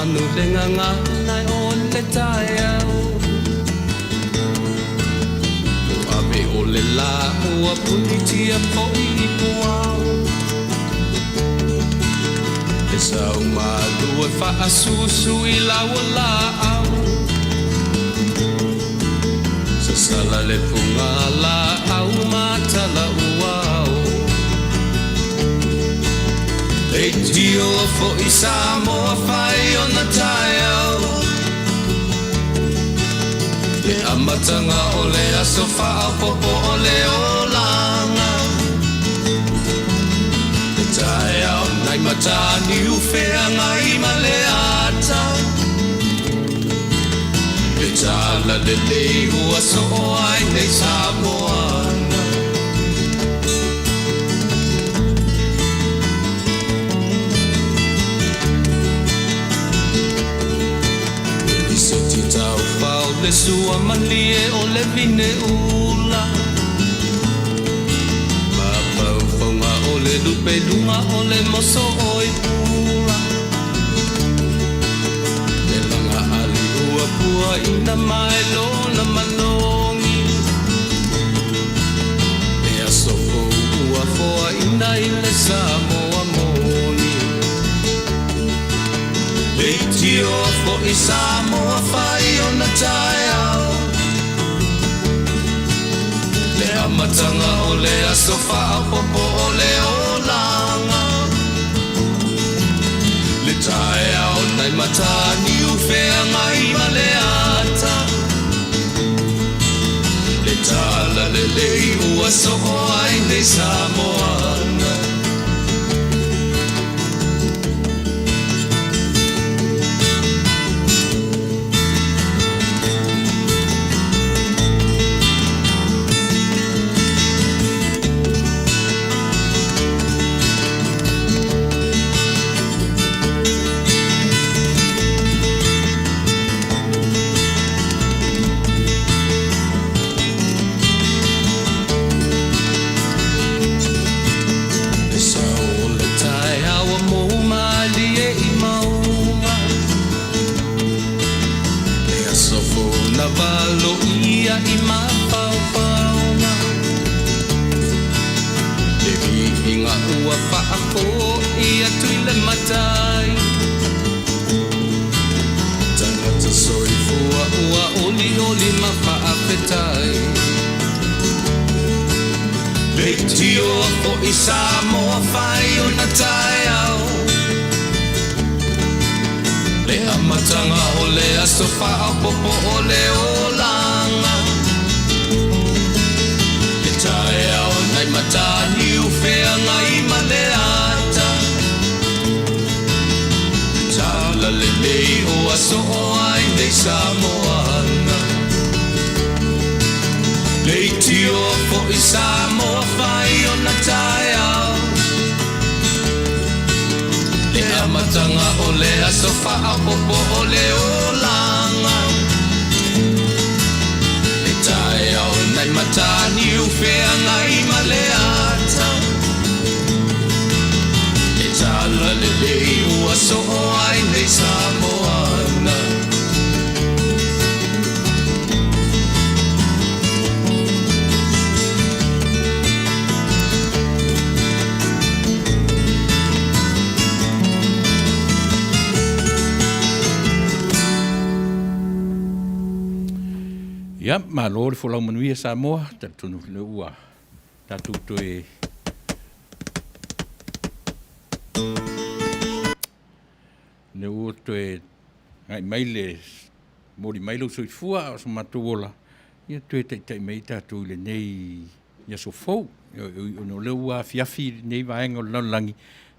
manu le gagana o le taeao. Ua ave o le lā ua punitia foi i puao. Le sau malu e faasusu i lau laau. Sasala le fuga laau ma tala uao. Leitio foi Samoa fai ona taeao. Le amataga o le aso faaopoopo o le olaga. Le taeao nai Mataniu feagai ma le ata. Le tala lelei ua soo ai nei Samoana. Le liseti taufao le sua malie o le vine ula. Mafaufauga o le lupe luga o le moso oi pula. Le laga ali ua puaina mai lona manogi. Le aso fou ua foaina i le Samoa moni. Leitio foi Samoa fai ona taeao. Le amataga o le aso faaopoopo o le olaga. Le taeao nai Mataniu feagai ma le ata. Le tala lelei ua soo ai nei Samoana. Le sao o le taeao ua mou malie i mauga. Le aso fou na valoia i mafaufauga. Le viiga ua faafoi atu i le Matai. Tagata soifua ua olioli ma faafetai. Leitio foi Samoa fai ona taeao. Le amataga o le aso faaopoopo o le olaga. Le taeao nai Mataniu feagai ma le ata. Le tala lelei ua soo ai nei Samoana. Leitio foi Samoa fai ona taeao. Le amataga o le aso faaopoopo o le olaga. Le taeao nai Mataniu feagai ma le ata. Le tala lelei ua soo ai nei Samoana. Ia, malo le folau manuia Samoa, talitonu lea ua tatou toe lea ua toe agai mai le moli mai lou soifua a o so matou ola, ia toe taitai mai ai tatou i lenei aso fou. Ona o lea ua afiafi lenei vaega o le lalolagi,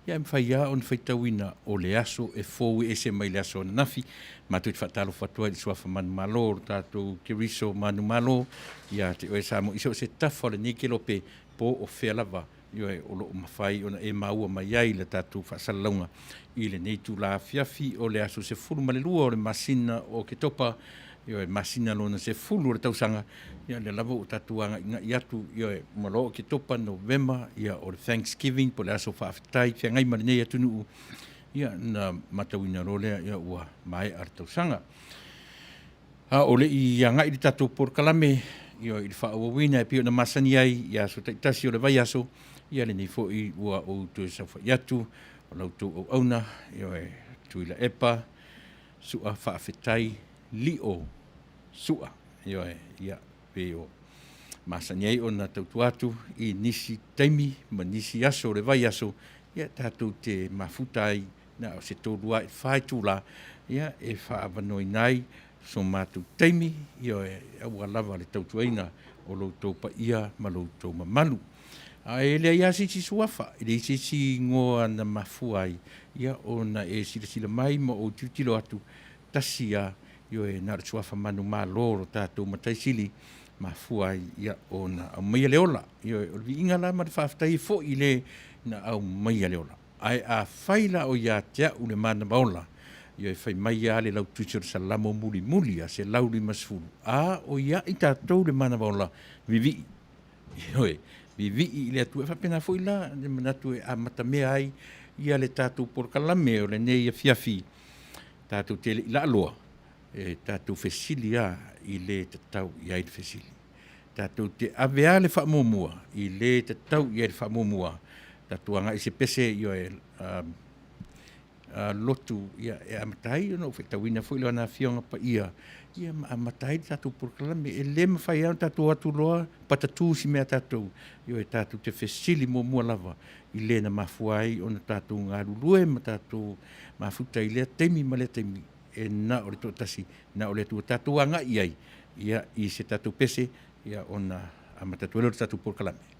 ia e mafai lava ona faitauina o le aso e fou e ese mai le aso ananafi. Matou te faatalofa atu ai i le suafa manumalo o le tatou Keriso manumalo ia te oe Samoa i so o se tafa o lenei kelope po o fea lava, ioe, o lo o mafai ona e maua mai ai le tatou faasalalauga i lenei itula afiafi o le aso 12 o le masina o Oketopa, ioe, masina lona 10 o le tausaga. Ia, lea lava ua tatou agaigai atu, ioe, ma loa Oketopa, Novema, ia, o le Thanksgiving po o le aso faafetai feagai ma lenei atunuu. Ia, na matauina loa lea, ia, ua maea le tausaga. A o le i agai le tatou polokalame, ia, i le faaauauina e pei ona masani ai i aso taitasi o le vaiaso, ia lenei foi ua ou toe saofai atu, o la outou auauna, ioe, Tuilaepa Su'a Faafetai Lio Su'a, ioe, ia, pei o masani ai ona tautua atu i nisi taimi ma nisi aso o le vaiaso, ia tatou te mafuta ai na o se 3 lava i le 4 itula, ia, e faaavanoaina ai so matou taimi, ioe, aua lava le tautuaina o lo outou paia ma lo outou mamalu. Ae leai lava se isi suafa, e leai se isi igoa na mafua ai, ia, ona e silasila mai ma ou tilotilo atu, tasi lava, ioe, na o le suafa manumalo o lo tatou Matai Sili, mafua ai, ia, ona aumaia le ola. Ioe, o le viiga la ma le faafetai ai foi i le na aumaia le ola. Ae afai la o ia te au le manava ola, ioe, fai mai lava le lautusi o le Salamo mulimuli a 150, a o ia i tatou le manava ola, vivii. Ioe, vivii i le Atua. E faapena foi la le manatu e amatamea ai ia le tatou polokalame o lenei afiafi, tatou te le i laaloa, e tatou fesili lava i le tatau i ai le fesili. Tatou te ave lava le faamuamua i le tatau i ai le faamuamua. Tatou agai i se pese, ioe, lotu ia, e amata ai ona ou faitauina foi Lana Afioga Paia, ia ma amata ai le tatou polokalame. E le mafai lava ona tatou o atu loa patatu si mea a tatou, ioe, tatou te fesili muamua lava i le na mafua ai ona tatou galulue ma tatou mafuta i lea taimi ma lea taimi, e na o le toatasi, na o le Atua tatou agai i ai, ia, i se tatou pese, ia, ona amata atu ai lea o le tatou polokalame.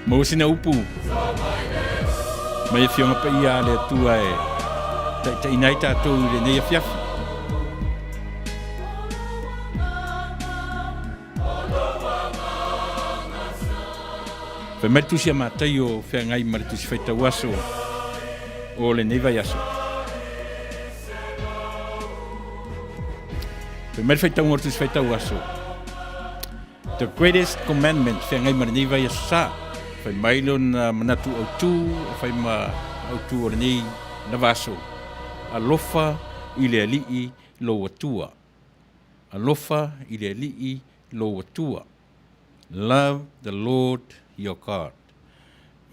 Maua sina upu mai Afioga Paia a le Atua e taitaiina ai tatou i lenei afiafi. Fai mai le tusi a Mataio feagai ma le tusi faitau aso o lenei vaiaso. Fai mai le faitauga o le tusi faitau aso. The greatest commandment feagai ma lenei vaiaso sa. Fai mai lona manatu autu, fai ma autu o lenei lava aso. Alofa i le Alii lou Atua. Alofa i le Alii lou Atua. Love the Lord your God.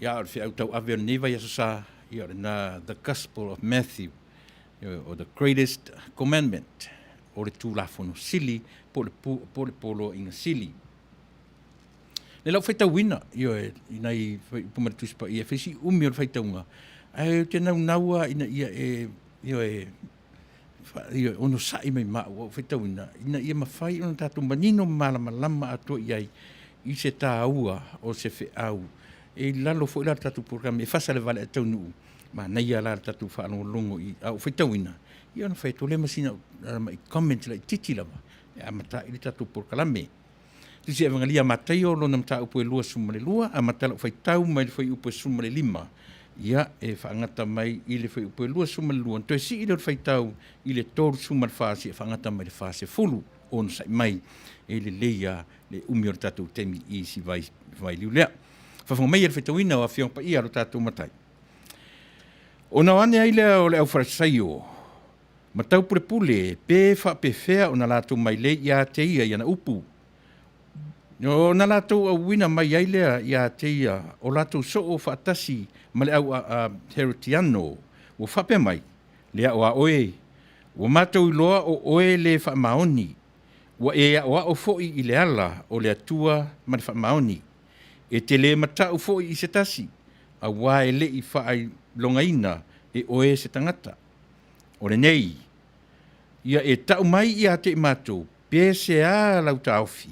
Ia, o le feau tauave o lenei vaiaso sa, ia o lena The Gospel of Matthew. O the greatest commandment, o le Tulafono sili po o le poloaiga sili. Le lau faitauina, ioe, i nai upu ma le Tusi Paia, e fai si umi o le faitauga, ae ou te naunau lava ina ia e, ioe, ioe, onosai mai ma au a ou faitauina, ina ia mafai ona tatou manino ma malamalama atoa i ai i se taua o se feau. E i lalo foi la o le tatou polokalame e fasa le vale ae taunuu, manaia la le tatou faalogologo i a ou faitauina, ia ona fai atu lea ma sina au comment laitiiti lava e amata ai le tatou polokalame. Tusi Evagelia a Mataio lona mataupu e 22, amata lau faitau mai le fuaiupu e 15, ia e faagata mai i le fuaiupu e 22, ona toe sii lea o le faitau i le 34 seia faagata mai le 40. Onosai mai, e lelei lava le umi o le tatou taimi i si vailiu lea. Faafofoga maia i le faitauina o Afioga Paia a lo tatou Matai. Ona o ane ai lea o le aufalesaio ma taupulepule pe faapefea ona latou mailei ia te ia i ana upu. Ona latou auina mai ai lea ia te ia o latou soo faatasi ma le au Heretiano, ua faapea mai, Le aoao e, ua matou iloa o oe le faamaoni, ua e aoao foi i le ala o le Atua ma le faamaoni. E te le matau foi i se tasi, auā e le i faailogaina e oe se tagata. O lenei, ia e tau mai ia te i matou, pe sea lau taofi,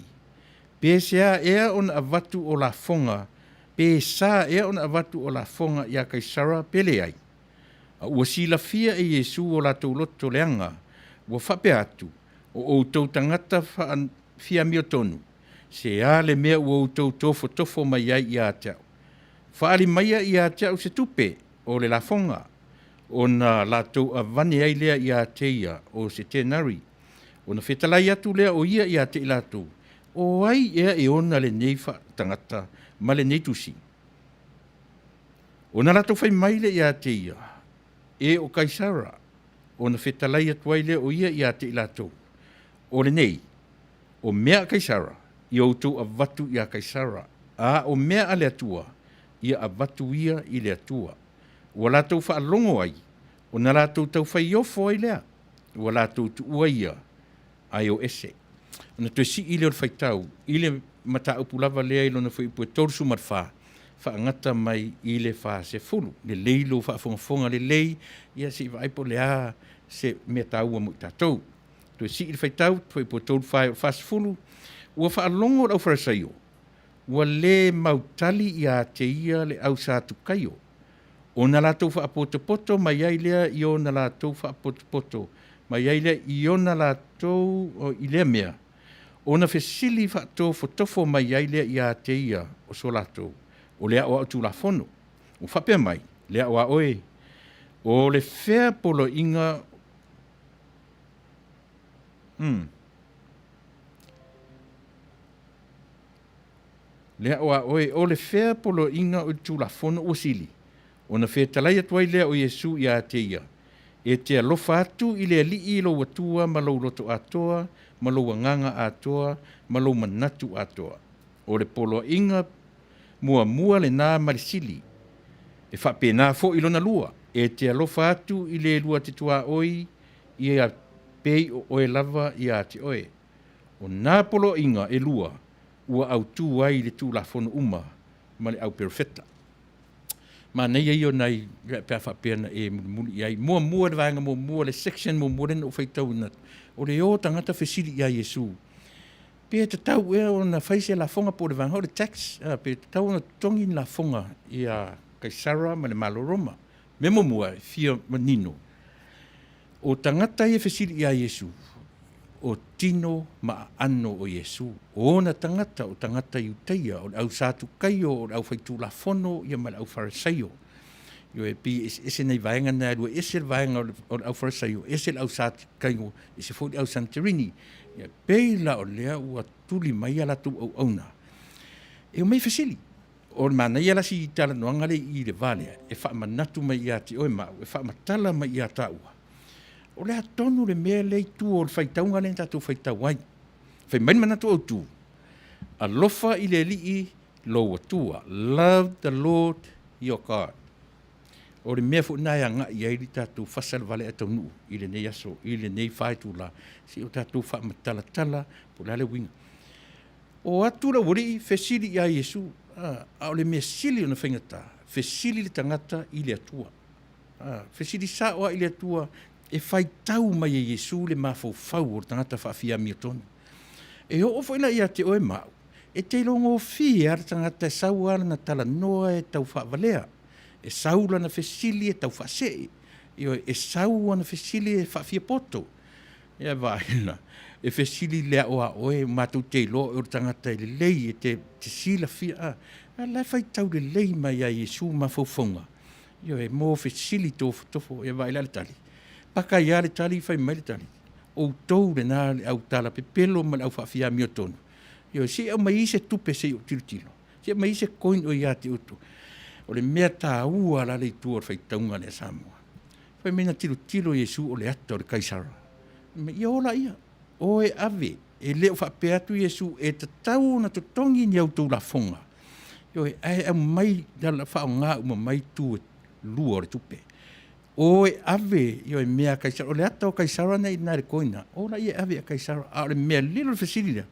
pe sea ea ona avatu o lafoga, pe sa ea ona avatu o lafoga iā Kaisara pe leai? A ua silafia e Iesu o latou loto leaga, ua faapea atu, O outou tagata faafiamiotonu, se a le mea ua outou tofotofo mai ai ia te au? Faaali maia ia te au se tupe o le lafoga. Ona latou avane ai lea ia te ia o se tenari. Ona fetalai atu lea o ia ia te i latou, O ai ea e ona lenei tagata ma lenei tusi? Ona latou fai mai lea ia te ia, E o Kaisara. Ona fetalai atu ai lea o ia ia te i latou, O lenei, o mea a Kaisara, ia outou avatu iā Kaisara, a o mea a le Atua, ia avatu ia i le Atua. Ua latou faalogo ai, ona latou taufaiofo ai lea, ua latou tuua ia, ae o ese. Ona toe sii lea o le faitau i le mataupu lava lea i lona fuaiupu e 34, faagata mai i le 40. Lelei lou faafogafoga lelei, ia se i vaai po o le a se mea taua mo i tatou. Toe sii le faitau, fuaiupu e 34 e oo i le 40, ua faalogo le aufalesaio, ua le mautali ia te ia le au Satukaio, ona latou faapotopoto mai ai lea i ona latou faapotopoto mai ai lea i ona latou i lea mea, ona fesili faatofotofo mai ai lea ia te ia o so latou, o le aoao Tulafono. Ua faapea mai, Le aoao e, o le fea poloaiga Le aoao e, o le fea poloaiga o le Tulafono ua sili? Ona fetalai atu ai lea o Iesu ia te ia, E te alofa atu i le Alii lou Atua ma lou loto atoa, ma lou agaga atoa, ma lou manatu atoa. O le poloaiga muamua lena ma le sili. E faapena foi lona lua, e te alofa atu i le lua te tuaoi ia pei o oe lava ia te oe. O nā poloaiga e lua ua autu ai le Tulafono uma ma le au Perofeta. Manaia ia o nai pe a faapea na e mulimuli i ai. Muamua le vaega muamua, le section muamua lea na ou faitauina atu, o le o tagata fesili ia Iesu, pe tatau ea ona fai se lafoga po o le vaega o le tax, pe tatau ona totogi ni lafoga ia Kaisara ma le Malo Roma. Mea muamua e fia manino, o tagata ia e fesili ia Iesu, o tino ma aano o Iesu. O ona tagata, o tagata Iutaia, o le au Satukaio, o le au Faitulafono, ia ma le au Farisaio. Ioe, e pei e eseese nai vaega na e lua, e ese le vaega o le au Farisaio, ese le au Satukaio, ese foi le au Saniterini. Ia, pei la o lea ua tuli mai a latou auauna, e omai fesili. O le manaia la si talanoaga lea i le va lea, e faamanatu mai ia te oe ma au, e faamatala mai ia taua, o le a tonu le mea lea i tua o le faitauga lea na tatou faitau ai. Fai mai le manatu autu, alofa i le Alii lou Atua, love the Lord your God. O le mea foi lena e agai i ai le tatou fasa le vale ae taunuu i lenei aso, i lenei faitula, se i o tatou faamatalatala po o le a le uiga. O atu le aualii fesili ia Iesu, a o le mea sili ona faigata, fesili le tagata i le Atua. Fesili sao lava i le Atua e faitau mai e Iesu le mafaufau o le tagata faafiamiotonu. E oo foi la ia te oe ma au, e te iloa gofie lava le tagata e sau lava lana talanoa e tau faavalea, e sau lana fesili e tau faasee, ioe, e sau ana fesili e faafiapoto. Ia vaai la, e fesili i le ao a oe, matou te iloa o oe o le tagata e lelei, e te silafia a, a o la e faitau lelei mai lava e Iesu mafaufauga, ioe, mo fesili tofotofo. Ia vaai la i le tali? Paka ai lava le tali fai mai le tali, outou lena le au talapepelo ma le au faafiamiotonu, ioe, se i aumai se tupe se i ou tilotilo, se i aumai se coin o ia te outou. O le mea taua la le i tua o le faitauga lea Samoa, fai mai na tilotilo Iesu o le ata o le Kaisara. Fai mai, ia o laia, o e ave. E le o faapea atu Iesu e tatau ona totogi ni a outou lafoga, ioe, ae aumai, faaaoga uma mai itu e lua o le tupe. O e ave, ioe, mea a Kaisara. O le ata o Kaisara na e i ina i le coin lena, o laia e ave ia Kaisara. A o le mea lilo i le fesili lea,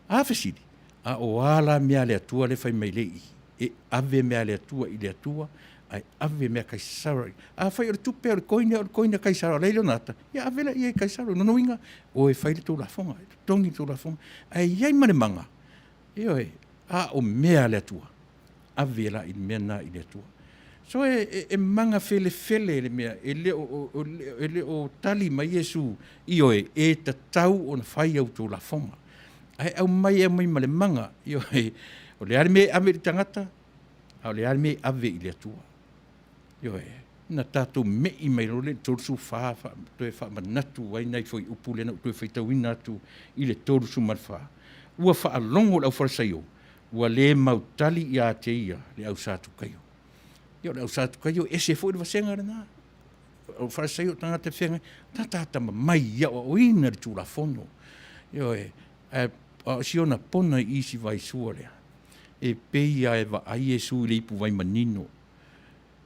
a fesili? A o a la mea a le Atua lea e fai mai nei i i? E ave mea a le Atua i le Atua, ae ave mea a Kaisara i… Afai o le tupe o le coin o le coin a Kaisara o la e i lona ata, ia ave laia i Kaisara. O lona uiga, o e fai le tou lafoga, totogi le tou lafoga. Ae i ai ma le maga, ioe, a o mea a le Atua, ave la i le mea lena i le Atua. So e magafelefele le mea, e le o tali mai Iesu, ioe, e tatau ona fai a outou lafoga. Ae aumai e aumai ma le maga, ioe, o le a le mea e ave i le tagata, a o le a le mea e ave i le Atua. Ioe. Ona tatou me'i mai loa lea i le 34, toe faamanatu ai nai fuaiupu lea na ou toe faitauina atu i le 34, ua faalogo le aufalesaio ua le mautali ia te ia le au Satukaio. Ia o le au Satukaio e ese foi le vasega lena. O Farisaio o tagata e feagai, tagata atamamai i aoaoina le Tulafono. Ioe, ae o si ona pona i i si vaisua lea, e pei lava e vaai Iesu i le ipuvai manino.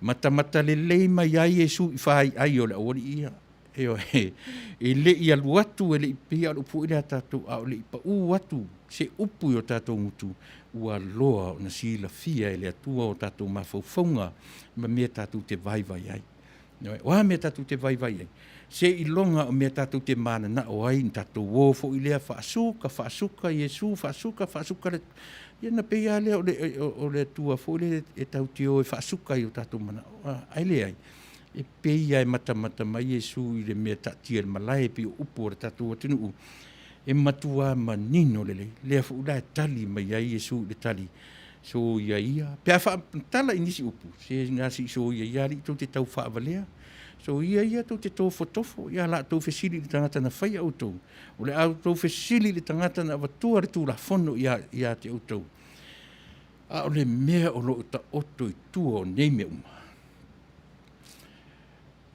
Matamata lelei mai ai Iesu i faiai o le aualii ia. Ioe, e le i alu atu, e le i, pei lava o le upu foi lea a tatou, a o le i pau atu se upu i o tatou gutu, ua loa ona silafia e le Atua o tatou mafaufauga ma mea tatou te vaivai ai. O a mea tatou te vaivai ai? Seiloga o mea tatou te mananao ai, ona tatou o foi lea faasuka, faasuka Iesu, faasuka, faasuka le Atua. Ia ona pei lava lea o le Atua foi lea e tatou te o e faasuka i o tatou manaoga, ae leai. E pei lava e matamata mai Iesu i le mea e taatia i le malae pei o upu a le tatou atunuu, e matua manino lelei. Lea foi la e tali mai ai Iesu i le tali, soia ia, pe a faamatala i nisi upu, se na se i soia ia alii tou te tau faavalea, soia ia tou te tofotofo, ia o le a outou fesili i le tagata na faia outou, o le a outou fesili i le tagata na avatua le Tulafono ia te outou. A o le mea o lo o taoto i tua o nei mea uma,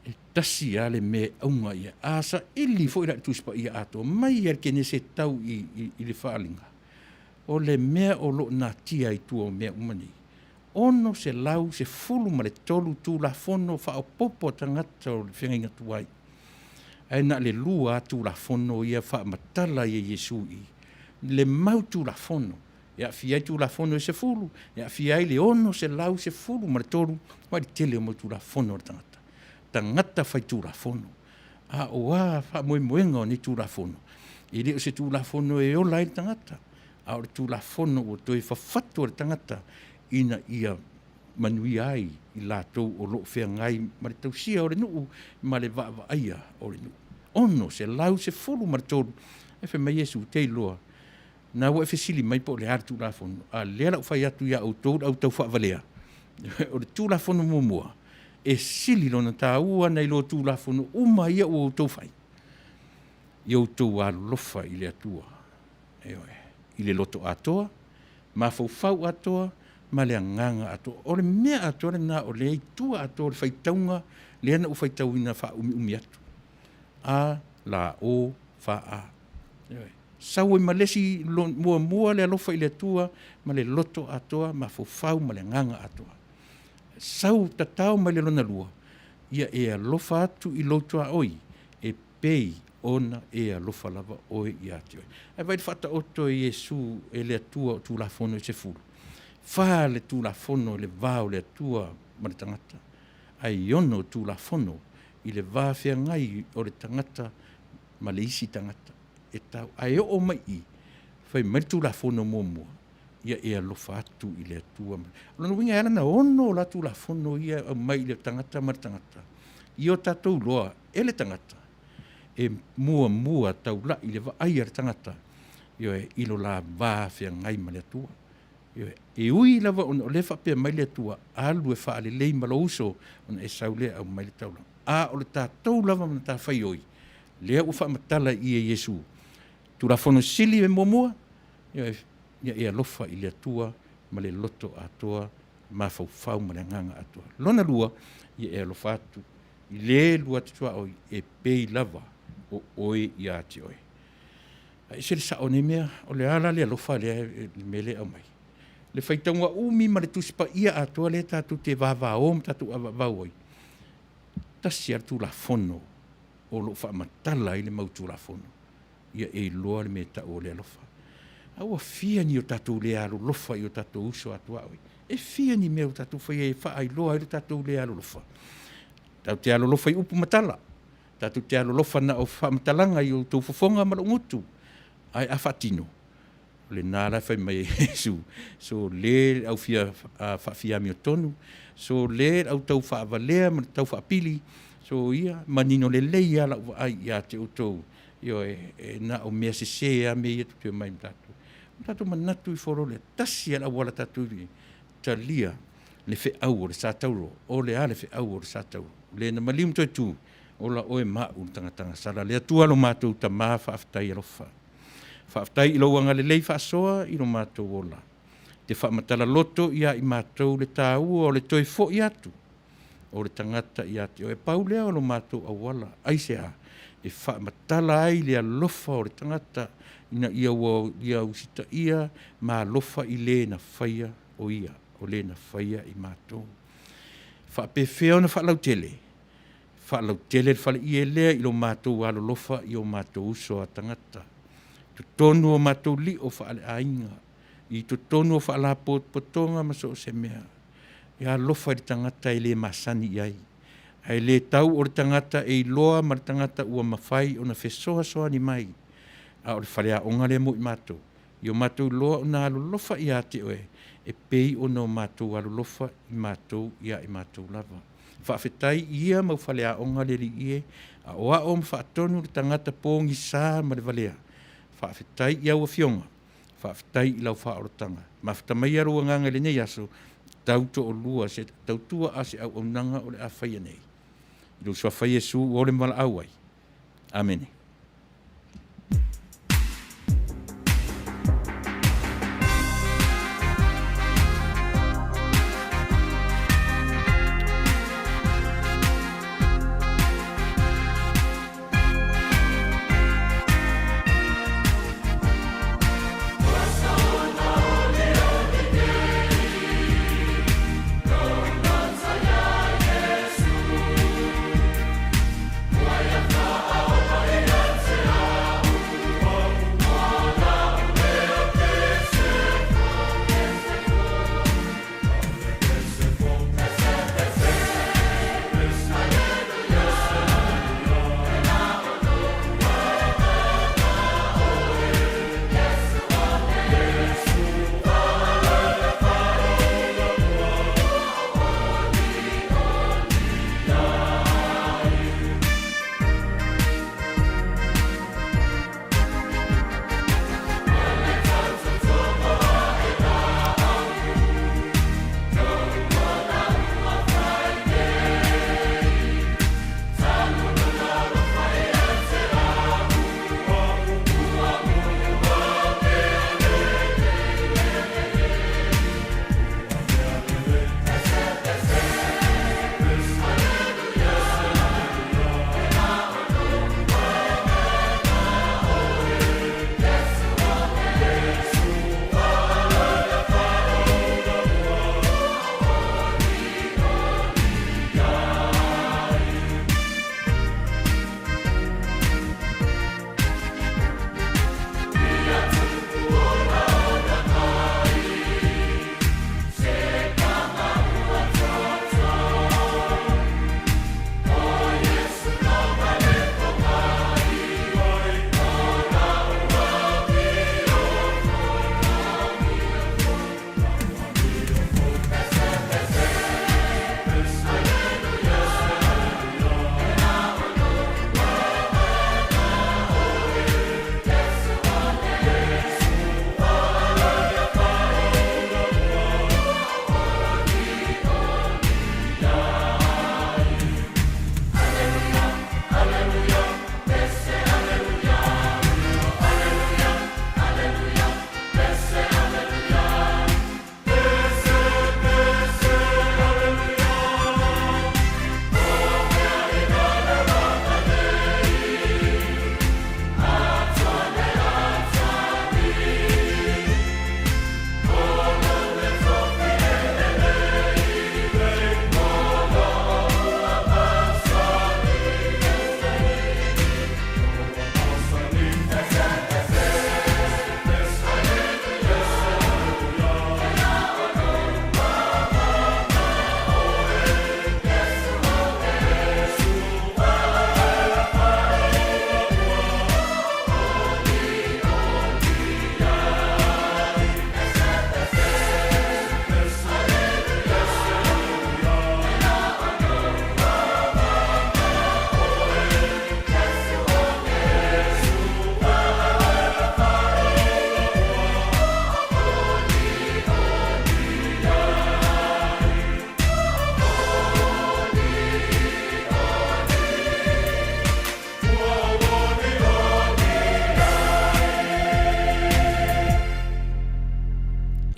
e tasi lava le mea e auga i ai. A saili foi la i le Tusi Paia atoa, mai lava i le Kenese e tau i le Faaaliga, o le mea o lo o natia i tua o mea uma nei, 613 Tulafono faaopoopo a tagata o le feagaiga tuai, ae na o le lua lava Tulafono ia e faamatala ai e Iesu i i le mau Tulafono e aafia ai Tulafono e 10, e aafia ai le 613, vaai i le tele o mau Tulafono a le tagata, tagata faitulafono. A o a faamoemoega o nei Tulafono? E le o se Tulafono e ola ai le tagata, a o le Tulafono ua toe fafatu e le tagata ina ia manuia ai i latou o lo o feagai ma le tausia o le nuu ma le vaavaaia o le nuu. 613, ae fai mai Iesu, te iloa, na ua e fesili mai po o le a le Tulafono, a o lea o le a ou fai atu ia outou le au taufaavalea, o le Tulafono muamua, e sili lona taua nai lo Tulafono uma ia ua outou fai, ia outou alolofa i le Atua, ioe, i le loto atoa, mafaufau atoa, ma le agaga atoa. O le mea atoa lena o lea e i tua atoa o le faitauga lea na ou faitauina faaumiumi atu, A L O F A. Ioe. Sau ai ma le isi muamua le alofa i le Atua ma le loto atoa, mafaufau ma le agaga atoa. Sau tatao mai le lona lua, ia e alofa atu i lou tuaoi, e pei ona e alofa lava oe ia te oe. Ae vaai i le faataoto e Iesu e le Atua o Tulafono e 10, fa le Tulafono i le va o le Atua ma le tagata, ae 6 Tulafono i le va feagai o le tagata ma le isi tagata e tau. Ae oo mai i i, fai mai le Tulafono muamua, ia e alofa atu i le Atua. O lona uiga e ala ona 6 o la Tulafono ia e aumai i le tagata ma le tagata, ia o tatou iloa e le tagata, e muamua taulai i le vaai a le tagata, ioe, i lo la va feagai ma le Atua. Ioe. E ui lava ona o lea e faapea mai le Atua, alu e faalelei ma lou uso, ona e sau lea e aumai le taulaga. A o le tatou lava matafaioi, lea ua faamatala i i e Iesu, Tulafono Sili muamua, ioe, ia e alofa i le Atua ma le loto atoa, mafaufau ma le agaga atoa. Lona lua, ia e alofa atu i le lua atu tuaoi e pei lava o oe ia te oe. Ae ese le sao o nei mea, o le a la le alofa lea i le mea lea e aumai? Le faitauga umi ma le Tusi Paia atoa lea tatou te vavao ma tatou avavau ai, tasi lava le Tulafono o lo o faamatala ai le mau Tulafono, ia e iloa le mea e tau o le alofa. A ua fia ni o tatou le alolofa i o tatou uso a tuaoi? E fia ni mea ua tatou faia e faailoa ai lo tatou le alolofa? Tatou te alolofa i upu ma tala, tatou te alolofa na o faamatalaga i outou fofoga ma lou gutu, ae a faatino, o lena la e fai mai ai Iesu, sole le au fia faafiamiotonu, sole le au taufaavalea ma le taufaapili, soia, manino lelei lava lau vaai ia te outou, ioe, e na o mea sese lava mea ia tou te omai ma tatou. Ona tatou manatu ifo loa lea, tasi lava le auala tatou te talia le feau o le sa tauro. O le a le feau o le sa tauro? O le na maliu ma toe tu, ola oe ma au i le tagatagazala. Le Atua lo matou Tama, faafetai alofa. Faafetai i lou agalelei faasoa i lo matou ola. E te faamatala loto ia i matou le taua o le toe foi atu o le tagata ia te oe. Pau lea o lo matou auala. Aisea? E faamatala ai le alofa o le tagata ina ia ua ia usitaia ma alofa i le na faia o ia, o le na faia i matou. Faapefea ona faalautele? Faalautele le faleie lea i lo matou alolofa i o matou uso a tagata, totonu o matou lio faaleaiga, i totonu o faalapotopotoga ma so o se mea. Ia alofa i le tagata e le masani i ai, ae le tau o le tagata e iloa ma le tagata ua mafai ona fesoasoani mai, a o le faleaoga lea mo i matou, ia o matou iloa ona alolofa ia te oe, e pei ona o matou alolofa i matou ia i matou lava. Faafetai i ia mau faleaoga le Alii e, aoao ma faatonu le tagata pogisa ma le valea. Faafetai i au afioga, faafetai i lau faaolataga. Mafuta maia lou agaga i lenei aso, tau toalua se tautua a se auaunaga o le a faia nei. I lou suafa Iesu ua ole ma valaau ai. Amene.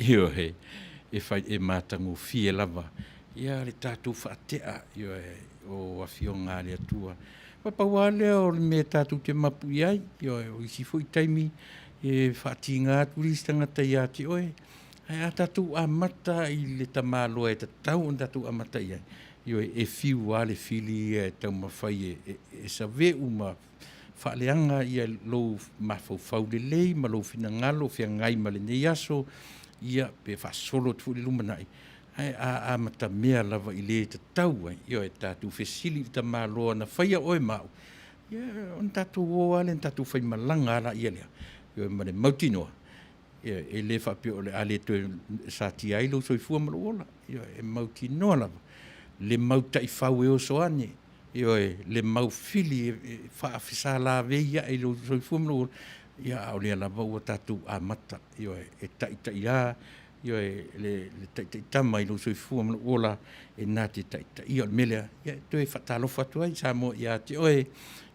Ioe, e fai e matagofie lava ia le tatou faatea, ioe, o afioga a le Atua. Ua pau lava lea o le mea tatou te mapu i ai, ioe, o isi foi taimi e faatiga atu le isi tagata ia te oe, ae a tatou amata i le tamaloa e tatau ona tatou amata i ai, ioe, e fiu lava le fili ia e taumafai e saveu ma faaleaga ia lou mafaufau lelei ma lou finagalo feagai ma lenei aso, ia pe faasolo atu foi i le lumanai, ae a amatamea lava i le tatau ai, ioe, tatou fesili i le tamaloa na faia oe ma au, ia ona tatou o lava lea ona tatou faimalaga lava lea, ioe, ma le mautinoa, e le faapea o le a le toe satia ai lou soifua ma lou ola. Ioe, e mautinoa lava le mau taifau e oso ane, ioe, le mau fili e faafesalavei ae i lou soifua ma lou ola, ia a o lea lava ua tatou amata, ioe, e taitaia, ioe, le taitaitama i lou soifua ma lou ola e na te taitaia. O le mea lea, ia e toe faatalofa atu ai Samoa ia te oe,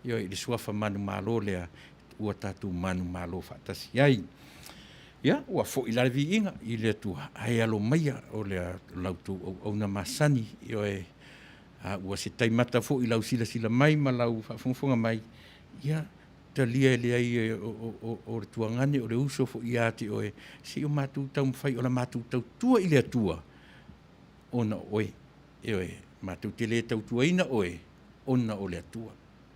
ioe, i le suafa manumalo lea ua tatou manumalo faatasi ai. Ia, ua foi la le viiga i le Atua, ae alo maia o le la outou auauna masani, ioe, a ua se taimata foi i lau silasila mai ma lau faafogafoga mai, ia, talia e leai o le tuagane o le uso foi ia te oe, se i o matou taumafai o la matou tautua i le Atua ona o oe. Ioe, matou te le tautuaina oe ona o le Atua.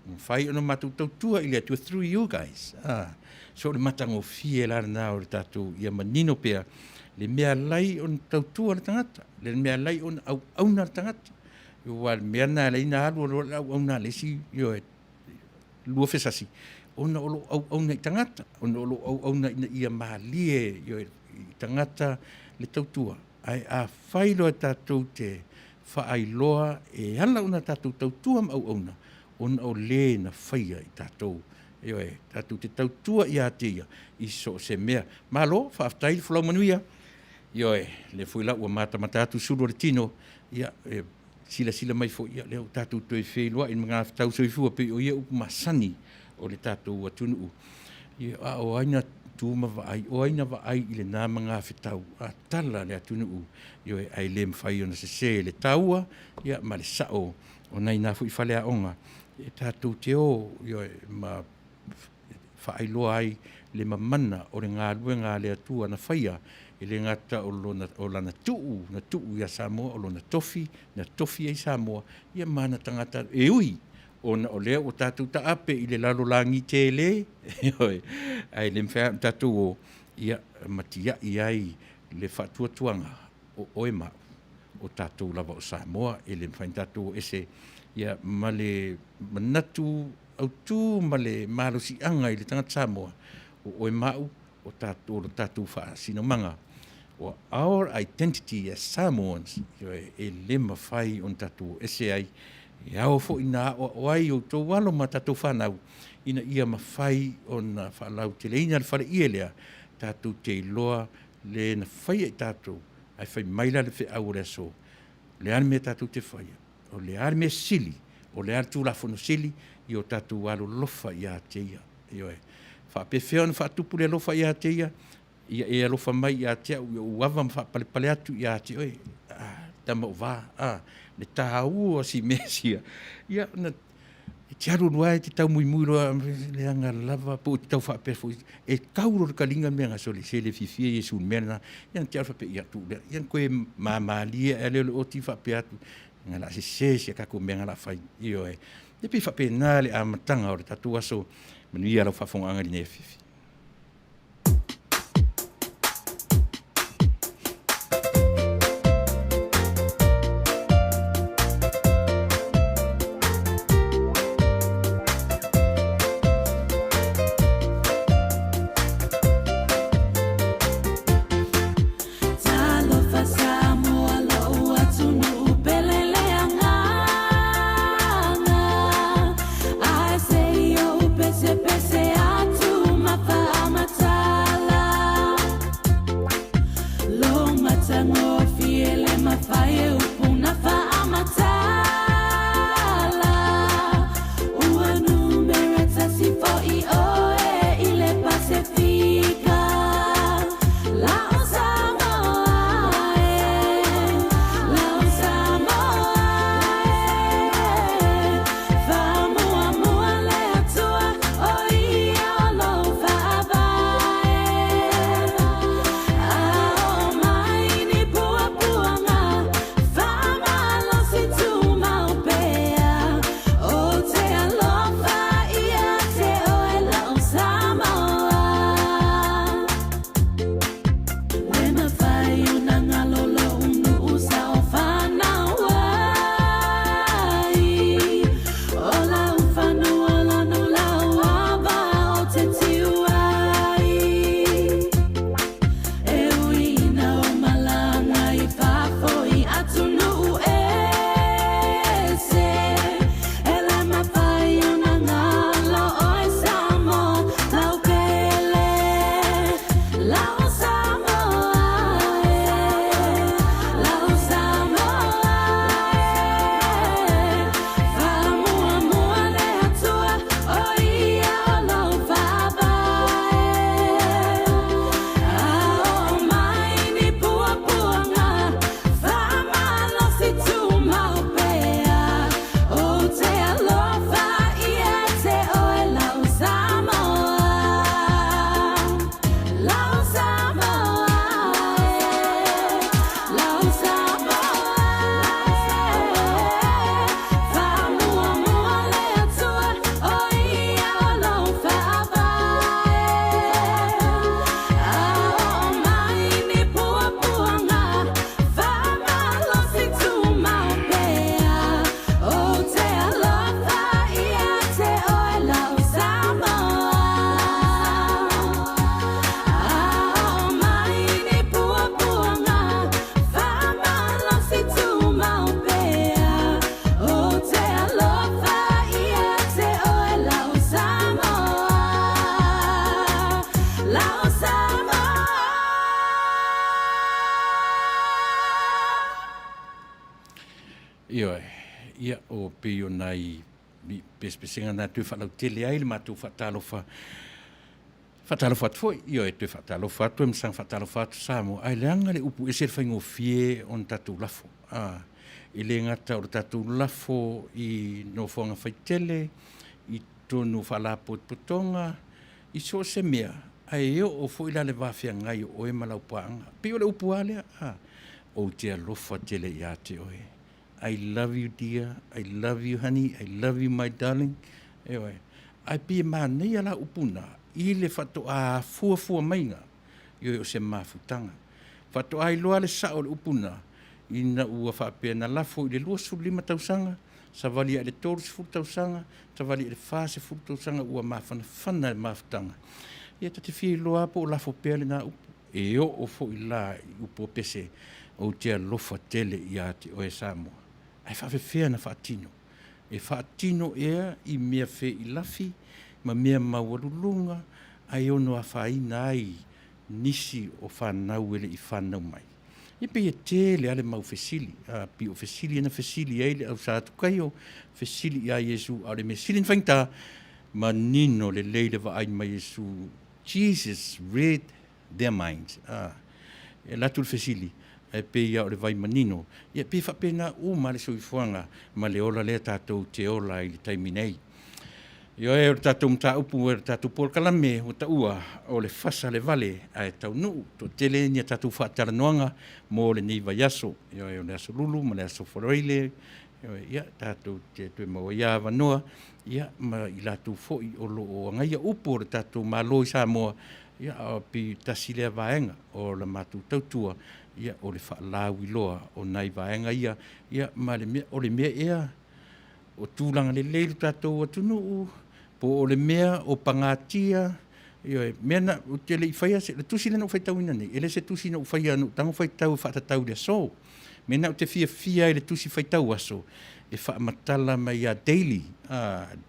E mafai ona matou tautua i le Atua through you guys. Ah, so o le matagofie la lena o le tatou, ia manino pea le mea alai ona tautua le tagata, le mea alai ona auauna le tagata. Aua o le mea lena e alai ona alu loa le auauna a le isi, ioe, lua fesasi, ona o lo o auauna i tagata, ona o lo o auauna ina ia malie, ioe, i tagata le tautua. Ae afai loa tatou te faailoa e ala ona tatou tautua ma auauna, ona o le na faia i tatou, ioe, tatou te tautua ia te ia i so o se mea. Malo, faafetai le folau manuia. Ioe, lea foi la ua matamata atu sulu o le tino, ia, e silasila mai foi, ia, lea ua tatou toe feiloai i le magafetau soifua pei o ia upu masani o le tatou atunuu. Ia, a o ai na tu ma vaai, o ai na vaai i lena magafetau, a tala le atunuu, ioe, ae le mafai ona sese le taua, ia, ma le sao o nai na foi faleaoga e tatou te o, ioe, ma faailoa ai le mamana o le galuega a le Atua na faia, e le gata o lona, o lana tuu na tuu ia Samoa, o lona tofi na tofi ai Samoa, ia ma ana tagata e ui ona o lea ua tatou taape i le lalolagi tele, ioe, ae le mafai lava ona tatou o, ia, ma tiai ai le faatuatuaga o oe ma au, o tatou lava o Samoa, e le mafai ona tatou o ese, ia, ma le manatu autu ma le malosiaga i le tagata Samoa, o oe ma au, o tatou, o le tatou faasinomaga, o our identity as Samoans, ioe, e le mafai ona tatou o ese ai. E ao foi na aoao ai outou alo ma tatou fanau, ina ia mafai ona faalauteleina le faleie lea, tatou te iloa le na faia i tatou, ae fai mai la le feau o le aso, o le a le mea tatou te faia, o le a le mea sili, o le a le Tulafono sili, ia o tatou alolofa ia te ia. Ioe. Faapefea ona faatupu le alofa ia te ia? Ia e alofa mai ia te au, ia ou ava ma faapalepale atu ia te oe. Ah, tama o va, ah, le taua o si mea sia. Ia, na, e te alu alu lava e te taumuimui loa, leaga lava, po o te tau faapea foi, e tau loa le taliga le mea na sole, se le fiafia Iesu i le mea lena. Ia na te alu faapea, ia tuu lea. Ia na toe mamalie ae lea o le oti faapea atu, na la sese si a tatou mea na la fai. Ioe. E pei faapena le amataga o le tatou aso. Manuia lau faafofogaaga i lenei afiafi. Talofa Samoa lou atunuu pele le agaga. Ae se i ou pesepese atu ma Ia, o pei o nai pesepesega na toe faalautele ai le matou faatalofa. Faatalofa atu foi, ioe, toe faatalofa atu ma saga faatalofa atu Samoa, ae leaga le upu ese le faigofie ona tatou lafo. E le gata o le tatou lafo i nofoaga faitele, i totonu o faalapotopotoga, i so o se mea, ae oo foi la i le va feagai o oe ma lau paaga. E pei o le upu lava lea, ou te alofa tele ia te oe, I love you dear, I love you honey, I love you my darling. Ioe. Ae pei e manaia la upu na i le faatoa fuafua maiga, ioe, o se mafutaga. Faatoa iloa le sao o le upu na, ina ua faapea na lafo i le 25 tausaga, savali ae i le 30 tausaga, savali ae i le 40 tausaga ua mafanafana le mafutaga. Ia ta te fia iloa lava po o lafo pea lena upu. E oo foi la i upu o pese, ou te alofa tele ia te oe Samoa. Ae faapefea ona faatino? E faatino ea i mea feilafi ma mea maualuluga ae ono afaina ai nisi o fanau e le i fanau mai? E pei e tele lava le mau fesili, pei o fesili ia na fesili ai le au Satukaio, fesili ia Iesu, a o le mea sili ona faigata, manino lelei le vaai mai Iesu, Jesus read their minds. E alu atu le fesili, ae pei lava o le vai manino, ia pei e faapena uma lava le soifuaga ma le ola lea tatou te ola ai i le taimi nei. Ioe, o le tatou mataupu, o le tatou polokalame ua taua o le fasa le vale ae taunuu. Toatele ni a tatou faatalanoaga mo lenei vaiaso. Ioe, o le Aso Lulu ma le Aso Faraile, ioe, ia tatou te toe maua ai avanoa, ia ma i latou foi o lo o agaia upu o le tatou Malo i Samoa, ia pei tasi lea vaega o la matou tautua, ia o le faalauiloa o nai vaega ia, ia ma le mea, o le mea ea o tulaga lelei lo tatou atunuu, po o le mea o pagatia, ioe, mea na, ou te le i faia se, le tusi lea na ou faitauina nei, e le se tusi na ou faia na ou tago faitau e faatatau i le aso. O mea na ou te fiafia ai i le tusi faitau aso, e faamatala mai ia daily,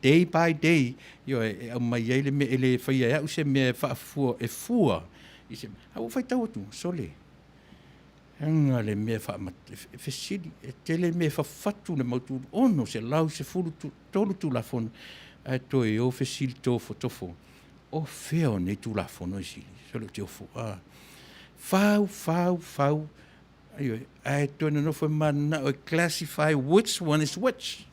day by day, ioe, e aumai ai le mea, e le faia e au se mea e faafua, e fua i se, ae ua ou faitau atu, sole, leaga le mea e fesili, e tele mea e fafatu le mau 613 Tulafono, ae toe o fesili tofotofo, o fea o nei Tulafono e sili? Sole ou te ofo. Fau, fau, fau, ioe, ae toe nonofo e mananao e classify which one is which.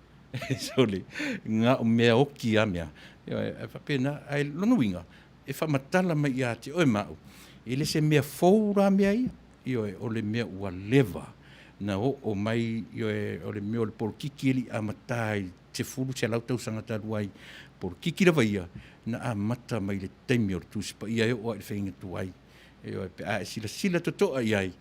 Sole, na o mea oti lava mea. Ioe, e faapena, ae lona uiga, e faamatala mai ia te oe ma au, e le se mea fou la mea ia. Ioe, o le mea ua leva na oo mai, ioe, o le mea o le polokiki e le i amata i le 10 tausaga talu ai, polokiki lava ia na amata mai le taimi o le Tusi Paia e oo lava i le faiga tuai. Ioe, pe a e silasila totoa i ai,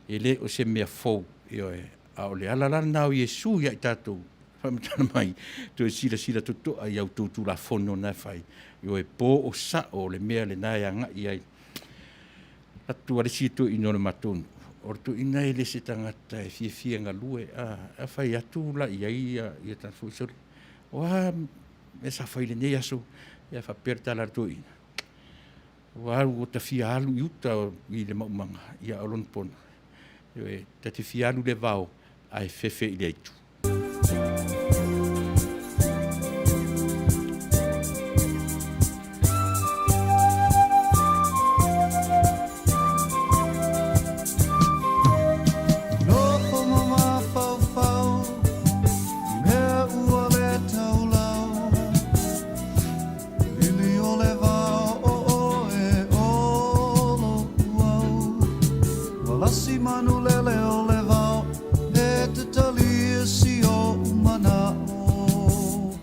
e le o se mea fou, ioe, a o le ala la lena o Iesu ia i tatou, faamatala mai, toe silasila totoa i a outou Tulafono na e fai, ioe, po o sao le mea lena e agai i ai. Atu a le isi toeaina o le matou nuu, o le toeaina e le se tagata e fiafia galue, a fai atu la i ai ia tagata foi, sole, o a mea sa fai i lenei aso? Ia faapea le tala a le toeaina, ua alu ua ta fia alu i uta i le maumaga, ia a o lona pona, ioe, ta te fia alu i le vao ae fefe i le aitu. Nofo ma mafaufau i mea ua le taulau, Lili o le vao o oe o lo'u au, Ua lasi manu lele o le vao e tatalia si o'u mana'o,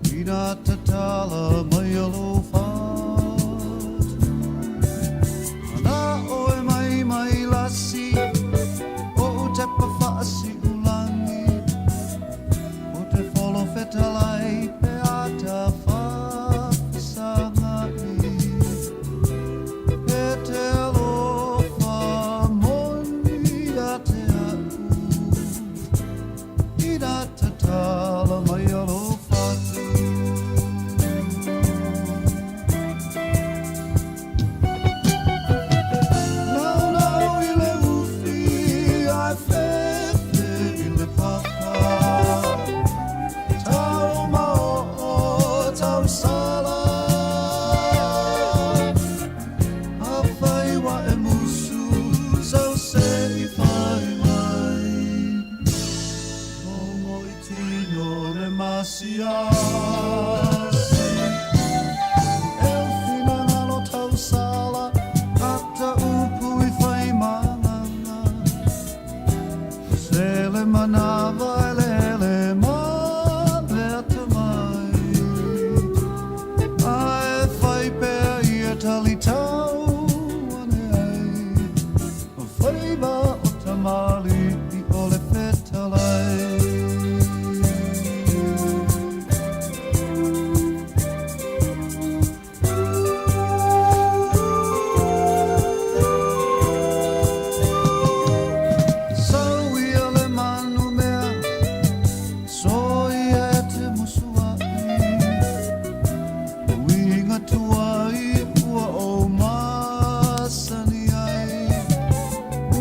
Inā tatala mai a lou fatu. Mana'o e mai mai lasi o'u tepa fa'asi'ulagi, O te folo fetalai pe ata fa'afesaga'i, E te alofa moni. talitau ane ai O faiva o tamalii o le fetalai. Sau ia le manumea, soia e te musuai, Uiga tuai ua ou masani ai,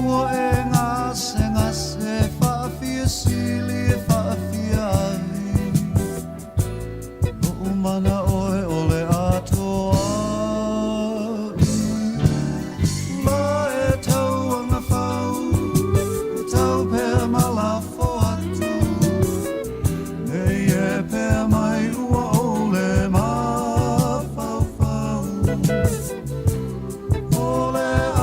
Ua e gasegase faafia sili e faafia ai. Loʻu manaʻo e ʻole atoa La e tauagafau, e tau pea ma lafo atu. Nei e pea mai ua ou le mafaufau. O le a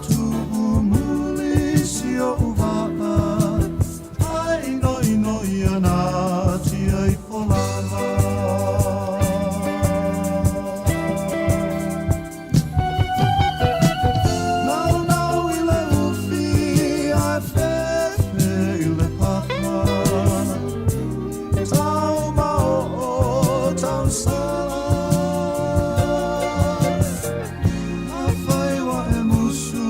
tuʻu muli si oʻu waʻa, Ae inoino ia na tia ifo lava. Naunau i le ufi ae fefe i le papa. Tau maoo, tau sala. Afai ua e musu,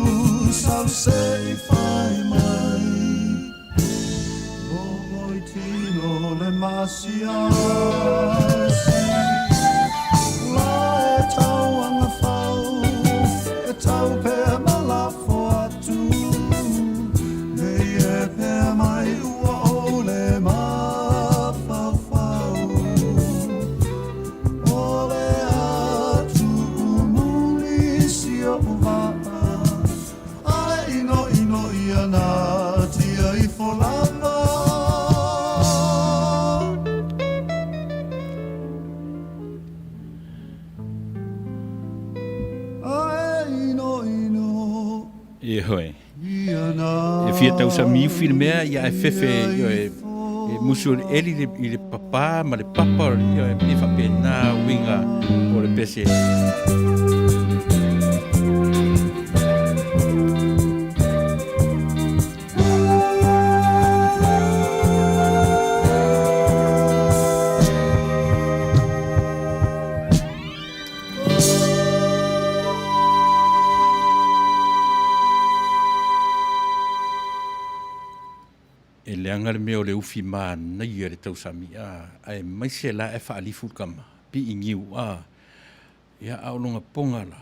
sau se i fai mai. Logo i tino le masiasi. La e tauagafau, e tau pea ma lafo atu. Nei e pea mai ua ou le mafaufau. O le a tuʻu muli si oʻu waʻa, Ae inoino ia na tia ifo lava. Ae inoino Ioe. ia na E fia tausamiufi le mea, ia ae fefe, tia ioe, ifo e musu o le eli i le, i le papā ma le papa, ioe, e faapena uiga o le pese. E leaga le mea o le ufi manaia i le tausami, a, aemaise la e faalifu le tama, pii niu, a, ia, a o lona poga la,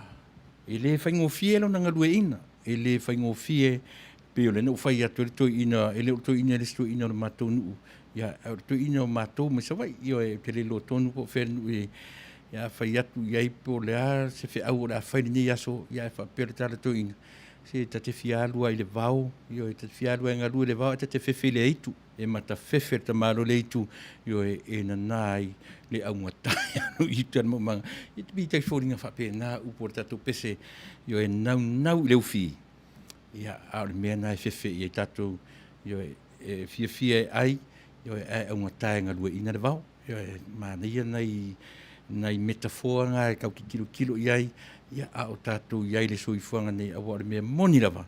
e le faigofie lona galueaiina, e le faigofie, pei o lea na ou fai atu ai le toeaina, e le o le toeaina e le isi toeaina o le matou nuu, ia, a o le toeaina o matou mai Savaii, ioe, ou te le iloa tonu po o fea le nuu e, ia, a fai atu i ai po o le a se feau o le a fai i lenei aso, ia ae faapea le tala a le toeaina, Se ta te fia alu lava i le vao, ioe, ta te fia alu lava e galue i le vao ae ta te fefe i le aitu. E matafefe le tamaloa i le aitu, ioe, e nana ai le augata e alu i uta i le maumaga. E te pei tai foliga faapena upu o le tatou pese, ioe, naunau i le ufi. Ia, a o le mea lena e fefe i ai tatou, ioe, e fiafia e ai, ioe, ae augata e galueaiina le vao. Ioe, manaia nai nai metafoa na e tau tilotilo i ai, ia, a o tatou i ai i le soifuaga nei, aua o le mea moni lava,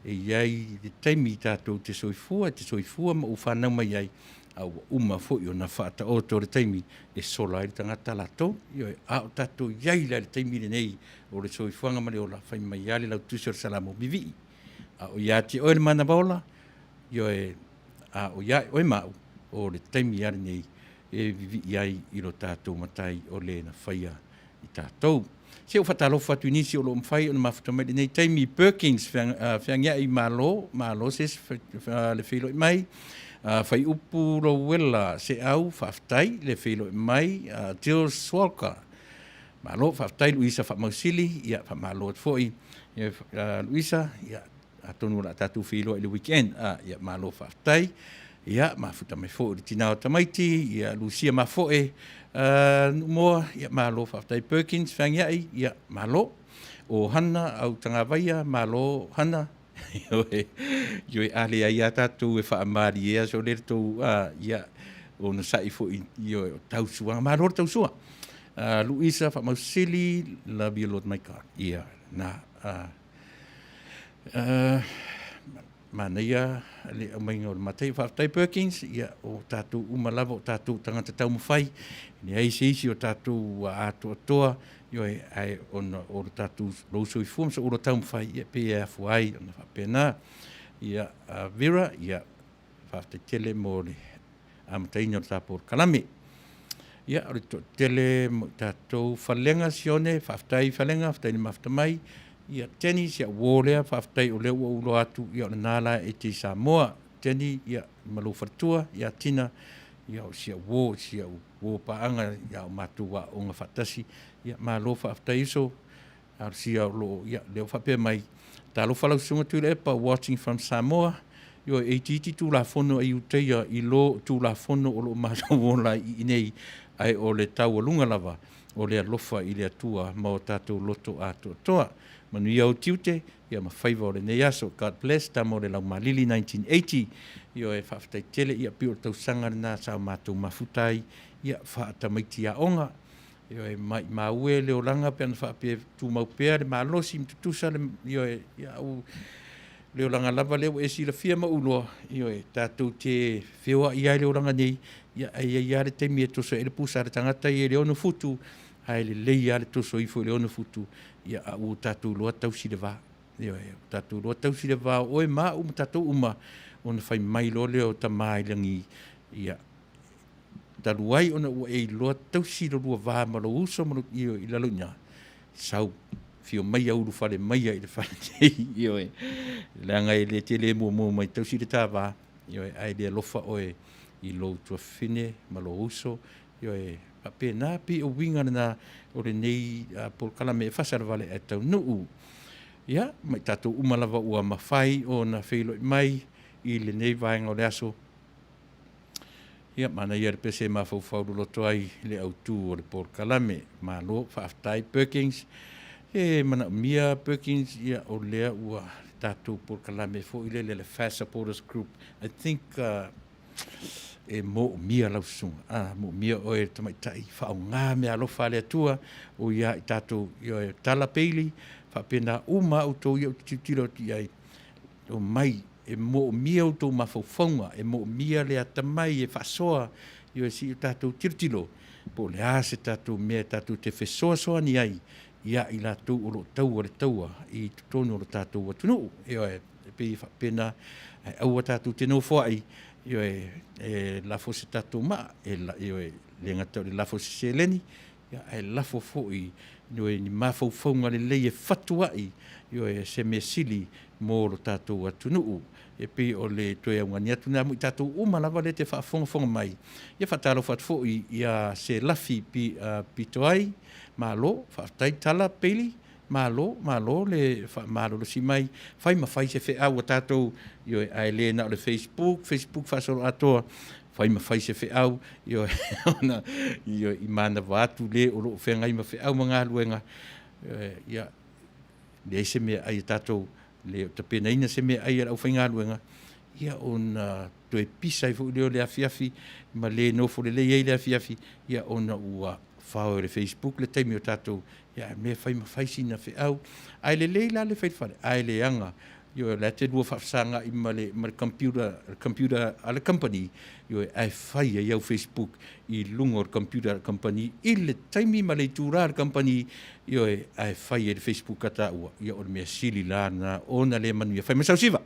e i ai le taimi tatou te soifua, e te soifua ma ou fanau mai ai, a ua uma foi ona faataoto le taimi e sola ai le tagata latou. Ioe, a o tatou i ai la i le taimi lenei o le soifuaga ma le ola, fai mai lava le Lautusi o le Salamo, vivii, a o ia te oe le manava ola, ioe, a o ia oe ma au, o le taimi lava lenei e vivii ai i lo tatou Matai o le na faia i tatou. Se ua faatalofa atu i nisi o lo o mafai ona mafuta mai i lenei taimi. Perkins, Feagiai Malo, malo se le feiloai mai. Faiupu Rowella Seau, faafetai le feiloai mai. Jules Walker, malo, faafetai. Luisa Faamausili, ia faamalo atu foi. Luisa, ia atonu o le a tatou feiloai i le weekend. Ia malo faafetai. Ia, mafuta mai foi le tina o tamaiti, ia Lucia Mafoe, Nuumoa, ia malo faafetai. Perkins Feagiai, ia malo. O Hana au Tagavaia, malo Hana. Ioe, ioe, a leai lava tatou e faamalie aso le tou, ia, onosai foi, ioe, o tausuaga, malo le tausua. Luisa Faamausili, love you Lord my God. Ia, na, manaia le aumaiga o le Mataio. Faafetai Perkins, ia, o tatou uma lava o tatou tagata taumafai, e leai se isi o tatou ua atoatoa, ioe, ae ona o le tatou lou soifua ma sou ola taumafai, ia, pei e afua ai ona faapena. Ia, Vera, ia, faafetai tele mo le amataina o le ta polokalame. Ia, o le toatele mo i tatou Falega Sione, faafetai Falega, faafetai le mafuta mai. Ia, Tenny, si au uo lea, faafetai o lea ua ou iloa atu, ia o lena la e te i Samoa. Tenny, ia, ma lou faletua, ia Tina, ia o si au uo, si au uo paaga ia o matou aooga faatasi. Ia, malo faafetai uso. Alusia o lo o, ia, lea ua faapea mai, Talofa lau Susuga Tuilaepa, watching from Samoa. Ioe, e itiiti Tulafono a Iutaia i lo Tulafono o lo o matou ola ai i inei, ae o le taualuga lava o le alofa i le Atua ma o tatou loto atoatoa. Manuia ou tiute, ia ma faiva o lenei aso. God bless, tama o le Laumalili 1980. Ioe, faafetai tele, ia pei o le tausaga lena sa o matou mafuta ai, ia, faatamaiti aoga. Ioe, maimau e le olaga pe ana faapea e tumau pea le malosi ma tutusa le, ioe, ia au le olaga lava lea ua e silafia ma ou iloa, ioe, tatou te feoai ai le olaga nei, ia ae i ai lava le taimi e toso ai le pusa a le tagata ia i le 6 futu, ae lelei lava le toso ifo i le 6 futu, ia a ua tatou iloa tausi le va. Ioe, ua tatou iloa tausi le va o oe ma au ma tatou uma, ona fai mai loa lea o Tama i lagi, ia, talu ai ona ua e iloa tausi lo lua va ma lou uso ma lou, ioe, i lalo i ina, sau, afio maia ulufale maia i le fale nei, ioe, leaga e le tele muamua mai tausi le ta va, ioe, ae le alofa oe i lou tuafafine ma lou uso, ioe, faapena, pei o uiga lena o lenei polokalame e fasalavale ae taunuu. Ia, ma i tatou uma lava ua mafai ona feiloai mai i lenei vaega o le aso. Ia, manaia le pese e mafaufau loloto ai le autu o le polokalame. Malo, faafetai Perkins. E manaomia Perkins, ia o lea ua le tatou polokalame foi lele le Fast Supporters Group. I think e moomia lau susuga. Ah, moomia oe le tamaitai faaaoga meaalofa a le Atua o ia i tatou, ioe, tala peili, faapena uma outou ia ou te tilotilo atu i ai. Omai e moomia outou mafaufauga, e moomia le atamai e faasoa, ioe, se i o tatou tilotilo po o le a se tatou mea e tatou te fesoasoani ai ia i latou o lo o taua le taua i totonu o lo tatou atunuu. Ioe, e pei e faapena, ae aua tatou te nofoai, ioe, e lafo se tatou maa, e, ioe, le gata o le lafo o se seleni, ia, ae lafo foi, ioe, ni mafaufauga lelei e fatu ai, ioe, se mea sili mo lo tatou atunuu. E pei o le toe augani atu lena mo i tatou uma lava lea te faafogafoga mai. Ia faatalofa atu foi ia Selafi Pitoai, malo, faafetai Tala Bailey, malo, malo le faamalolosi mai, fai ma fai se feau a tatou, ioe, ae le na o le Facebook, Facebook faasoloatoa, fai ma fai se feau, ioe, ona, ioe, i manava atu le o lo o feagai ma feau ma galuega, ioe, ia, leai se meaai a tatou, le o tapenaina se meaai a le aufaigaluega, ia ona toe pisa ai foi lea o le afiafi ma le nofo lelei ai le afiafi, ia ona ua fao e le Facebook le taimi o tatou, ia ae mea fai ma fai sina feau. Ae lelei la le fai i le fale, ae leaga, ioe, o la e te lua faafesagai ma le, ma le computer, le computer a le company, ioe, ae fai ai au Facebook i luga o le computer a le company i le taimi ma le itula a le company, ioe, ae fai ai le Facebook a taua, ia o le mea sili la lena ona le manuia. Fai mai sau siva!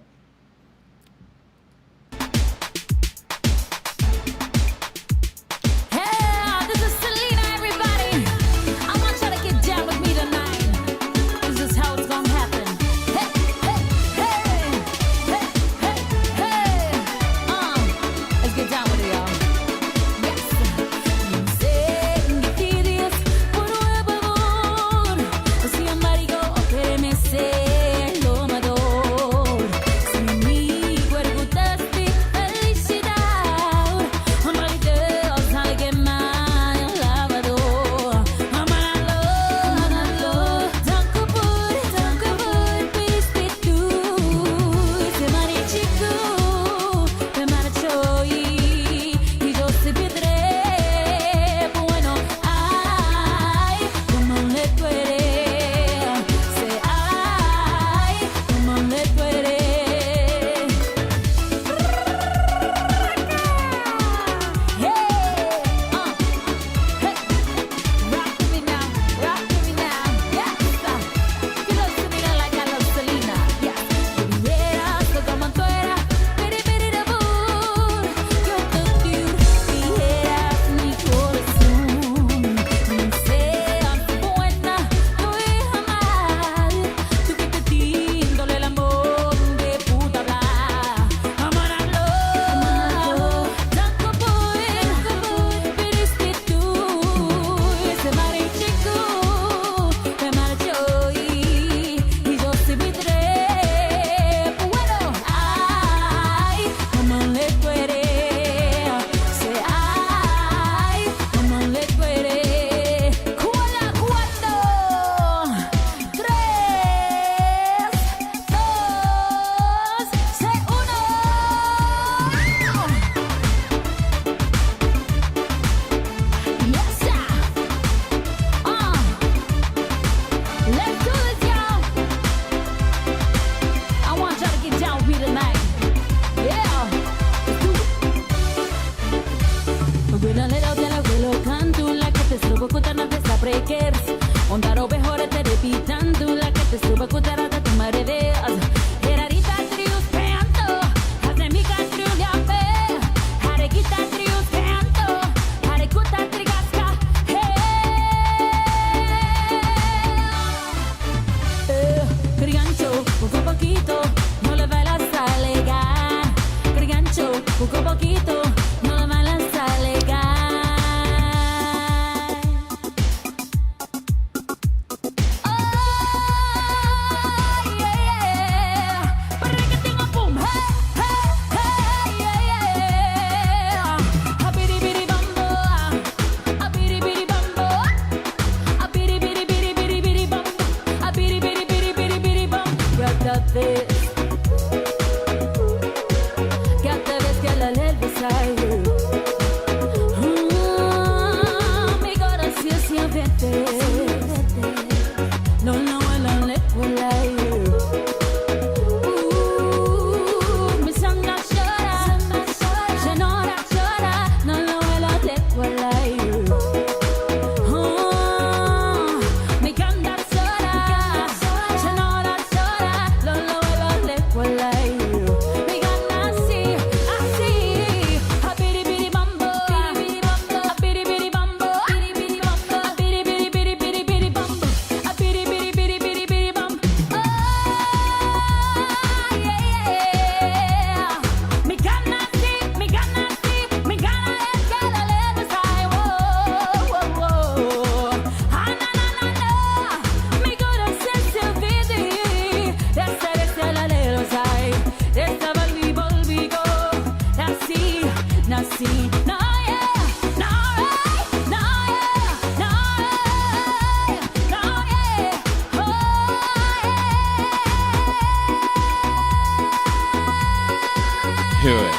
Ioe.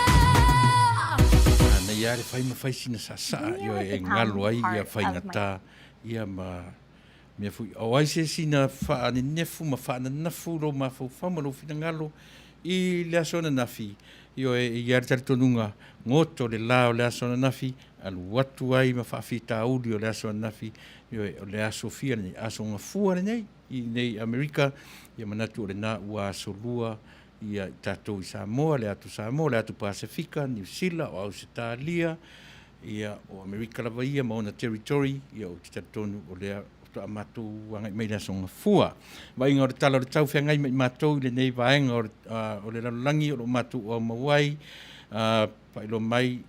Manaia le fai ma fai sina saasaa, Yeah, ioe, like e the galo calm ai ia part of my faigata ia ma mea foi. O ai se sina faanenefu ma faananafu lou mafaufau ma lou finagalo i le aso ananafi, ioe, e i ai le talitonuga goto le la o le aso ananafi, alu atu ai ma faafitauli o le aso ananafi, ioe, o le aso fia lenei, aso gafua lenei i nei Amerika, ia manatu o lena ua asolua ia i tatou i Samoa, le atu Samoa, le atu Pasefika, Niu Sila, o Ausetalia, ia o Amerika lava ia ma ona territory, ia ou te talitonu o lea faatoa matou agai mai i le Aso Gafua. Vaaiga o le Tala o le Tau feagai ma i matou i lenei vaega o le, o le lalolagi o lo o matou aumau ai, faailoa mai,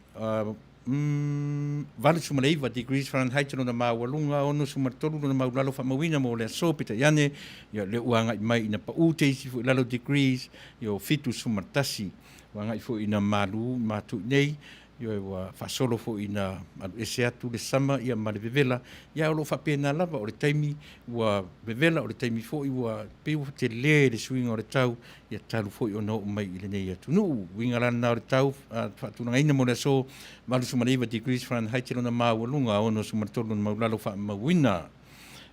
Umm, 89 degrees Fahrenheit lona maualuga, 63 lona maulalo faamauina mo le aso, peitai ane, ia lea ua agai mai ina pau te isi foi lalo degrees, ia o 71. Ua agai foi ina malu matou i nei, ioe, ua faasolo foi ina alu ese atu le sama ia ma le vevela, ia o lo o faapena lava, o le taimi ua vevela, o le taimi foi ua pei ua tele le suiga o le tau, ia talu foi ona oo mai i lenei atunuu. Uiga la lena o le tau faatulagaina mo le aso 89 degrees Fahrenheit lona maualuga, 63 lona maulalo faamauina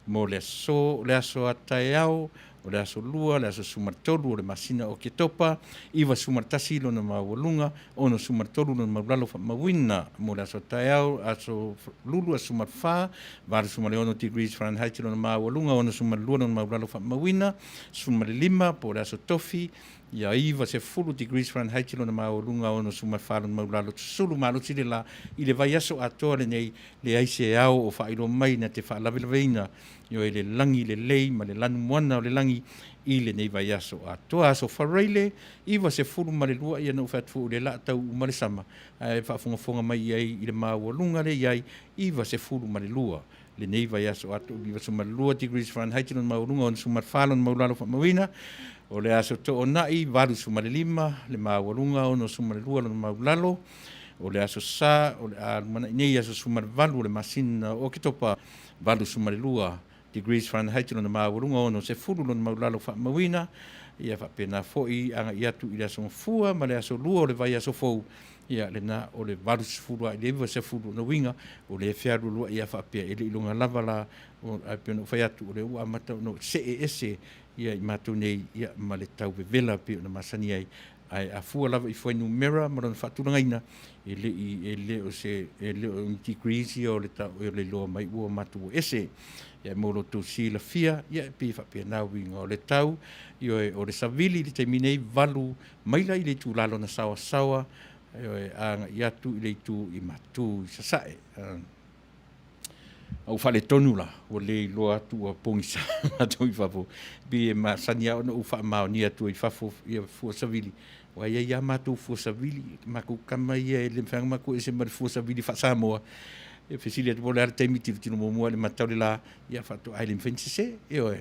mo le aso, o le aso a taeao, o le aso lua, le aso 13 o le masina o Oketopa, 91 lona maualuga, 63 lona maulalo faamauina mo le aso a taeao, aso lulu, aso 14, 86 degrees Fahrenheit lona maualuga, 62 lona maulalo faamauina, 15 po o le aso tofi, ia 90 degrees Fahrenheit lona maualuga, 64 lona maulalo, susulu malosi le la i le vaiaso atoa lenei, leai se ao o faailoa mai na te faalavelaveina ioe le lagi lelei ma le lanumoana o le lagi i lenei vaiaso atoa. Aso Faraile, 92, ia na ou fai atu foi o lea la tau uma le sama, ae faafogafoga mai i ai i le maualuga le i ai 92 lenei vaiaso atoa, 92 degrees Fahrenheit lona maualuga, 64 lona maulalo faamauina. O le aso Toonai, 85 le maualuga, 62 lona maulalo. O le aso Sa, o le a lumanai nei aso 18 o le masina o Oketopa, 82 degrees Fahrenheit lona maualuga, 60 lona maulalo faamauina. Ia faapena foi agai atu i le aso Gafua ma le aso Lua o le vaiaso fou, Ia, lena, o le 80 a i le 90 ona uiga, o lea e fealualuai a faapea, e le i iloga lava la, o, ae pei ona ou fai atu, o lea ua amata ona see ese ia i matou nei, ia, ma le tau vevela pei ona masani ai, Ae a fua lava i fuainumera ma lona faatulagaina, e le i, e le o se, e le o ni degrees ia o le, o le iloa mai ua matou o ese. Ia mo lo outou silafia, ia e pei e faapena uiga o le tau. Ioe, o le savili i le taimi nei, 8 maila i le itula lona saoasaoa, ioe, agai atu i le itu i Matu i Sasae. A ua faaletonu la, ua le iloa atu ua pogisa matou i fafo. Pei e masani lava ona ou faamaonia atu i fafo ia fua savili, aua e i ai lava matou fua savili, matou tama ia e le mafai lava ona matou ese ma le fua savili faa-Samoa. E fesili atu po o le a le taimi, tilotilo muamua lava i le mata o le la, ia faatoa, ae le mafai ona sese. Ioe.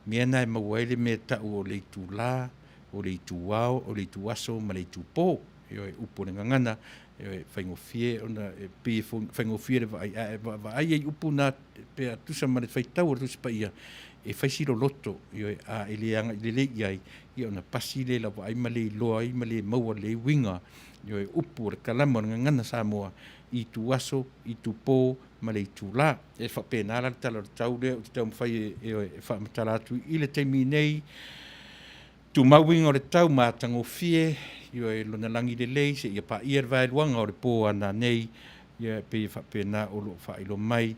O mea na e maua ai le mea e tau o le itula, o le itu ao, o le itu aso ma le itu po. Ioe, upu o le gagana, e faigofie ona, e pei e faigofie le vaai, ae a vaavaai i upu na pe a tusa ma le faitau a le Tusi Paia, e fai si loloto, ioe, a e le agai lelei i ai, ia ona pasi lea i lau vaai ma le iloa ai ma le maua lelei uiga, ioe, upu o le kalama o le gagana Samoa, itu aso, itu po ma le itula. E faapena la le tala o le tau lea ou te taumafai e faamatala atu i le taimi nei. Tumau uiga o le tau ma atagofie, ioe, lona lagi lelei seia paia le vaeluaga o le po a nanei, ia e pei e faapena o lo o faailoa mai.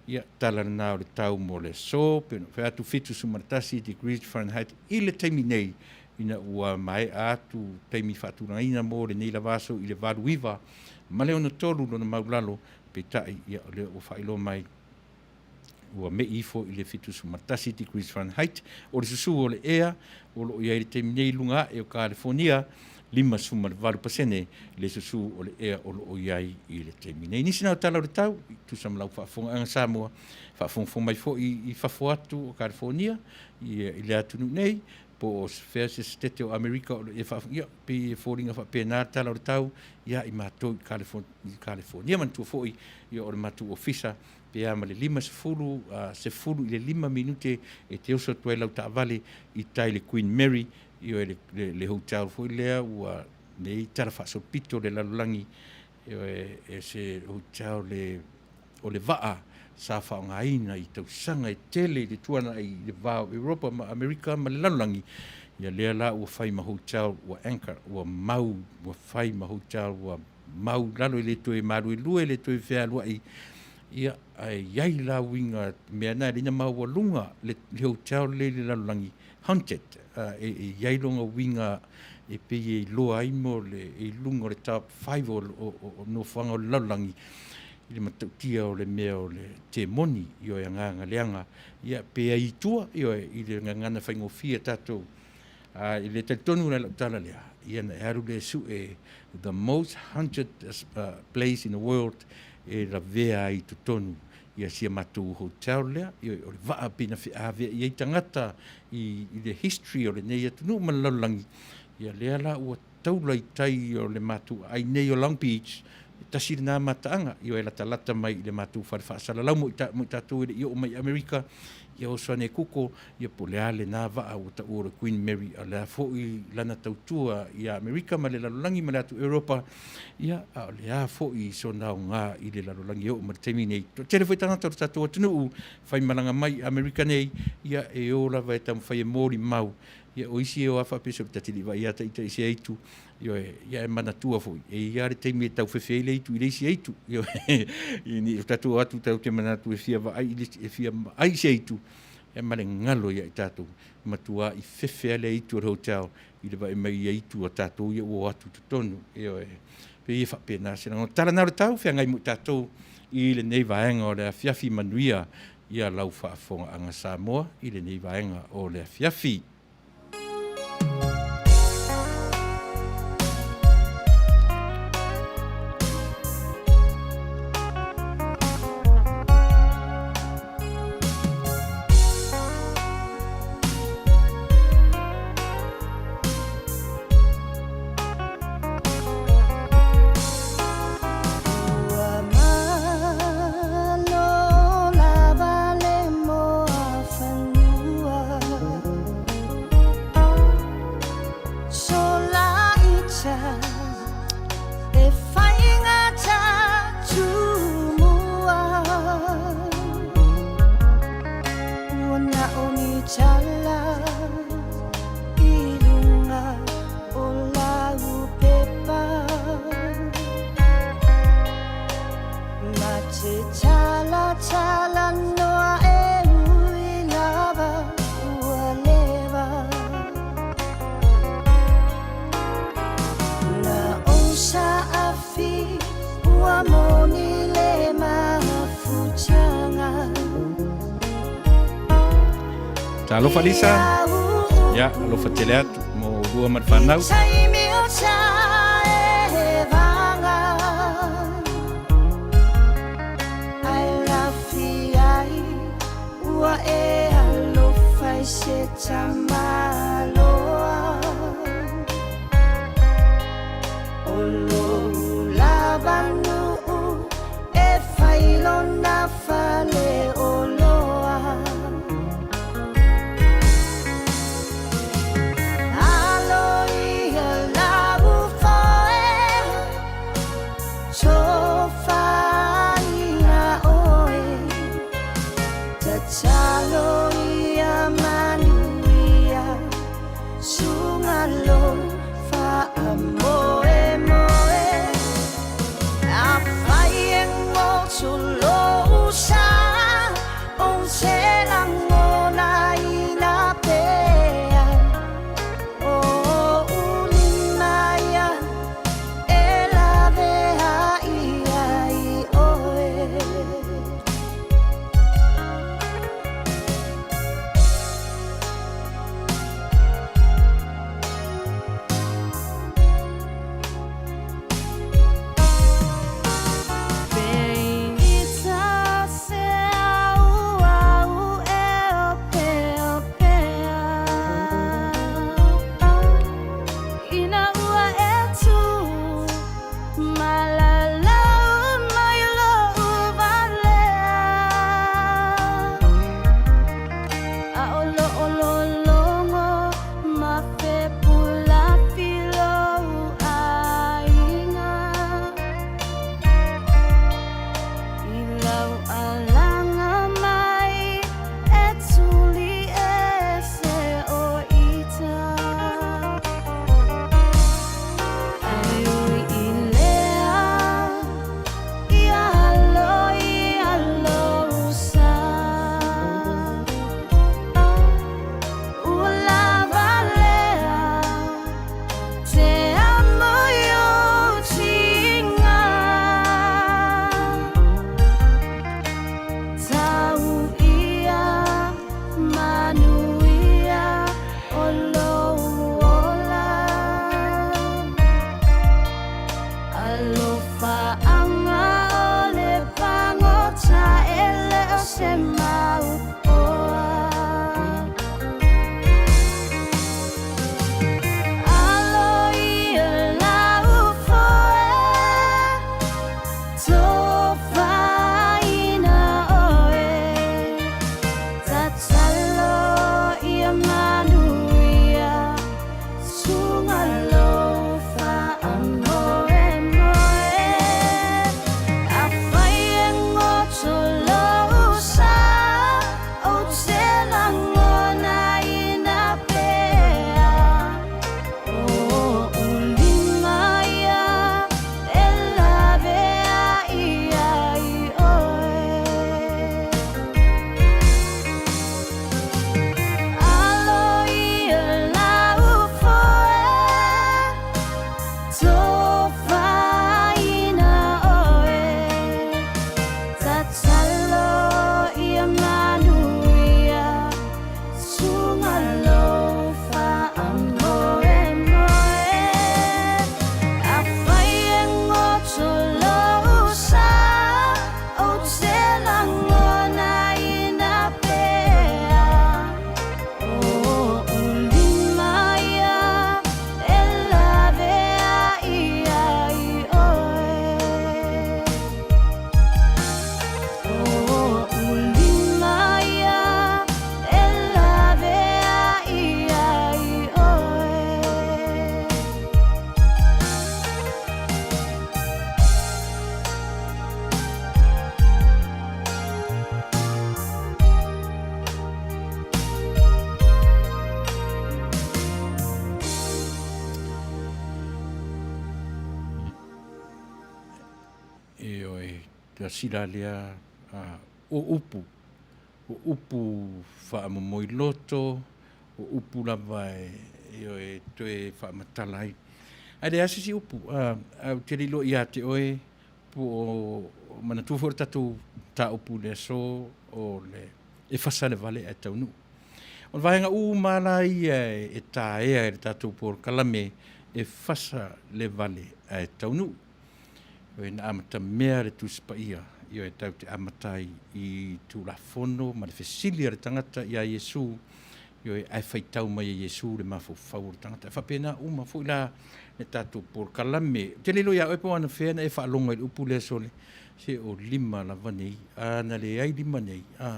Ia, tala lena o le tau mo le aso, pei ona ou fai atu, 71 degrees Fahrenheit i le taimi nei, ina ua maea atu taimi faatulagaina mo lenei lava aso i le 89 ma le 63 lona maulalo, peitai, ia, o lea ua faailoa mai ua me'i ifo i le 71 degrees Fahrenheit. O le susu o le ea o lo o i ai i le taimi nei i luga ae o Kalifonia, 58% le susu o le ea o lo o i ai i le taimi nei. Nisi na o tala o le tau, i tusa ma lau faafofogaaga Samoa, faafogafoga mai foi i fafo atu o Kalifonia, i le atunuu nei, po o fea se setete o Amerika o lo o e faafofoga, ia, pei e foliga faapena le tala o le tau ia i matou i Kalifonia. Manatua foi, ia, o le matou ofisa, pe a ma le 50, 10 i le 5 minute e te oso atu ai lau taavale i tai i le Queen Mary, ioe, le, le, le hotel foi lea ua nei tala faasolopito le lalolagi, ioe, e se hotel le, o le vaa sa faaaogaina i tausaga e tele i le tuanai i le va o Europa ma Amerika ma le lalolagi, ia lea la ua fai ma hotel ua anchor, ua mau, ua fai ma hotel ua mau i lalo e le toe maluelue, e le toe fealuai, ia, ae i ai la uiga mea na e leina maualuga le, le hotel le i le lalolagi, haunted, e, e i ai lona uiga e pei e iloa ai mo le, i luga o le top 5 o, o, o, o nofoaga o le lalolagi, i le matautia o le mea o le temoni, ioe, agaga leaga, ia, pe ai i tua, ioe, i le gagana faigofie tatou. A i le talitonu la i lau tala lea, ia na e alu lea e sue the most haunted place in the world e lavea ai i totonu ia sia matou hotel lea, ioe, o le vaa pei na feaveai ai tagata i, i le history o lenei atunuu ma le lalolagi, ia lea la ua taula i tai o le matou aai nei o Long Beach, e tasi lena mataaga, ioe, latalata mai i le matou fale faasalalau mo i, mo i tatou e le i oo mai i Amerika, ia oso ane e kuko, ia po o le a lena vaa ua taua o le Queen Mary, a o le a foi lana tautua ia Amerika ma le lalolagi ma le atu Europa, ia, a o le a foi sona aoga i le lalolagi e oo mai le taimi nei. Toatele foi tagata o le tatou atunuu faimalaga mai i Amerika nei, ia e o lava e taumafai e molimau. Ia, o isi e o lava faapea se ta te le i vaai lava ita i se aitu, ioe, ia e manatua foi, e i ai lava le taimi e tau fefe ai le aitu i le isi aitu, ioe, i o tatou o atu tatou te manatu e fia vaai i le, e fia vaai i se aitu, ia ma le galo ia i tatou, matua i fefe lava le aitu o le hotel i le vaai mai i aitu a tatou ia ua o atu i totonu, ioe. Pei e faapena se lagona. Tala na o le tau, feagai mo i tatou i lenei vaega o le afiafi manuia ia lau faafofogaaga Samoa i lenei vaega o le afiafi. Ua malo lava le moafanua Solaita e faigata tumua Ua na o ni tala i luga o la. Talofa Lisa. Ia, alofa tele atu mo lua ma le fanau. Ua e alofa i se tamaloa O lou lava nuu e fai lona faleoloa Alo ia lau foe Tofaina oe Tatalo ia manuia Suga lou faamoemoe Afai e goto lou sa Ou te lagonaina pea O ou lima ia e laveai ai oe. Ina ua e tu malalau mai lo'u valea A o lo'o lologo ma fepulafi lou aiga I lau alaga mai e tuli ese o ita Ai ui i lea ia alo ia lou sa Ua lava lea te amo i ou tiga Tau ia manuia o lou ola Alofa anga o le pagota e le o se mau oa Alo ia lau foe Tofaina oe Tatalo ia manuia Suga lou faamoemoe Afai e goto lou sa Ou te lagonaina pea O ou lima ia e laveai ai oe Alo ia lau foe Tofaina oe Tatalo ia manuia Suga lou faamoemoe Afai e goto lou sa Ou te lagonaina pea O ou lima ia e laveai ai oe O ou lima ia e laveai ai oe. Ioe, silasila lea o upu, o upu faamomoi loto, o upu lava e, ioe, toe faamatala ai. Ae leai se isi upu, ae ou te le iloa ia te oe, po o manatua foi le tatou mataupu i le aso o le e fasa le vale ae taunuu. O le vaega uma la ia e taea e le tatou polokalame e fasa le vale ae taunuu. Ioe, na amatamea le Tusi Paia, ioe, tatou te amata ai i Tulafono ma le fesili a le tagata ia Iesu, ioe, ae faitau mai e Iesu le mafaufau o le tagata. E faapena uma foi la le tatou polokalame. Ou te le iloa ia oe po o anafea na e faalogo ai i le upu lea, sole, se o lima lava nei, a na leai lima nei, a.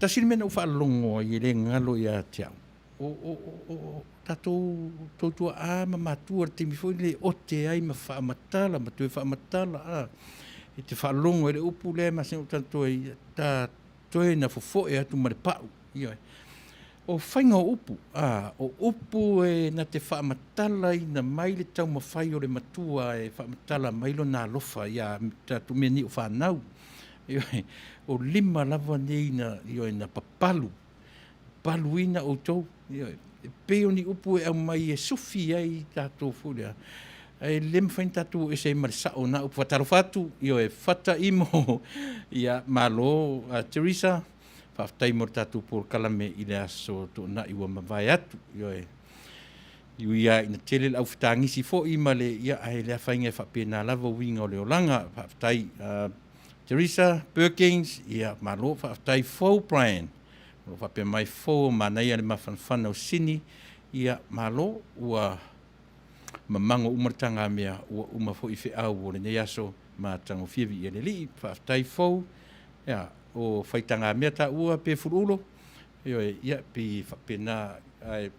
Tasi le mea na ou faalogo ai e le galo ia te au, o tatou tuaa ma matua i le taimi foi lele e ote ai ma faamatala ma toe faamatala, a. E te faalogo ai i le upu lea e masani ona ou talanoa ai, ta toe na fofoe atu ma le pau. Ioe. O faiga o upu, a, o upu e na te faamatalaina mai le taumafai o le matua e faamatala mai lona alofa ia tatou mea nei o fanau. Ioe. O lima lava nei na, ioe, na papalu, papaluina outou. Ioe. E pei o ni upu e aumai e sufi ai tatou foi lea, e le mafai ona tatou o ese ai ma le sao o na upu. Faatalofa atu, ioe, Fata Imo, ia, malo, Teresa, faafetai mo le tatou polokalame i le aso Toonai ua mavae atu, ioe. E ui lava ina tele le aufetagisi foi ma le, ia, ae le afaina e faapena lava uiga o le olaga. Faafetai, Teresa Perkins, ia, malo, faafetai fou Brian. O lo o faapea mai fou o manaia le mafanafana o Sini, ia, malo, ua mamago uma le tagamea, ua uma foi feau o lenei aso matagofie viia le Alii. Faafetai fou, ia, o faitagamea taua pe fuluulo, ioe, ia, pei e faapena, ae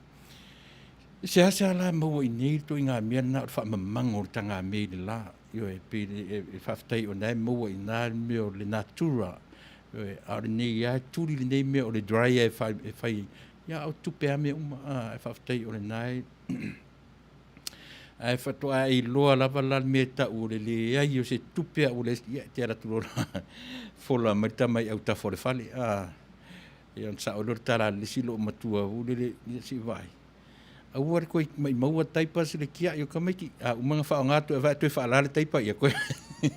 seasea la maua i inei le ituaiga mea lena o le faamamago o le tagamea i le la. Ioe, pei e faafetai o lena e maua i ina le mea o le natura, ioe, a o lenei lava e tuli lenei mea o le dryer e fai, ia a o tupe lava mea uma, ae faafetai o lena e ae faatoa e iloa lava la le mea e tau o le leai o se tupe a ua leai, ia e te alu atu loa la fola mai le tama i autafa o le fale, a, ia ona sao lea o le tala a le isi loomatua foi lele, ia se i vaai, aua le toe maimaua diapers le tiai o tamaiti, a uma ona faaaoga atu e vae toe faala le diaper, ia toe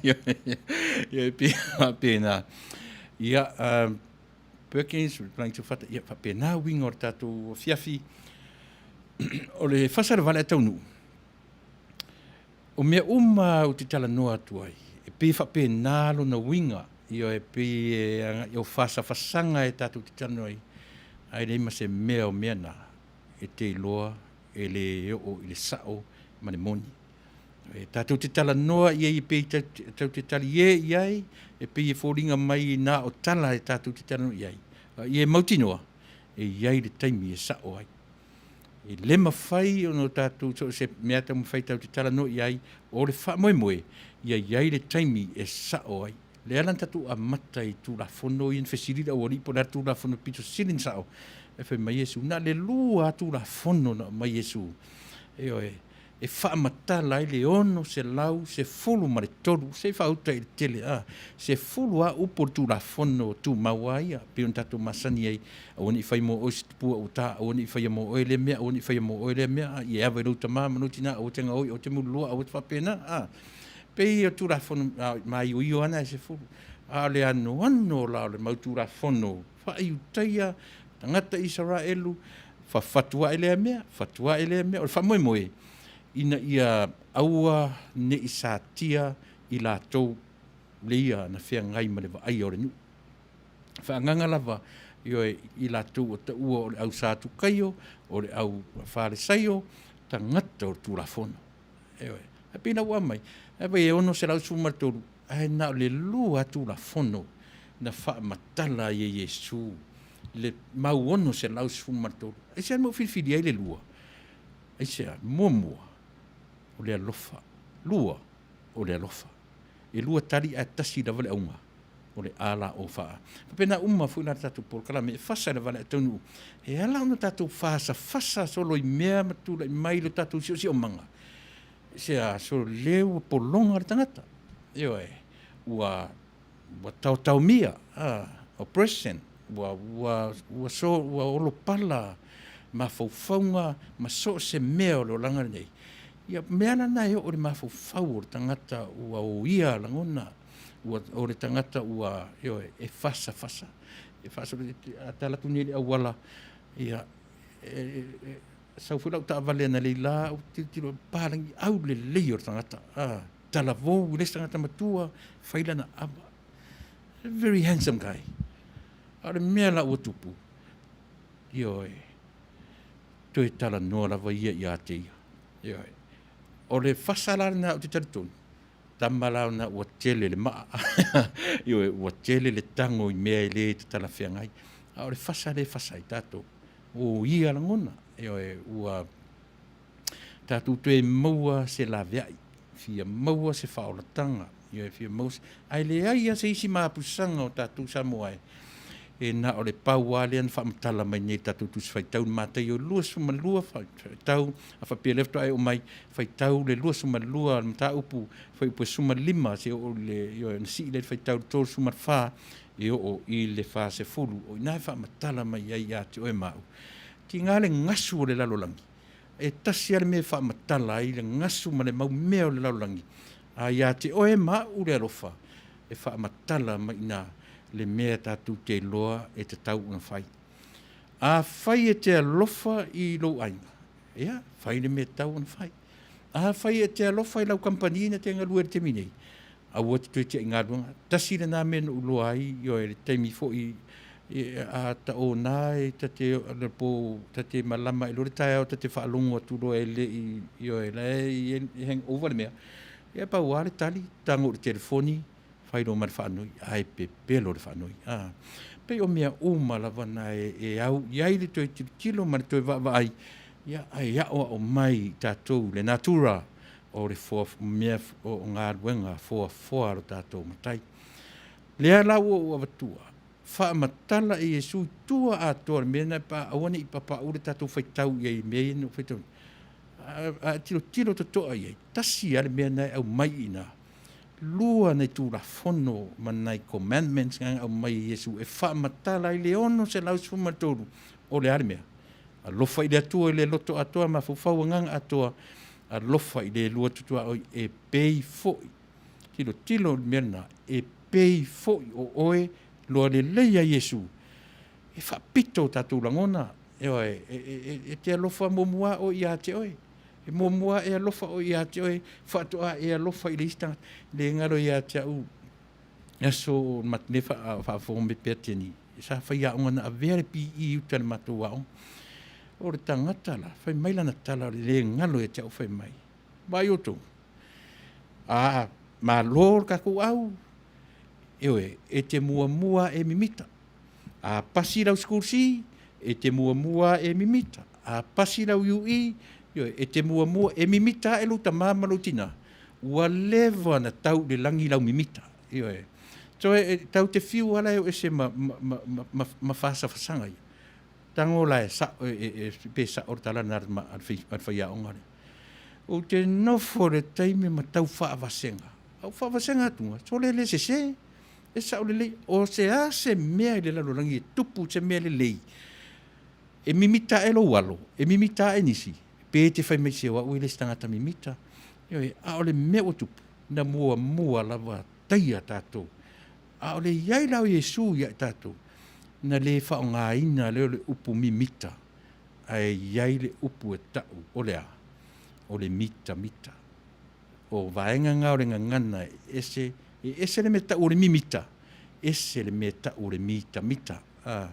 ia e pei e faapena. Ia, Perkins, replying to Fata, ia faapena uiga o le tatou afiafi. O le fasa o le vale a Taunuu, o mea uma ou te talanoa atu ai, e pei e faapena lona uiga, ioe, e pei e agai o fasafasaga e tatou te talanoa ai, ae leai ma se mea o mea na e te iloa e le oo i le sao ma le moni. E tatou te talanoa i ai e pei tatou te talie i ai, e pei e foliga mai na o tala e tatou te talanoa i ai, a ia e mautinoa e i ai le taimi e sao ai. E le mafai ona tatou so o se mea taumafai tatou te talanoa i ai, o le faamoemoe ia i ai le taimi e sao ai. Lea la na tatou amata i Tulafono ia na fesili le aualii po o le a le Tulafono pito sili ona sao. Ae fai mai Iesu, na o le lua lava Tulafono na aumai Iesu, ioe, e faamatala ai le 613, se i faauta i le tele, a, sefulu lava upu o le Tulafono Tumau lava ia, pei ona tatou masani ai, aua ne i fai mo oe se tupua ua ta, aua ne i faia mo oe lea mea, aua ne i faia mo oe lea mea, a, ia e ava i lou tama ma lou tina, aua te gaoi, aua te mululua, aua te faapena, a. Pei o Tulafono maioio lava na e sefulu, a o le anoano la o le mau Tulafono faa-Iutaia, tagata Isaraelu, fafatu ae lea mea, fatu ae lea mea. O le faamoemoe, ina ia aua ne i satia i latou leia na feagai ma le vaaia o le nuu. Faaagaga lava, ioe, i latou ua taua o le au Satukaio, o le au Falesaio, tagata o le Tulafono. Ioe. Ae pei la ua aumai, ae vaai e 613, ae na o le lua lava Tulafono na faamatala ai e Iesu le mau 613. Aisea le mea ua filifili ai le lua? Aisea? Muamua, o le alofa. Lua, o le alofa. E lua tali ae tasi lava le auga, o le a la o fa a. Faapena uma foi la le tatou polokalame e fasa i le vale a taunuu. E ala ona tatou fasafasa solo i mea ma tulai mai lo tatou siosiomaga, se a solo le ua pologa le tagata. Ioe, ua ua taotaomia, oppression, ua, ua, ua, so, ua olopala mafaufauga ma so o se mea o le olaga lenei. Ia, mea la na e oo i le mafaufau o le tagata ua oia lagona, ua, o le tagata ua, ioe, e fasafasa. E faasolo, a tala atu nei i le auala, Ia, e, e, sau foi lau taavale analeila, ou tilotilo, palagi aulelei o le tagata. Ah, talavou i le isi tagata matua, fai lana ava. Very handsome guy. A o le mea la ua tupu, ioe, toe talanoa lava ia ia te ia. Ioe. O le fasa la lena ou te talitonu, tama la ona ua tele le maa. Ioe, ua tele le tago i mea e le tatalafeagai. A o le fasa lea e fasa ai tatou, o ia lagona. Ioe, ua tatou toe maua se laveai, fia maua se faaolataga, ioe, fia maua se... Ae leai lava se isi mapusaga o tatou Samoa e, e na o le pau lava lea na faamatala mai nei i le tatou Tusi Faitau i le Mataio 22 faitau, a faapea o lea faatoa e oo mai, faitau le 22 o le mataupu fuaiupu e 15 seia oo i le, ioe, ona sii lea i le faitau i le 34 e oo i le 40. O i ina e faamatala mai ai ia te oe ma au. Tiga le gasu o le lalolagi, e tasi lava le mea e faamatala ai le gasu ma le mau mea o le lalolagi, a ia te oe ma au le alofa, e faamatala mai i ina le mea tatou te iloa e tatau ona fai. Afai e te alofa i lou aiga, ia, fai le mea e tatau ona fai. Afai e te alofa i lau kamupani na te galue i le taimi nei, aua e te toe tiai galuega. Tasi lena mea na ou iloa ai, ioe, le taimi foi a ta ona e ta te le po ta te malama ai loa le taeao ta te faalogo atu loa e le i, ioe, la e i hangover le mea. Ia pau lava le tali, tago i le telefoni, fai loa ma le faanoi, ae pepelo le faanoi. A, pei o mea uma lava na e, e au i ai le toe tilotilo ma le toe vaavaai, ia, ae aoao mai i tatou le natura o le foa, mea o galuega foafoa a lo tatou Matai. Lea la ua ou avatua, faamatala e Iesu i tua atoa o le mea lena pe a aua ne i papaʻu le tatou faitau i ai i mea ia na ou faitau nei. A, a tilotilo totoa i ai, tasi lava le mea lena e aumai i ina, lua nai Tulafono ma nai commandments na aumai e Iesu e faamatala ai le 613 o le a le mea? Alofa i le Atua i le loto atoa, mafaufau agaga atoa, alofa i le lua atu tuaoi e pei foi. Tilotilo i le mea lena, e pei foi o oe loa lelei a Iesu. E faapito o tatou lagona, ioe, e, e, e te alofa muamua oe ia te oe. E muamua e alofa oe ia te oe, faatoa e alofa i le isi tagata. Le galo ia te au, aso le faafofoga mai pea Teni, sa fai aoga na avea le PE i uta i le matou aoga. O le tagata la, fai mai lana tala, le galo ia te au fai mai. Vaai outou, a malo le tatou au, ioe, e te muamua e mimita. A pasi lau school C, e te muamua e mimita. A pasi lau UE, ioe, e te muamua e mimita ae lou tama ma lou tina. Ua leva na tau i le lagi lau mimita. Ioe. So, e, tau te fiu ala e o ese ma, ma, ma, ma, ma, ma fasafasaga ia. Tago la e sao, e, e, e, pe sao le tala lena a le faiaoga lea. Ou te nofo le taimi ma tau faavasega. Au faavasega atuga, sole le sese, e sao lelei. O se a se mea i le lalolagi e tupu se mea lelei, e mimita ae lou alo, e mimita ae nisi, pe te fai mai se o au e le se tagata mimita. Ioe, a o le mea ua tupu, na muamua lava taia tatou. A o le i ai la o Iesu ia i tatou, na le faaaogaina lea o le upu mimita, ae i ai le upu e tau o le a? O le mitamita. O vaega na o le gagana e ese, e ese le mea tau o le mimita, ese le mea tau o le mitamita. A,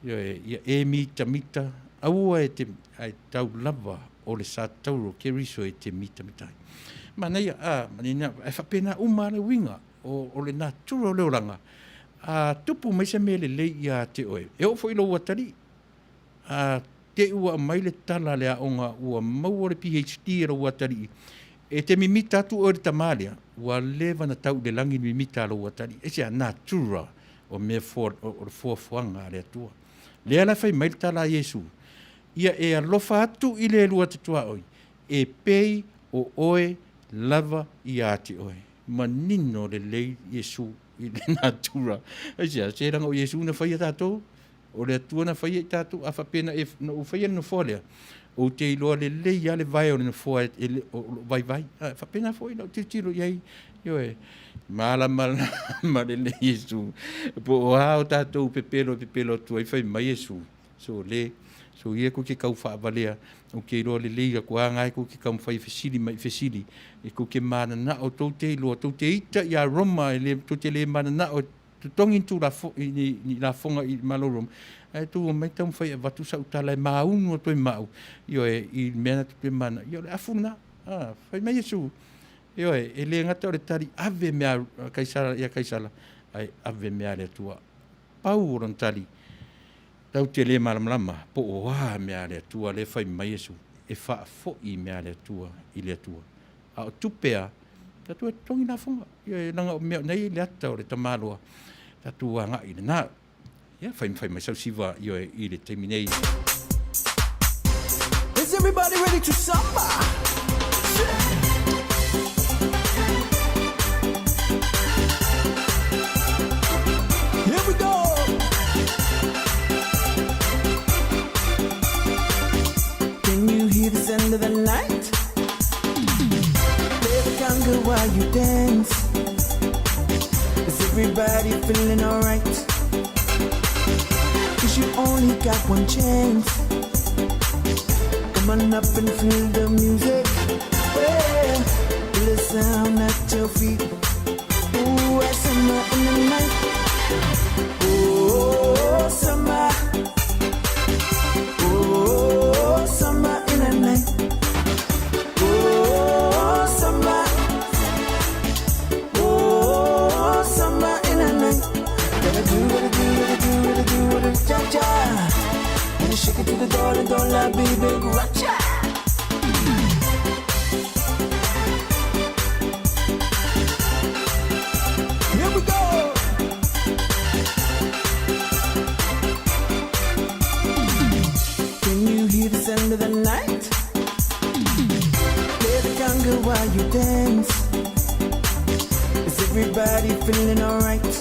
ioe, ia e mitamita, aua e te, ae tau lava o le sa tauro Keriso e te mitamita ai. Manaia, a, manina, e faapena uma le uiga o, o le natura o le olaga, a tupu mai se mea lelei ia te oe, e oo foi i lou atalii. A te i ua aumai le tala a le aoga ua maua le PhD e lou atalii, e te mimita atu oe i le tama lea, ua leva ona tau i le lagi le mimita a lou atalii. Aisea? Natura o mea foa, o le foafoaga a le Atua. Lea la e fai mai le tala a Iesu, ia e alofa atu i le lua te tuaoi, e pei o oe lava ia te oe. Manino lelei Iesu i le natura. Aisea? Se leaga o Iesu na faia tatou, O le Atua na faia i tatou, a faapea na e, na ou faia le nofoa lea, ou te iloa lelei lava le vae o le nofoa e, e, o lou vaivai. A, faapena foi lau tilotilo i ai, ioe, malamalama lelei Iesu, po o a o tatou pepelo e pepelo atu ai, fai mai Iesu. So le so ia kou te tau faavalea, ou te iloa lelei atu lava na e tou te taumafai e fesili mai i fesili, e tou te mananao tou te iloa, tou te ita ia Roma, e le, tou te le mananao e totogi ni tulafo, ni, ni lafoga i le Malo o Roma, ae tou omai taumafai e avatu sau tala e maunu atu ai ma au, ioe, i le mea na tou te mananao, ia o le afu lena. A, fai mai Iesu, ioe, e le gata o le tali ave mea a Kaisara ia Kaisara, ae ave mea a le Atua. Pau o lona tali, Tatou te le malamalama po o a mea a le Atua lea e fai mai Iesu e faafoi mea a le Atua i le Atua. A o tupe a, tatou e totogi lafoga. Ioe, leaga o mea o na e i ai le ata o le tamaloa, tatou agai i lena. Ia, fai fai mai sau siva, ioe, i le taimi nei. Is everybody ready to samba? Here we go. Can you hear the sound of the night? Play the conga while you dance. Is everybody feeling alright? Cause you only got one chance. Come on up and feel the music. Yeah. Feel the sound at your feet. Ooh, it's summer in the night. Oh, summer. Oh, summer in the night. Oh, summer. Oh, summer in the night. Gotta do, gotta do, gotta do, gotta do, gotta cha cha. Wanna shake it to the dollar, dollar, baby, gotcha. Here we go. Can you hear the sound of the night? Play the conga while you dance. Is everybody feeling alright?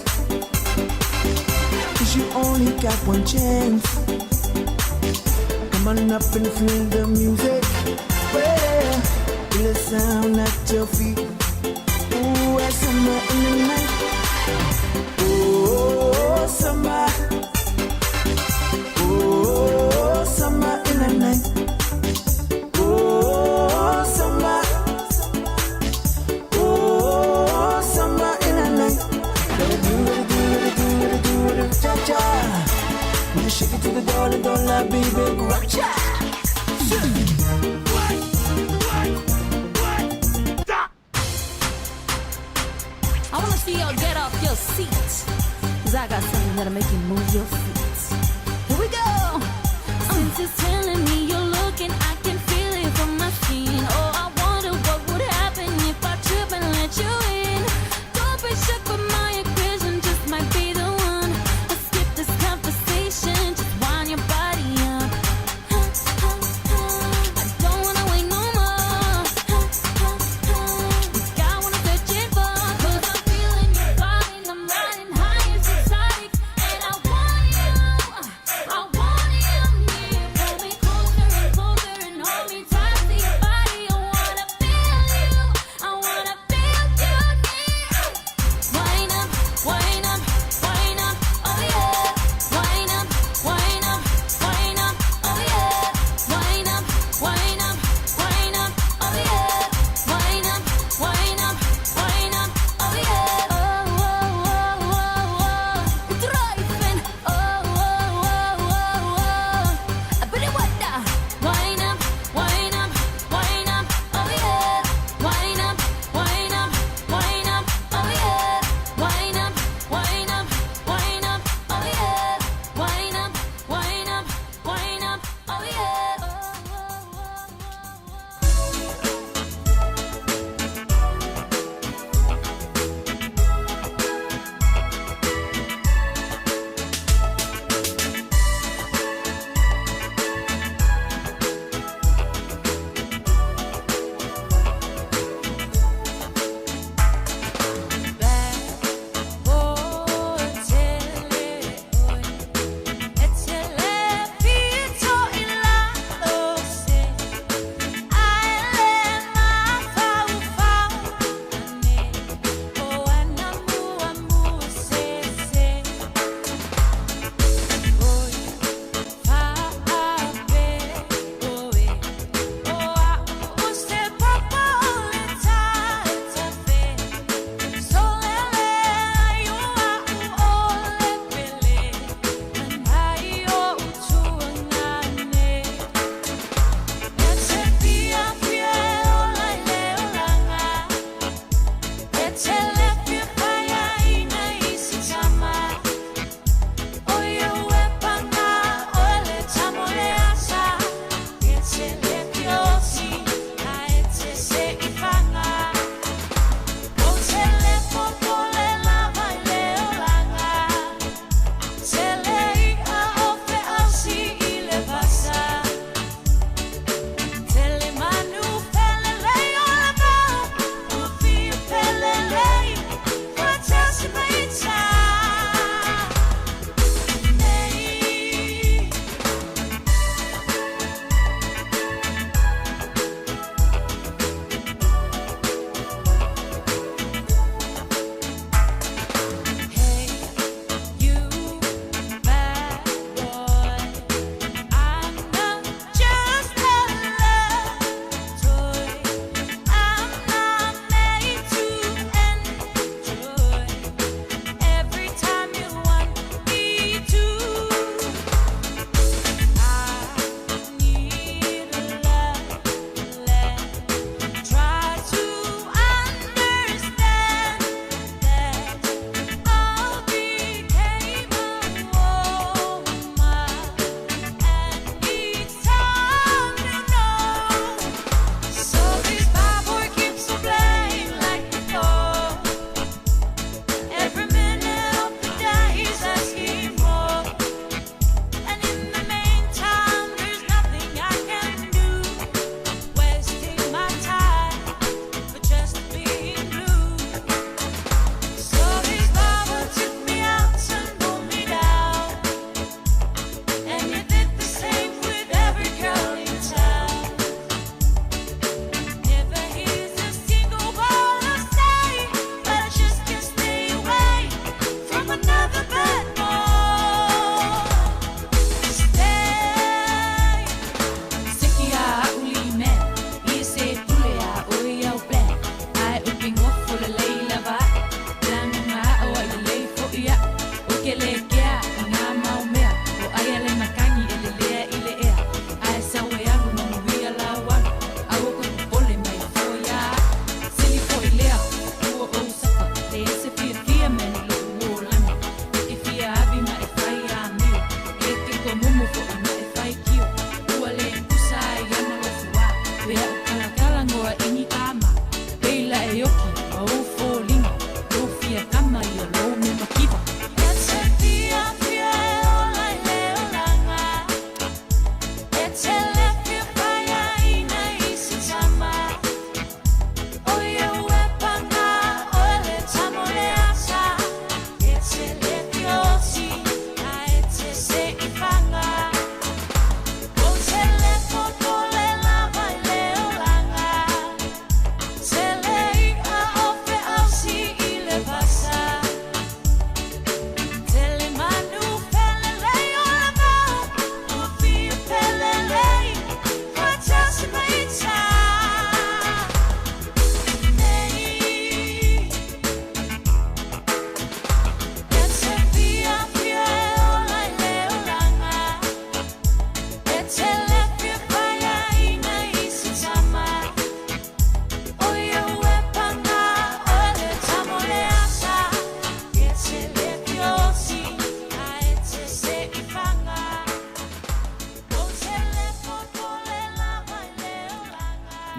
Cause you only got one chance. Come on up and feel the music. Yeah. Feel the sound at your feet. Ooh, it's summer in the night. Oh, summer. Oh, summer in the night. Oh, summer. Oh, summer in the night. Gotta do, gotta do, gotta do, gotta do, gotta cha cha. Wanna shake it to the dollar, dollar, baby, gotcha. I wanna see y'all get off your seats. Cause I got something that'll make you move your feet. Here we go. Since it's telling me you're looking, I can feel it from my skin. Oh, I wonder what would happen if I trip and let you in. Don't be shook by my equation, just might be the one. Let's skip this conversation, just wind your body up. I don't wanna wait no more. You got what I'm searching for. 'Cause I'm feeling your body, I'm riding high, it's exotic, and I want you. I want you near. Pull me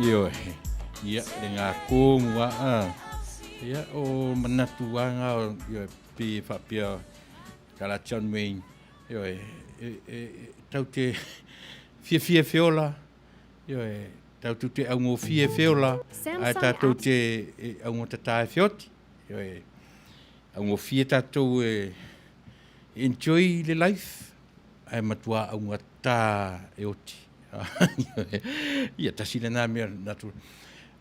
Ioe. Ia, le gakō a a. Ia, o manatu anga o, ioe, pei e faapea tala John Wayne, ioe, e, e, e, tau te fiafia feola, ioe, tau tu te augofie feola, ae tātou te e, augotatā e feoti. Ioe, augofie tātou e enjoy le life, ae matua augatā e oti. Ia, tasi lena mea natu.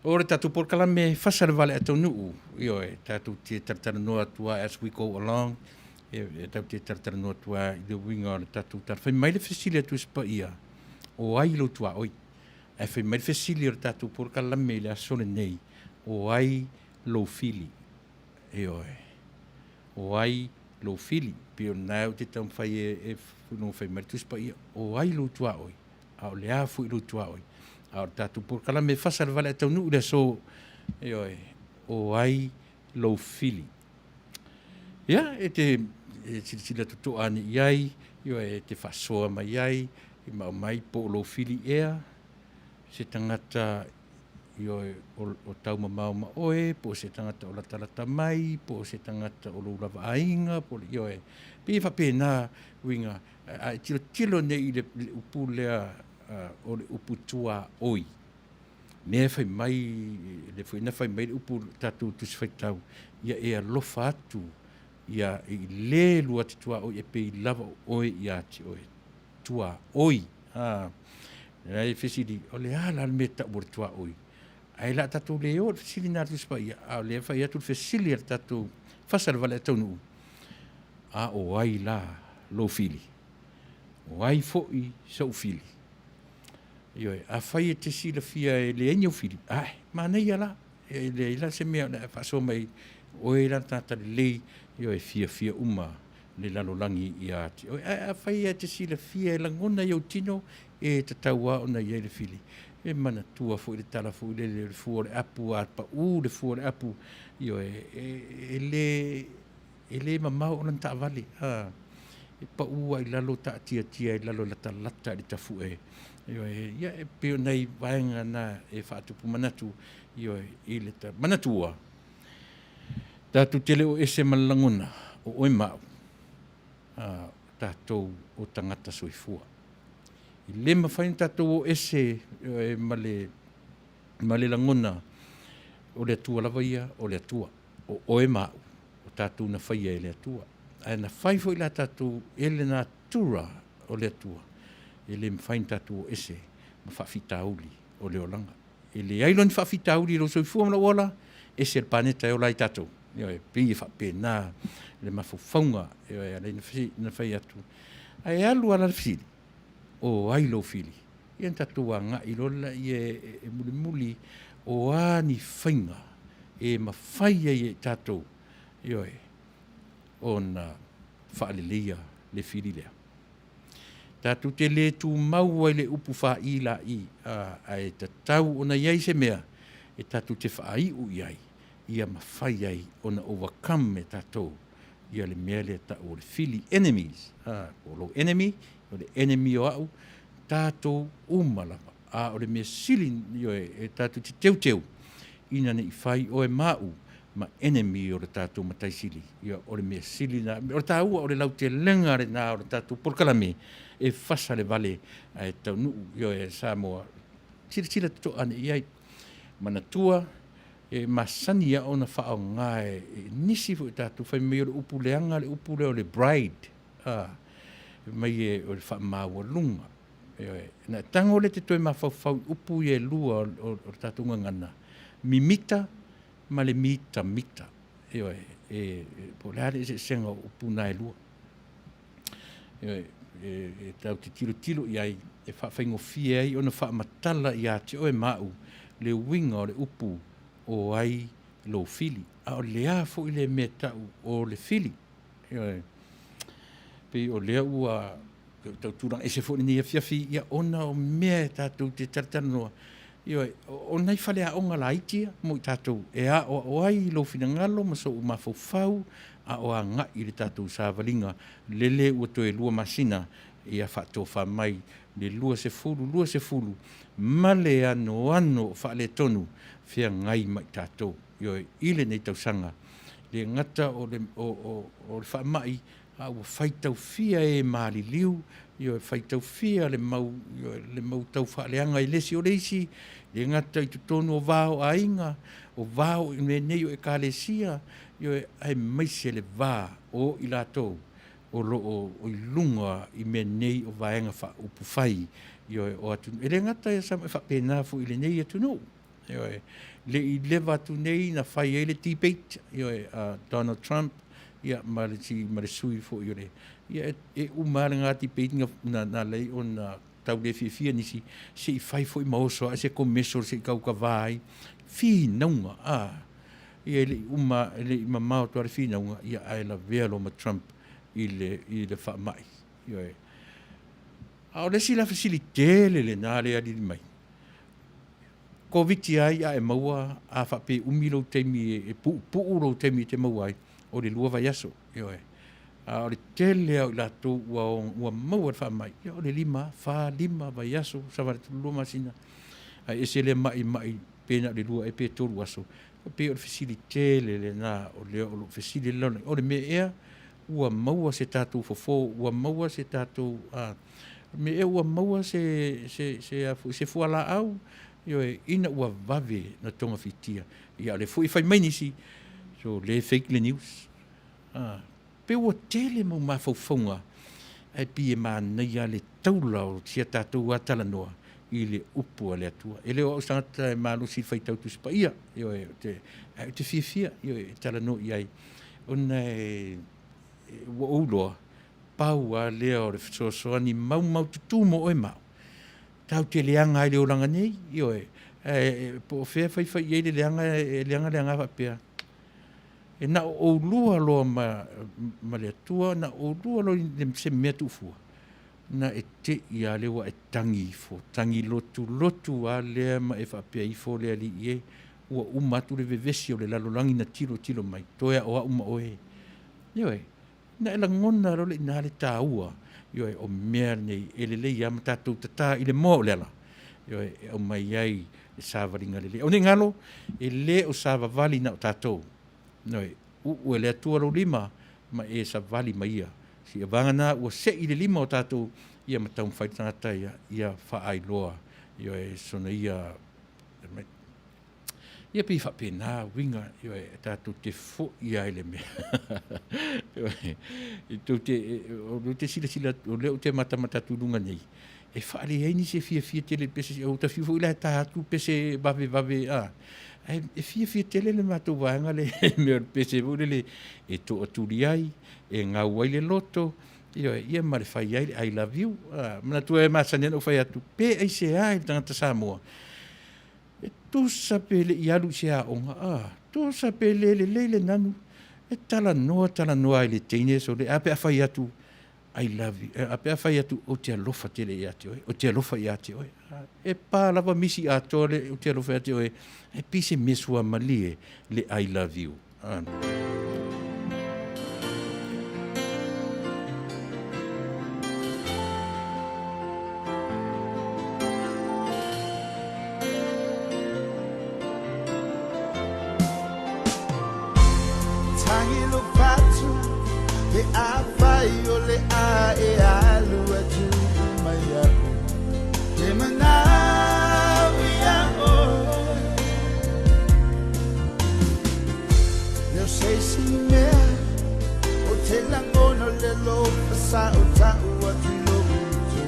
O le tatou polokalame fasa le vale a taunuu, ioe, tatou te talatalanoa atu a as we go along, e, e tatou te talatalanoa atu a i le uiga o le tatou tala. Fai mai le fesili a Tusi Paia, o ai lou tuaoi? Ae fai mai le fesili o le tatou polokalame i le aso lenei, o ai lou fili? Ioe. O ai lou fili? Pei o lena ou te taumafai e, e fai mai le Tusi Paia, o ai lou tuaoi? A o le a foi lou tuaoi? A o le tatou polokalame e fasa le vale a taunuu i le aso, ioe, o ai lou fili? Ia, e te e silasila totoa ane i ai, ioe, e te faasoa mai ai, i ma aumai po o lou fili ea, se tagata ioe, o, o taumamao ma oe, po o se tagata o latalata mai, po o se tagata o lou lava aiga, po o le, ioe, pei e faapena uiga, a e tilotilo nei i le, le upu lea uh, o le upu tuaoi. Mea e fai mai, le foi na fai mai le upu tatou Tusi Faitau, ia e alofa atu ia i le lua te tuaoi e pei lava o oe ia te oe. Tuaoi. Ah, e fesili, o le a la le mea tau o le tuaoi? Ae la tatou le o le fesili na Tusi Paia, a o lea fai atu le fesili a le tatou fasa le vale a taunuu. A o ai la lou fili? O ai foi sou fili? Ioe, afai e te silafia e leai ni ou fili, ae, manaia la, e leai la se mea o le a faasoa mai oe la le tagata lelei, ioe, fiafia uma le lalolagi ia te oe. Ae afai e te silafia e lagona i ou tino, e tatau lava ona i ai le fili. E manatua foi le tala foi lele o le fua o le apu, a pau le fua o le apu, ioe, e, e le, E le mamao ona taavale, a, e pau lava i lalo taatiatia i lalo e latalata i le tafue. Ioe, ia e pei o nai vaega na e faatupu manatu, ioe, i le ta, manatua, tatou te le o ese ma le lagona o oe ma au, a, o tatou o tagata soifua. E le mafai ona tatou o ese, ioe, ma le, ma le lagona o le Atua lava ia o le Atua, o oe ma au, o tatou na faia e le Atua. Ae na fai foi la tatou e le natura o le Atua, e le mafai ona tatou o ese ma faafitauli o le olaga. E leai loa ni faafitauli i lou soifua ma lou ola, ese le paneta e ola ai tatou. Ioe, pei e faapena le mafaufauga, ioe, a lea na fai atu. Ae alu lava la le fesili, o ai lou fili? Ia ona tatou agai loa lea e mulimuli, o a ni faiga e mafai ai e tatou, ioe, ona faaleleia le fili lea. Tatou te le tumau ai le upu faa'i la'i, ae tatau ona i ai se mea e tatou te faaiu i ai, ia mafai ai ona overcome e tatou ia le mea lea e tau o le fili, enemies, po o lou enemy, o le enemy o au, tatou uma lava. A o le mea sili, ioe, e tatou te teuteu, ina ne i fai oe ma au ma enemy o le tatou Matai Sili. Ia, o le mea sili lena. O le taua, o le lautelega lena o le tatou polokalame e fasa le vale ae taunuu, ioe, Samoa, silasila totoa ane i ai. Manatua, e masani lava ona faaaoga e nisi foi o tatou, fai mai o le upu leaga le upu lea o le bride, a, fai mai e, o le faamaualuga. Ioe, na e tago lea e te toe mafaufau i upu ia e lua o le tatou gagana, mimita ma le mitamita. Ioe, e, po o le a le eseesega o upu na e lua. Ioe, e, e tatou te tilotilo i ai e faafaigofie ai ona faamatala ia te oe ma au le uiga o le upu o ai lou fili. A o le a foi le mea tau o le fili? Ioe, pei o lea ua tau tulaga ese foi lenei afiafi, ia ona o mea e tatou te talatalanoa, ioe, o nai faleaoga laiti ia mo i tatou e aoao ai lou finagalo ma sou mafaufau a o agai i le tatou savaliga lele ua toe 2 masina ia faatofa mai. le 20 20 ma le anoano o faaletonu feagai ma i tatou, ioe, i lenei tausaga. E le gata o le, o, o, o le faamai, a ua faitau fia e maliliu, ioe, faitau fia le mau, ioe, le mau tau faaleaga i le isi o le isi, e le gata i totonu o va o aiga, o va o i mea nei o ekalesia, ioe, aemaise le va o i latou o lo o i luga i mea nei o vaega faaupufai, ioe, o atunuu. E le gata ia e faapena foi i lenei atunuu. Ioe, le i leva atu nei na fai ai le debate, ioe, a Donald Trump, ia, ma le, si, ma le sui foi o le, ia, e, e uma lava lena debate na, na, na ala ai ona tau le fiafia nisi, se i fai foi ma oso ae se commercial se i kaukavā ai finauga, a, ia e le i uma, e le i mamao atu lava le finauga, ia ae lavea loa ma Trump i le, i le faamai. Ioe. A o le isi la fesili tele lena lea e alili mai, Koviti ai a e maua, a faapea e umi lou taimi e puupuu lou taimi e te maua ai, o le lua vaiaso. Ioe. A o le tele lava o i latou ua, ua maua le faamai, ia o le lima, fa, lima vaiaso, savali atu le lua masina, ae ese lea maimai pe na o le lua ea pe tolu aso. E pei o le fesili tele lena o lea o lo o fesili le lalolagi, o le mea ea ua maua se tatou fofo, ua maua se tatou, a, o le mea ea ua maua se, se, se, a foi, se fualaau, ioe, ina ua vave na togafitia. Ia, o lea foi e fai mai nisi, so le fake le news. A, pei ua tele mau mafaufauga, ae pei e manaia le taula o si a tatou lava talanoa i le upu a le Atua. E le o au se tagata e malosi i le faitau Tusi Paia, ioe, ou te, ae ou te fiafia, ioe, e talanoa i ai, ona e, ua ou iloa, pau lava lea o le fesoasoani maumaututu mo oe ma au. Tatou te leaga ai i le olaga nei, ioe, ae po o fea e faifai i ai le leaga, e leaga le aga faapea, e na o oulua loa ma, ma le Atua, na o oulua loa i se mea tuufua, na e te'i lava lea ua e tagi ifo, tagi lotulotu lava lea ma e faapea ifo le Alii e, ua uma atu le vevesi o le lalolagi na tilotilo mai, toe a o au ma oe. Ioe, na e lagona loa le i ina le taua, ioe, o mea nei e lelei lava ma tatou tata i le moa o le ala, ioe, e aumai ai le savaliga lelei. Aua ne i galo, e le o savavali na o tatou, ioe, uu e le Atua lou lima ma e savali ma ia. Seia vagana ua sei le lima o tatou, ia ma taumafai le tagata ia, ia faaailoa, ioe, sona ia, Ia pei e faapena uiga, ioe, tatou te foi lava i le mea. Ioe, tou te, o lea ou te silasila atu, o lea ou te matamata atu i luga nei, e faaleai nisi e fiafia tele i le pese, ua ta fiu foi la e ta atu pese vavevave, a, ae e fiafia tele le matou vaega lea i le mea o le pese foi lele e toatuli ai, e gau ai le loto, ioe, ia ma le fai ai le I love you. A, manatua e masani ona ou fai atu, pe aisea i le tagata Samoa, E tusa pe le i alu i se aoga, a, tusa pe le lelei le nanu, e talanoa talanoa ai le teine sole, a pe a fai atu, I love you, a pe a fai atu, ou te alofa tele ia te oe, ou te alofa ia te oe. E pa lava misi atoa le ou te alofa ia te oe, ae pei se mea suamalie le I love you. A. Tagi lo fatu pe afai o le a e alu atu mai au Te manao ia oe Leo se isi mea o te lagona o le alofa sa o tau atu i lou uto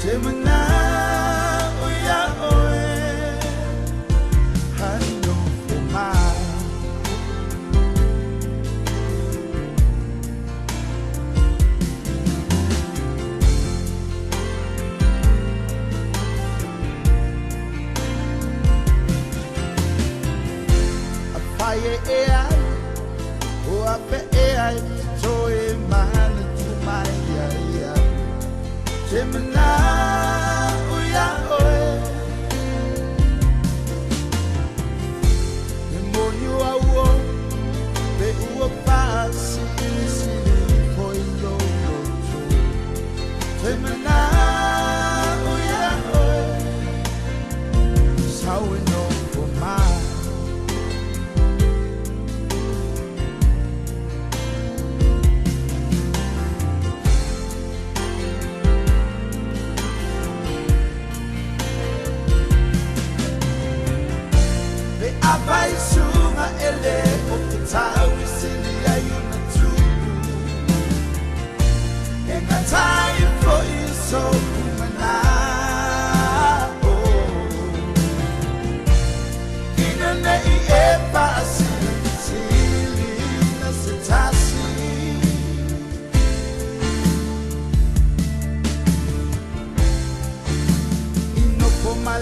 Te manao ia oe Hanofo mai. Afai e e alu o ape ea e te toe manatu mai ia ia Te manao.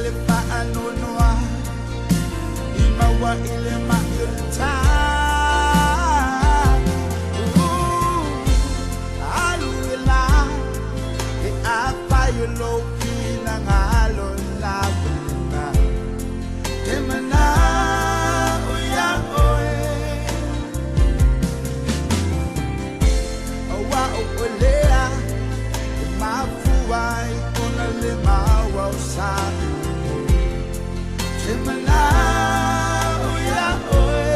le faanoanoa i maua i le maʻi o le Alu e la e afai o lou finagalo lava lena Ke manao iā oe Aua o oe lea e mafua ai ona le maua o sa Ke manao iā oe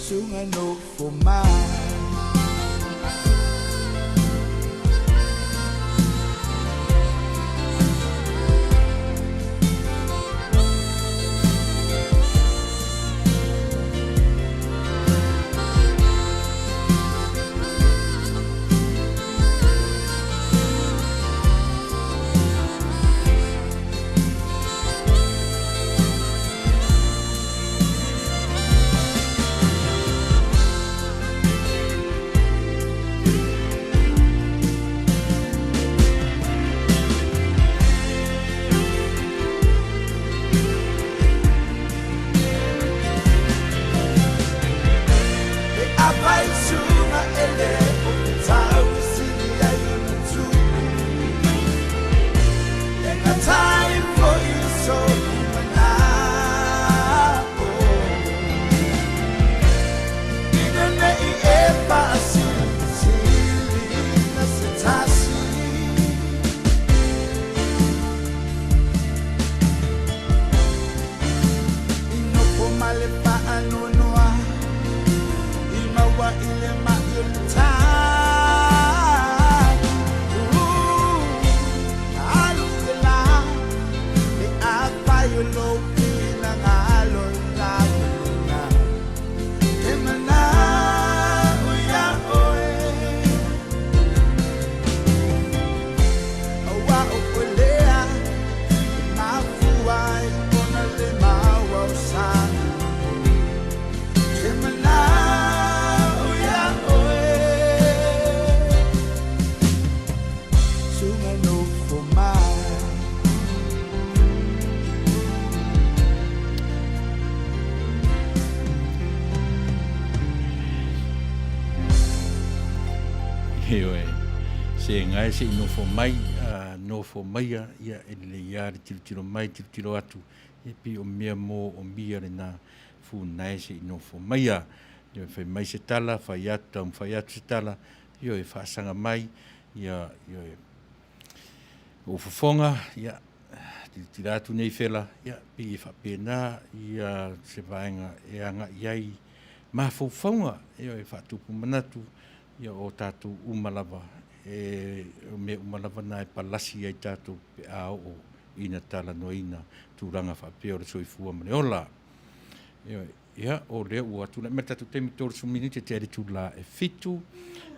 Suga nofo mai. Pe afai suga e le o tau i sili ai ona tupu E gata ai foi so'u mana'o Ina ne'i e fa'asilisiliina se tasi. I nofo ma le faanoanoa i maua i le maʻi o le Alu e la pe afai o lou finagalo lava lena Ke manao iā oe Aua o oe lea e mafua ai ona le maua o sa Ke manao iā oe Suga nofo mai. Ioe, se gae se i nofo mai, a nofo maia, ia e lelei lava le tilotilo mai, tilotilo atu, e pei o mea mo o mia lena funae se i nofo maia. Ioe, fai mai se tala, fai atu, taumafai atu se tala, ioe, faasaga mai, ia, ioe, ou fofoga, ia, tilotilo atu nei fela, ia, pei e faapena, ia, se vaega e agai ai mafaufauga, ioe, faatupu manatu, ia, o tatou uma lava, e, o mea uma lava na e palasi ai tatou pe a oo ina talanoaina tulaga faapea o le soifua ma le ola. Ioe, ia, o lea ua tulai mai le tatou taimi 30 minute tea i le itula e 7,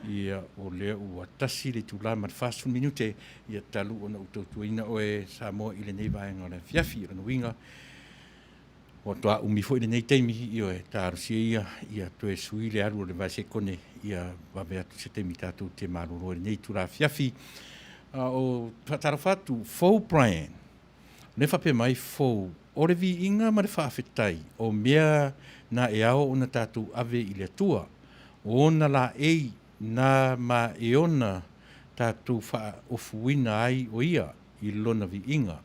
ia, o lea ua 1 le itula ma le 40 minute, ia, talu ona ou tautuaina oe Samoa i lenei vaega o le afiafi. O lona uiga, ua toa umi foi lenei taimi, ioe, talosia ia, ia toe sui le alu o le vaesekone, ia vave atu se taimi tatou te malolo ai i lenei itula afiafi. A o faatalofa atu, fou Brian, o lea e faapea mai, fou, o le viiga ma le faafetai, o mea na e ao ona tatou ave i le Atua, o ona laei na ma e ona tatou faaofuina ai o ia i lona viiga.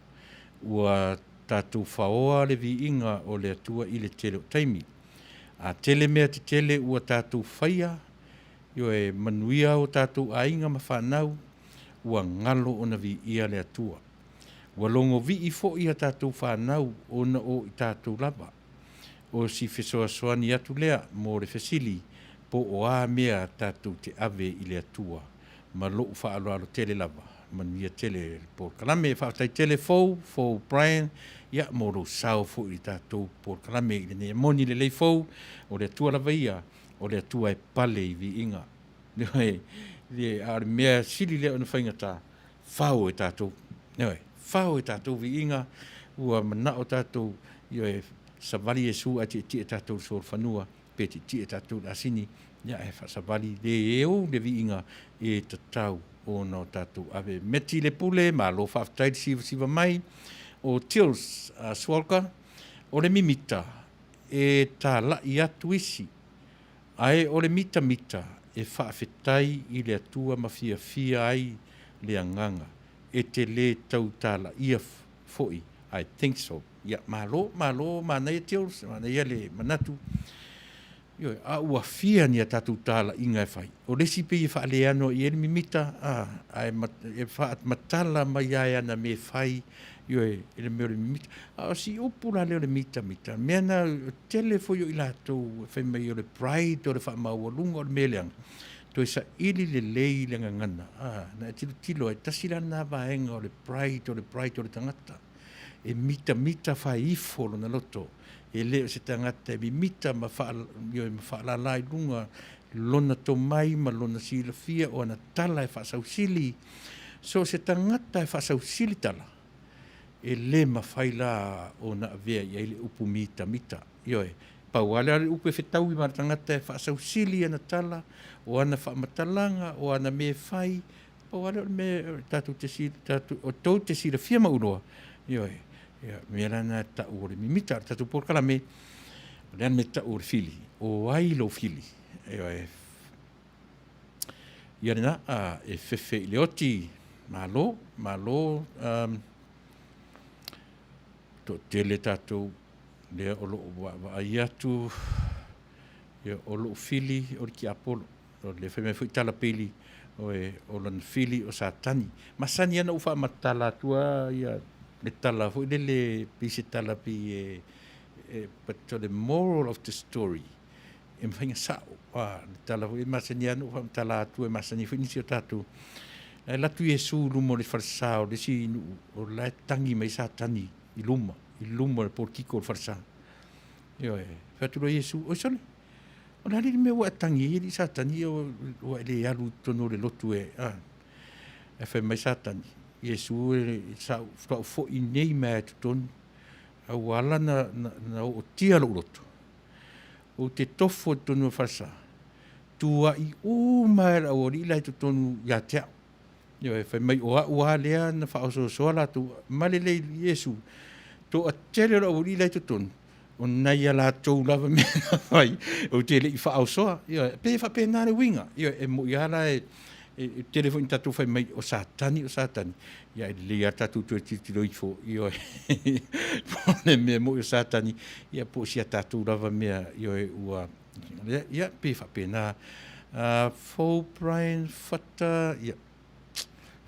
Ua tatou faoa le viiga o le Atua i le tele o taimi. A tele mea tetele ua tatou faia, ioe, manuia o tatou aiga ma fanau, ua galo ona viia le Atua. Ua logovii foi a tatou fanau ona o i tatou lava. O si fesoasoani atu lea mo le fesili po o a mea tatou te ave i le Atua ma lou faaaloalo tele lava. Manuia tele le polokalame. Faafetai tele Fou, Fou Brian, ia mo lou sao foi i le tatou polokalame i lenei moni lelei Fou. O le Atua lava ia, o le Atua e pale i viiga. Ioe, a o le mea sili lea ona faigata, fao e tatou. Ioe, fao e tatou viiga, ua manao tatou, ioe, savali Iesu ae tietie tatou i le solofanua, pe tietie tatou i le asini, ia ae faasavali le ou le viiga e tatau. ona o tatou ave. Meti le pule, malo faafetai le sivasiva mai. O Tils uh, Swalka, o le mimita e tala'i atu isi, ae o le mitamita e faafetai i le Atua ma fiafia ai le agaga, e te lē tau tala'ia fo'i, I think so. Ia, malo, malo, manaia Tils, manaia le manatu. Ioe, a ua fia ni a tatou talaiga e fai. O le isi pei e faaleano i ai le mimita, a, ae e faamatala mai lava e ana mea e fai, ioe, i le mea o le mimita. A o si upu la lea o le mitamita, mea na tele foi o i latou e fai mai o le pride, o le faamaualuga, o le mea leaga, toe saili lelei le gagana, a, na e tilotilo ai, tasi la lena vaega o le pride, o le pride o le tagata. E mitamita faaifo lona loto, e le o se tagata e mimita ma faalala i luga lona tomai ma lona silafia o ana tala e faasausili. So o se tagata e faasausili tala, e le mafai la ona avea i ai le upu mitamita. Ioe, pau lava lea o le upu e fetaui ma le tagata e faasausili ana tala, o ana faamatalaga, o ana mea e fai, Pau lava lea o le mea tatou te tatou o tou te silafia ma uloa, ioe, ia mea la na tau o le mimita o le tatou polokalame, o le a le mea tau o le fili, o ai lou fili, ioe. Ia lena, a, e fefe i le oti, malo, malo, um, toatele tatou lea o loo vaavaai atu, ia, o lou fili o le tiapolo. O le fai mai foi tala peli, oe, o lona fili o Satani. Masani lava ona ou faamatala atu lava ia le tala foi lele pei se tala pei e, e but the moral of the story, e mafai ona sao. A, le tala foi e masani lava ona ou faamatala atu, e masani foi nisi o tatou. E alu atu Iesu i luma o le falesa o le isi nuu, o la e tagi mai Satani i luma, i luma o le portiko o le falesa. Ioe, fai atu loa Iesu, oi sole, O le a le mea ua e tagi ai, alii Satani, ua e le alu i totonu o le lotu e, a. Ae fai mai Satani, Iesu, sa ou faatoa ou foi nei mai lava i totonu, a ua ala na, na, na ootia lou loto. Ou te tofo i totonu o le falesa, tuuai uma lava e le aualii la i totonu ia te au. Ioe, fai mai o au lava lea na faaosoosoa latou, malele Iesu, toatele o le aualii la i totonu, o nai a latou lava mea na fai, ou te le i faaosoa. Ioe, pei e faapena le uiga. Ioe, e moni lava la e, e tele foi ina tatou fai mai o Satani, o Satani, ia e lelei lava tatou toe tilotilo ifo, ioe, po o le mea moni o Satani, ia po o si a tatou lava mea, ioe, ua, ia, pei e faapena. Fou Brian Fata, ia,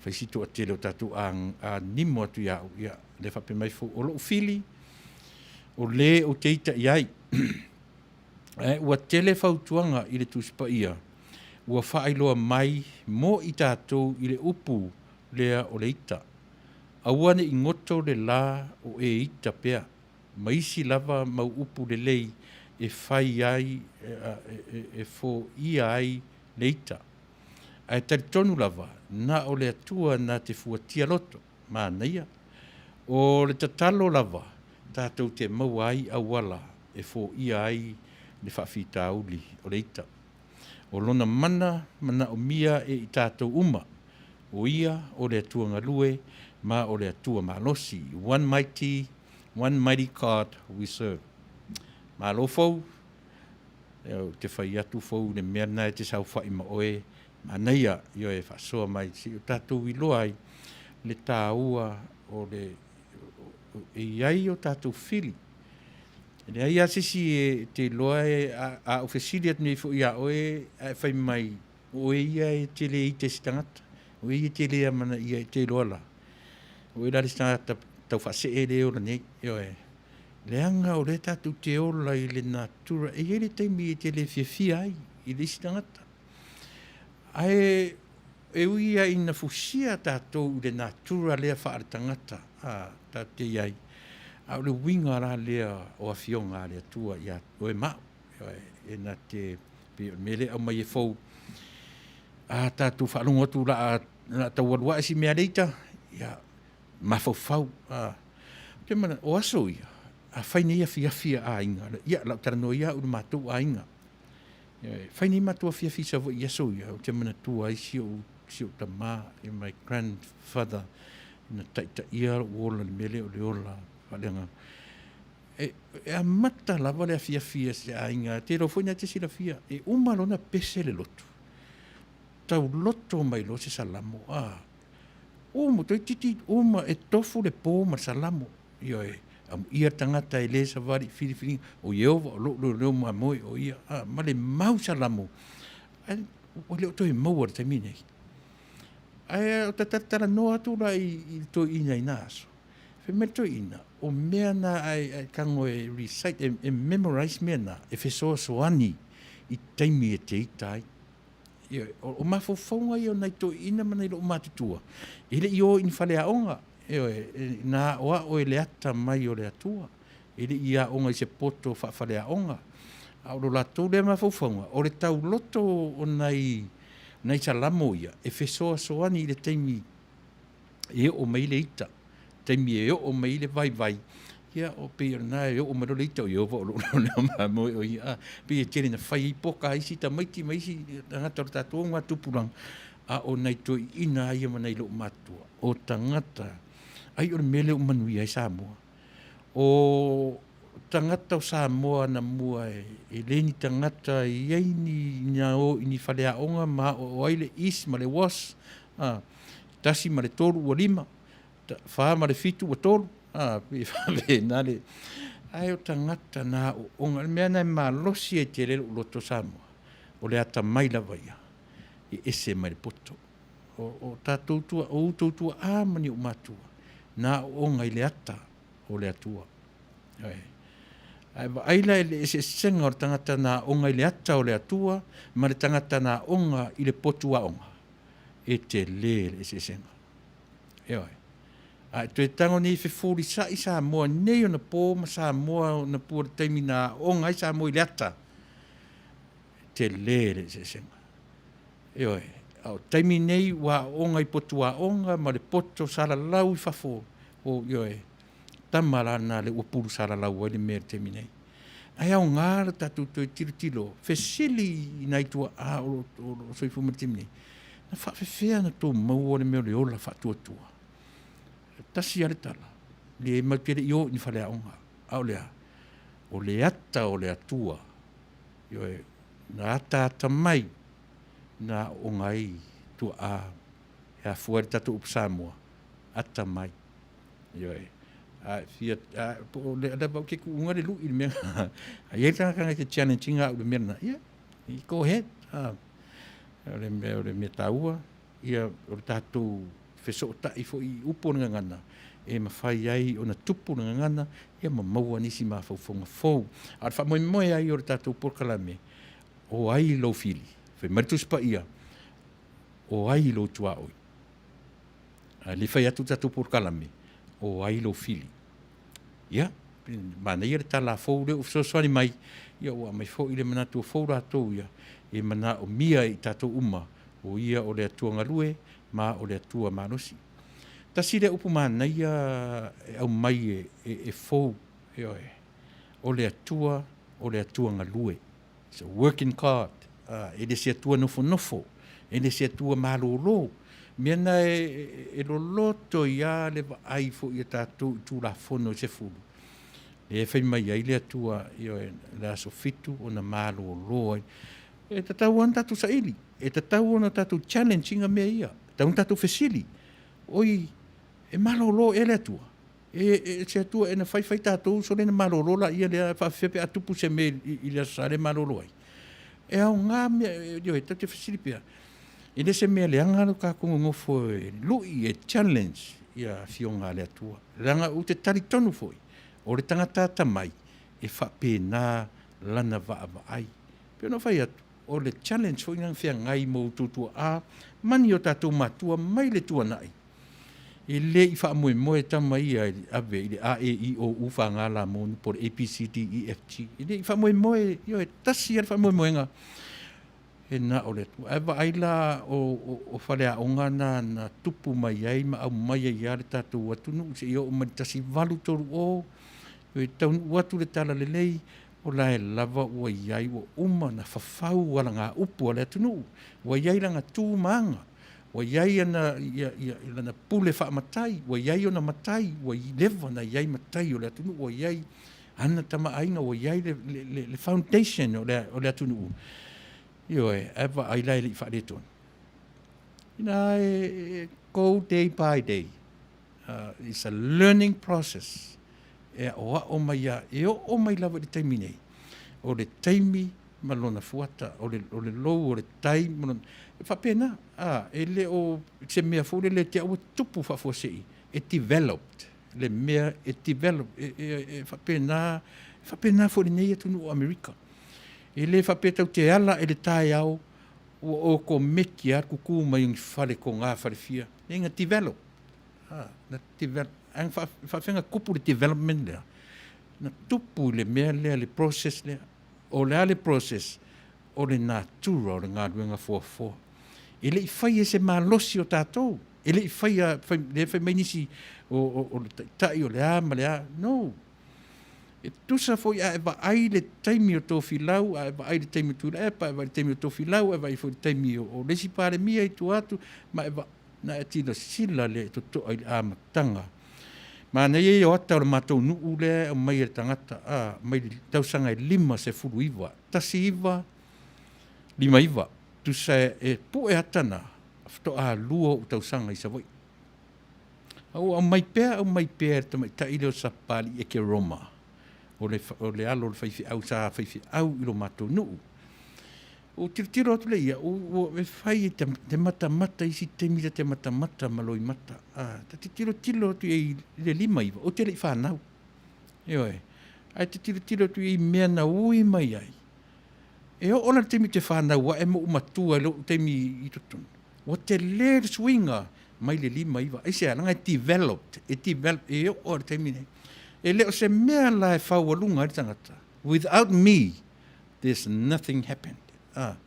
fai si toatele o tatou a, a nimo atu ia au, ia, le faapea mai fou, o lou fili, o le ou te ita i ai. Ae ua tele fautuaga i le Tusi Paia, ua faailoa mai mo i tatou i le upu lea o le ita. Aua ne i goto le la o e ita pea, ma isi lava mau upu lelei e fai ai, e foia ai le ita. Ae talitonu lava, na o le Atua na te fuatia loto. Manaia. O le tatalo lava, tatou te maua ai auala e foia ai le faafitauli o le ita. O lona mana manaomia e i tatou uma, o ia o le Atua galue ma o le Atua malosi. One mighty, one mighty God we serve. Malo fou, ou te fai atu fou i le mea lena e te saofai ma oe, manaia, ioe, faasoa mai se i o tatou iloa ai le taua o le e i ai o tatou fili. E leai lava se isi e te iloa e, a, a ou fesili atu nei foi iā oe, ae fai mai, o oe ia e te le ita i se tagata, o oe ia e te le amanaia e te iloa la, o oe la le isi tagata taufaasee lea e ola nei, ioe. Leaga o lea tatou te ola i le natura, e i ai le taimi e te le fiafia ai i le isi tagata. Ae e ui ia ina fusia tatou i le natura lea faale-tagata a tatou te i ai, a o le uiga la lea o afioga a le Atua ia oe ma au, e na te, pei o le mea lea e aumai e fou, a tatou faalogo atu la a, la a tau alu ae si mea le ita, ia, mafaufau, a, ou te manatu, o aso ia, a fai nei afiafi a aiga, ia, o le a ou talanoa ia au i le matou aiga. Ioe, fai nei matou afiafi i Savaii i aso ia, ou te manatua ai si ou si ou tama, i my grandfather, na taitaia lou ola i le mea lea o le ola faaleagaga. E, e amata lava le afiafi a se aiga, te iloa foi na te silafia, e uma loa ona pese le lotu, tauloto mai loa se salamo, a, uma, toeitiiti uma, e tofu le po ma le salamo. Ioe, amuia le tagata e le savali i filifiliga, o Ieova o lou leoleo mamoe o ia, a, ma le mau salamo, ae ua le o toe maua i le taimi nei. Ae ou te talatalanoa atu la i, i le toeaina i na aso, fai mai le toeaina, o mea na ae, ae tago e recite, e, e memorize mea na, e fesoasoani i taimi e te ita ai. Ioe, o, o mafaufauga ia o nai toeaiina ma nai loomatutua, e le i o i ni faleaoga, ioe, na aoao e le ata mai o le Atua, e le i aoga i se poto faafaleaoga. A o lo latou lea mafaufauga, o le tauloto o nai, nai salamo ia, e fesoasoani i le taimi e oo mai ai le ita, taimi e oo mai ai le vaivai, ia o pei o lena e oo mai loa le ita, o Ieova o lou leoleo mamoe o ia. A, pei e tele ina fai ai poka a isi tamaiti ma isi tagata o le tatou augatupulaga, a o nai toeaiina lava ia ma nai loomatutua, o tagata, ai o le mea lea ua manuia ai Samoa. O tagata o Samoa anamua e le ni tagata e i ai ni na o i ni faleaoga ma aoao ai le is ma le was, a, 1 ma le 3 ua 5, 4 ma le 7 ua 3, a, pei e faapena le, ae o tagata na aooga. O le mea lena e malosi ai tele lou loto Samoa, o le atamai lava ia, e ese mai le poto. O, o tatou tua, o outou tuaa ma ni ou matua, na aooga i le ata o le Atua. Ioe. Ae vaai la i le eseesega o le tagata na aoga i le ata o le Atua ma le tagata na aoga i le potu aoga, e tele le eseesega. Ioe. A e toe tago nei e fefulisai Samoa nei ona po ma Samoa ona pua i le taimi na aoga ai Samoa i le ata, e tele le eseesega. Ioe. A o taimi nei ua aooga i potu aoga ma le poto salalau i fafo, o, ioe, tama la lena lea ua pulu salalau ai le mea i le taimi nei. Ae aoga lo tatou toe tilotilo, fesili i nai tuaa o lo o soifua mai i le taimi nei, na faafefea ona outou maua le mea o le ola faatuatua? E tasi lava le tala, leai matou te le i o i ni faleaoga, a o le a? O le ata o le Atua, ioe, na ataata mai na aooga ai tuaa e afua ai le tatou upu Samoa, ata mai. Ioe. A e fia, a, po o le lava ou te tuuga le lui i le mea. A i ai le tagata na te challenge ina au i le mea lena, ia, go ahead. Ah, o le mea, o le mea taua, ia, o le tatou fesootai foi i upu o le gagana, e mafai ai ona tupu le gagana, ia ma maua nisi mafaufauga fou. A o le faamoemoe ai o le tatou polokalame, o ai lou fili? Fai mai le Tusi Paia, o ai lou tuaoi? Ae le fai atu le tatou polokalame, o ai lou fili? Ia, manaia le tala fou lea ua fesoasoani mai, ia ua aumai foi le manatu ua fou latou ia, e manaomia e i tatou uma, o ia o le Atua galue ma o le Atua malosi. Tasi lea upu manaia e aumai e, e, e fou, ioe, o le Atua, o le Atua galue. It's a working God. E le se Atua nofonofo, e le se Atua malolo. Mea na e, e loloto ai lava le vaai foi a tatou i Tulafono e 10. Lea e fai mai ai le Atua, ioe, le aso 7 ona malolo ai. E tatau ona tatou saili, e tatau ona tatou challenge ina mea ia. E tatau ona tatou fesili, oi, e malolo ea le Atua? E, e se Atua e na faifai tatou sole na malolo laia lea e faafefea pe a tupu se mea i, i le Aso Sa lea e malolo ai. E aoga mea, ioe, tatou te fesili pea. E le se mea leaga lo tatou nonofo e lui, e challenge ia afioga a le Atua. Leaga ou te talitonu foi, o le tagata atamai, e faapena lana vaavaai. Pei ona ou fai atu, o le challenge foi lena na feagai ma outou tuaa ma ni o tatou matua mai le tuanai. E le i faamoemoe tama ia i le ave i le A E I O U F G L M N po o le A B C D E F G. E le i faamoemoe, ioe, tasi lava le faamoemoega, e na o le Atua. Ae vaai la o, o, o faleaoga na na tupu mai ai ma aumai ai lava le tatou atunuu seia oo mai i le 1830, e taunuu atu le talalelei, o la e lava ua i ai, ua uma ona fafau alagaupu a le atunuu, ua i ai lana tu ma aga. Ua i ai ana, ia, ia, lana pule faamatai, ua i ai ona matai, ua leva ona i ai matai o le atunuu, ua i ai ana tamaaiga, ua i ai le, le, le, le foundation o le, o le atunuu. Ioe, ae vaai la e le i faaletonu. Ina e go day by day. It's a learning process e aʻoaʻo mai a e oo mai lava i le taimi nei, o le taimi ma lona fuata, o le, o le lou o le tai ma lona, e faapena, a, e le o se mea foi lele te au ua tupu faafuasei, e developed le mea e develop, e, e, e faapena, e faapena foi i lenei atunuu o Amerika. E le faapea tatou te ala i le taeao ua okomeki lava le kuku mai o ni fale toga falefia, leai na develop. Na develop, ae na faafefea na tupu le development lea? Na tupu i le mea lea, le process lea. O le a le process? O le natura o le galuega foafoa. E le i faia e se malosi o tatou. E le i faia, fai, lea fai mai nisi o, o, o le taitai o le a ma le a. No. E tusa foi a e vaai le taimi o Tofilau, a e vaai le taimi o Tuilaepa, a e vaai le taimi o Tofilau, a e vaai foi le taimi o, o le isi Palemia i tua atu, ma e vaai, na e silasila lea totoa i le amataga. Manaia ia o ata o le matou nuu lea e aumai e le tagata, a, mai le tausaga e 59, 1959, tusa e pue ata na, faatoa lua ou tausaga i Savaii. A ua aumai pea, aumai pea e le tamaitai lea o Sapapalii Ekeroma, o le, o le alo o le faifeau sa faifeau i lo matou nuu. Ua tilotilo atu lea ia, ua e fai e te matamata isi taimi ta te matamata ma loimata. A, ta te tilotilo atu i ai i le 59, ou te le i fanau. Ioe. Ae te tilotilo atu i ai i mea na ui mai ai. E oo la i le taimi ou te fanau ae ma ou matua i lou taimi i totonu, ua tele le suiga mai le 59. Aisea? Leaga e developed, e develop, e oo lava i le taimi nei. E le o se mea la e faualuga ai le tagata. Without me, there's nothing happened. Ah,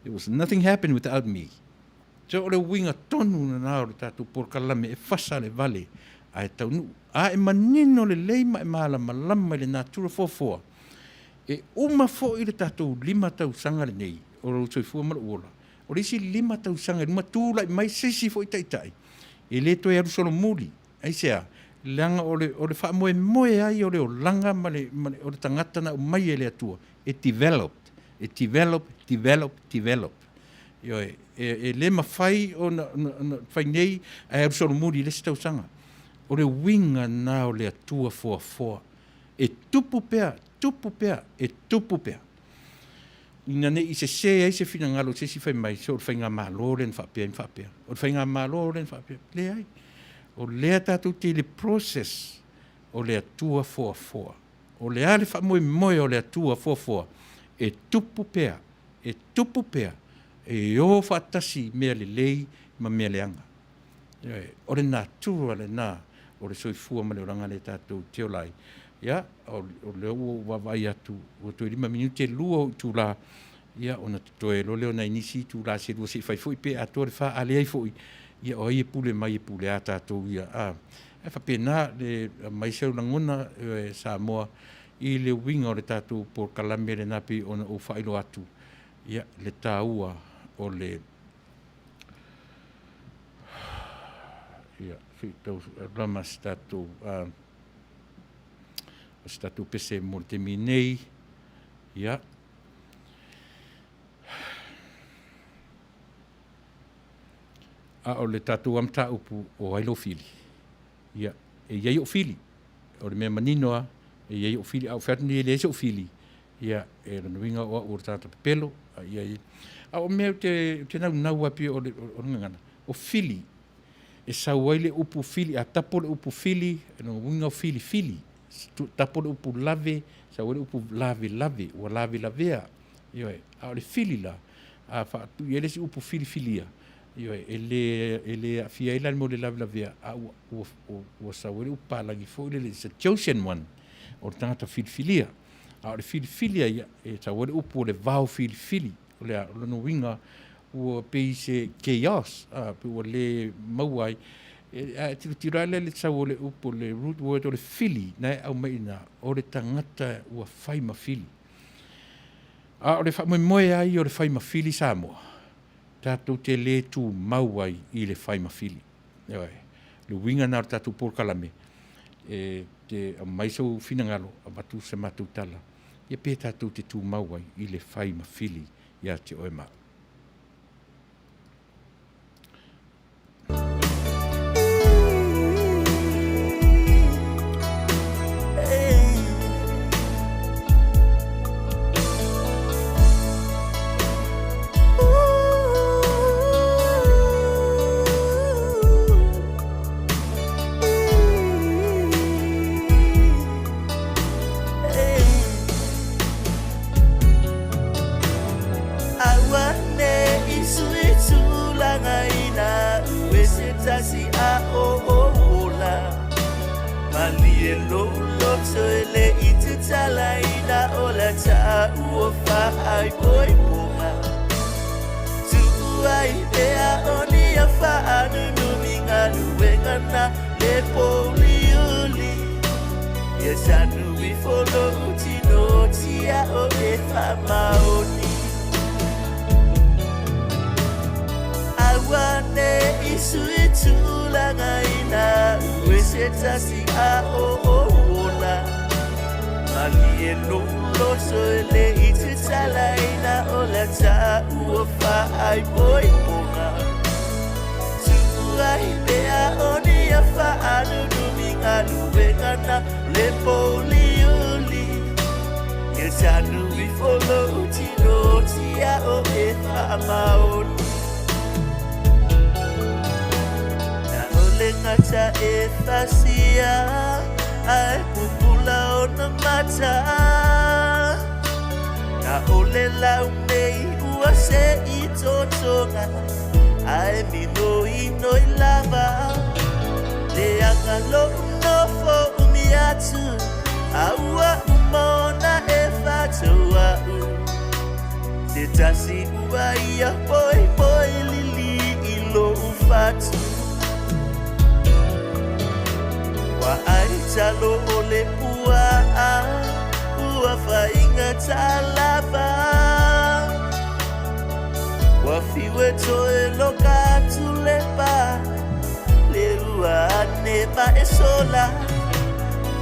there was nothing happened without me. So o le uiga tonu lena o le tatou polokalame e fasa le vale ae taunuu. A e manino lelei ma e malamalama i le natura foafoa, e uma foi le tatou 5 tausaga lenei o lou soifua ma lou ola, o le isi 5 tausaga i luma tulai mai se isi foi taitai, e le toe alu solomuli. Aisea? Leaga o le, o le faamoemoe ai o le olaga ma le, ma le, o le tagata na aumai e le Atua, e developed, e develop, develop, develop. Ioe, e, e le mafai ona, ona, ona fai nei ae alu solomuli i le isi tausaga. O le uiga na o le Atua foafoa. E tupu pea, tupu pea, e tupu pea. Ina ne i sese ai se finagalo o se isi fai mai, se o le faigamalo lea na faapea ai ma faapea. O le faigamalo lea na faapea. Leai. O lea tatou te i le process o le Atua foafoa. O le a le faamoemoe o le Atua foafoa? E tupu pea, e tupu pea, e o faatasi mea lelei ma mea leaga. Ioe, o le natura lena o le soifua ma le olaga lea tatou te ola ai. Ia, o lea ua ou vaavaai atu, ua toe 5 minute, 2 ou itula, ia, ona totoe loa lea o nai nisi itula se lua se i fai foi pe atoa le fa, a leai foi, ia, o ai e pule mai e pule a tatou ia. A, e faapena le aumai sau lagona, e Samoa, i le uiga o le tatou polokalame lena pei ona ou faailoa atu, ia, le taua o le Ia, se i tau lama se tatou, o se tatou pese mo le taimi nei. Ia. A o le tatou mataupu o ai lou fili? Ia, e i ai ou fili. O le mea manino lava, e i ai ou fili. A ou fai atu nei e leai sou fili, ia, e lona uiga o au o le tagata pepelo. A, ia, ia. A o mea ou te, ou te naunau lava pei o le, o le gagana, o fili. E sau ai le upu fili, a tapo le upu fili, e lona uiga o filifili. Tapo le upu lave, sau ai le upu lavelave, ua lavelavea. Ioe, a o le fili la, a faatui ai le isi upu filifilia, ioe, e le, e le aafia ai la le mea o le lavelavea, a ua, ua, ua, ua sau ai le upu palagi foi lele, it's a chosen one, o le tagata filifilia. A o le filifili a ia, e sau ai le upu o le vao filifili, o le a, o lona uiga, ua pei se chaos, a, pe ua le maua ai. E, a e tilotilo lava lea i le sau o le upu, le root word o le fili, na e aumai i ina, o le tagata ua fai ma fili. A o le faamoemoe lava ia o le fai ma fili Samoa, Tatou te lē tumau ai i le fai ma fili. Ioe. O le uiga lena o le tatou polokalame, e te aumai sou finagalo, avatu se matou tala, ia pe tatou te tumau ai i le fai ma fili ia te oe ma au. Aua ne i sui tulaga ina ue se tasi a o ola. Malie lou loto e le i tatalaina o la taua faaipoipoga. Tuu ai pea o ni a faanunumi galuega na le pouliuli. Ia sanu ifo lou tino tia o e faamaoni. Aua ne i sui tulaga ina ue se tasi a o ola. Malie lou loto e le i tatalaina o la taua faaipoipoga. Tuu ai pea o ni a faanunumi galuega na le pouliuli. Ia sanu ifo lou tino tia o e faamaoni. Na o le gata e fasia ae pupula ona mata. Na o le laumei ua se i totoga ae minoinoi lava. Leaga lou nofo umi atu a ua uma ona e faataua'u. Se tasi ua ia poipoi lili i lou fatu. Ua ai talo o le pua'a ua faigata lava. Ua fiu e toe loka atu le pa le ua ane ma e sola.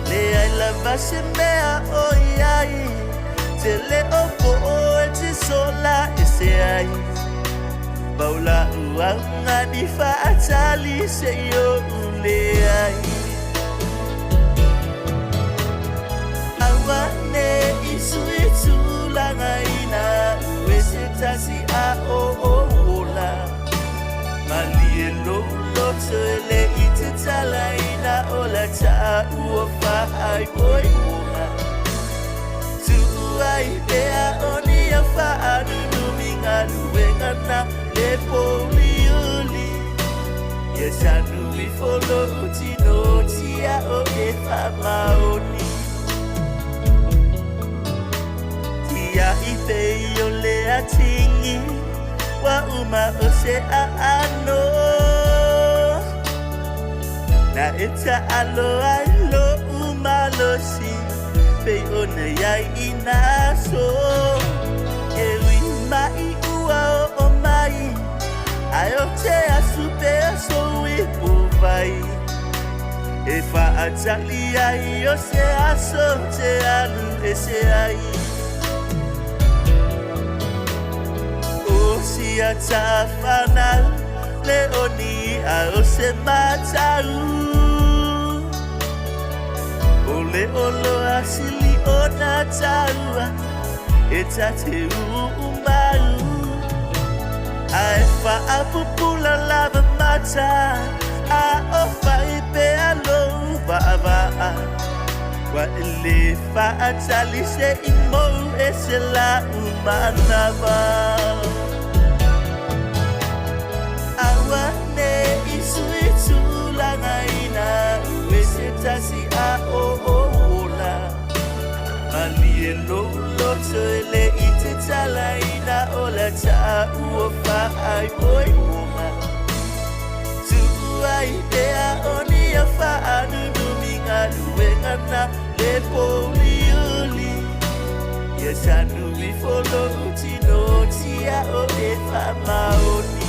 Leai lava se mea o i ai tele o po'o e te sola ese ai. Pau la'u augani fa'atali se'i o'u leai. Aua ne i sui tulaga ina ue se tasi a o ola. Malie lou loto e le i tatalaina o la taua faaipoipoga. Tuu ai pea o ni a faanunumi galuega na le pouliuli. Ia sanu ifo lou tino tia o e faamaoni. Tia i pei o le atigi ua uma o se aano. Na e taalo ai lo'u malosi pei ona i ai i nā aso. E ui mai ua oo mai ae ou te asu pea sou ipuvai. E faatali ai o se aso ou te alu ese ai. O si ata fanau le oni a o se matau. O le oloa sili ona taua e ta te uumau. Ae faapupula lava mata a o fai pea lou vaavaa. Ua e le faatali se i mou e se la'u manava. Aua ne i sui tulaga ina ue se tasi a o ola. Malie lou loto e le i tatalaina o la taua faaipoipoga. Tuu ai pea o ni a faanunumi galuega na le pouliuli. Ia sanu ifo lou tino tia tia o e faamaoni.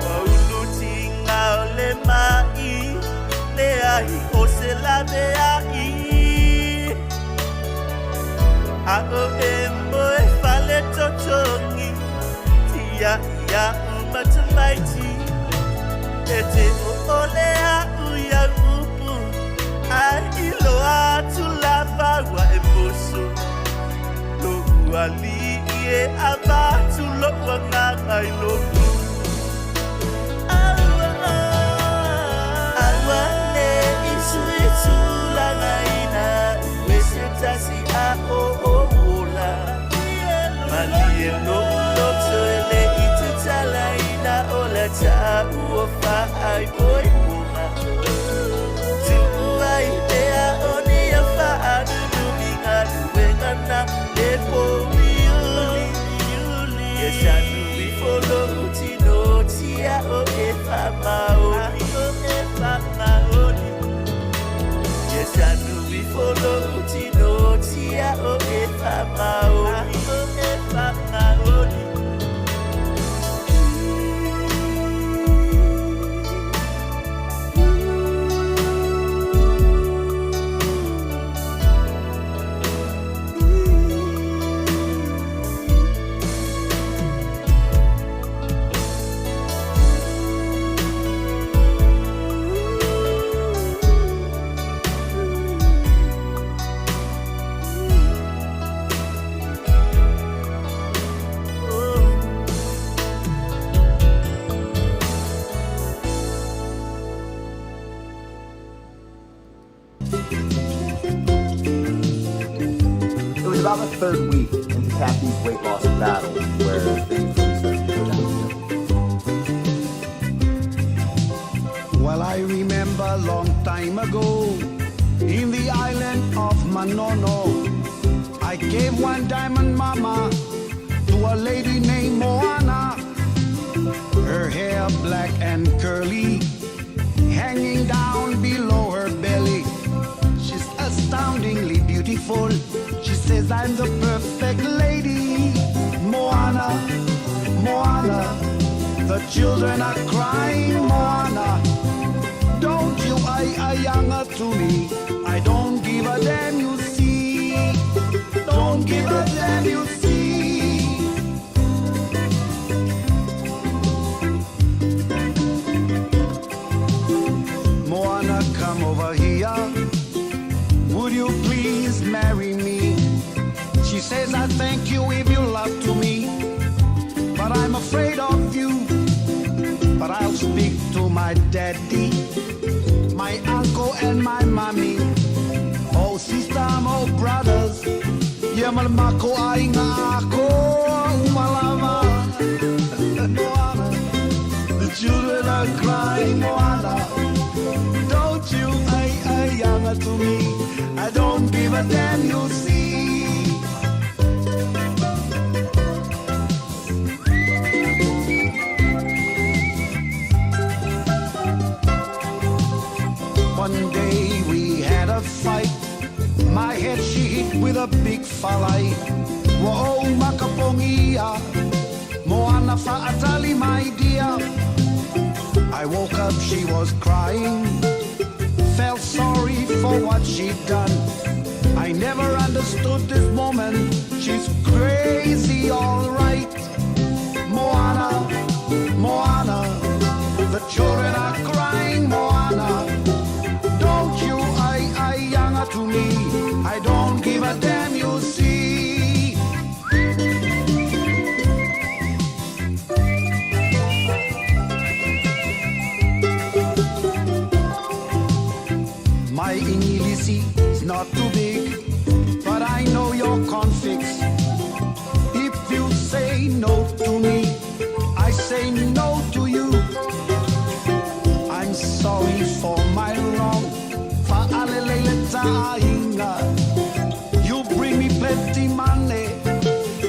Ua ulu tiga o le maʻi, leai o se laveai. A o e moe fale totogi, tiaʻi iaʻu ma tamaiti. E te ʻoʻole aʻu iau upu, a iloa atu lava ua e musu. Loʻu aliʻi e avatu loʻu agaga i lou. Auaneʻi sui tulagaina e se tasi a o ou ola. Malie loʻu loto e leʻi tatalaina o le taʻu o faʻaimoimoga. Tuʻu ai pea o ni a faʻanunuʻi galuega na e pōuliuli. Ia sanu ifo loʻu tino tia o e faamaoni. Ia sanu ifo loʻu tino tia o e faamaoni. It was about the third week into Kathy's weight loss battle where things really started to go downhill. Well, I remember long time ago in the island of Manono, I gave one diamond mama to a lady named Moana. Her hair black and curly, hanging down below her belly. She's astoundingly beautiful. She says I'm the perfect lady. Moana, Moana, the children are crying, Moana. Don't you I younger to me. I don't give a damn, you see. Don't give a damn, you see. Moana, come over here. Would you please marry me? She says, I thank you if you love to me, but I'm afraid of you. But I'll speak to my daddy, my uncle, and my mommy. Oh, sister, oh, brothers. Yamalmako ay nga ako, umalama. Moana, the children are crying, Moana. Don't you ay ay yanga to me. I don't give a damn, you see. One day we had a fight. My head she hit with a big falai. Whoa, makapongia. Moana fa'atali, my dear. I woke up, she was crying. Felt sorry for what she'd done. I never understood this woman. She's crazy, all right. Moana, Moana, the children are crying, Moana. Don't you I younger to me. I don't give a damn, you see. My English is not too big, but I know your configs. If you say no to me, I say no to you. I'm sorry for my wrong. Fa'alelele ta'ainga. You bring me plenty money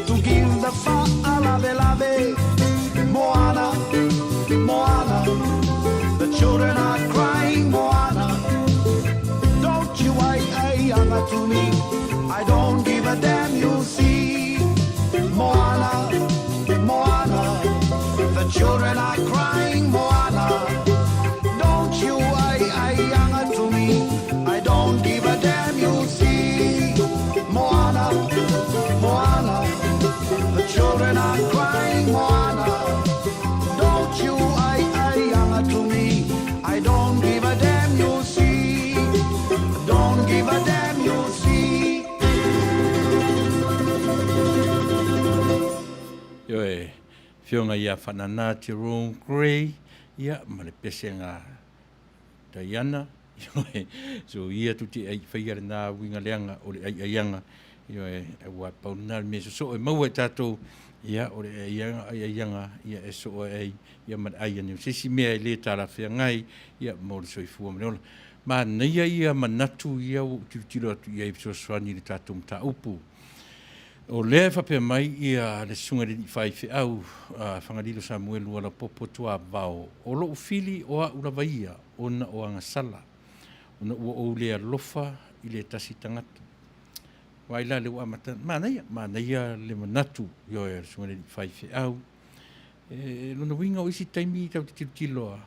to give the fa'alavelave. Moana, Moana, the children are crying, Moana. Don't you I, I, to me. I don't give a damn, you see. Afioga ia Faanana Jerome Grey, ia, ma le pesega Diana, ioe, so ia tu te ai whaia le nā uiga leaga o le aiaiaga, ioe, aua pau lena le mea sosoo e maua e tātou, ia, o le aiaiaga, aiaiaga, ia, e soo ai, ia, ma le ai ane o se isi mea e le talafeagai, ia, mo le soifua ma le ola. Manaia ia manatu ia ua ou tilotilo atu i ai e fesoasoani i le tatou mataupu. O lea e faapea mai ia le Susuga i le Alii Faifeau a Fagalilo Samuelu Alapopo Tuavao, O lou fili o a'u lava ia ona o agasala, ona ua ou le alofa i le tasi tagata. Vaai la lea ua amata, manaia, manaia le manatu, ioe, a le Susuga i le Alii Faifeau. E lona uiga o isi taimi tatou te tilotilo a,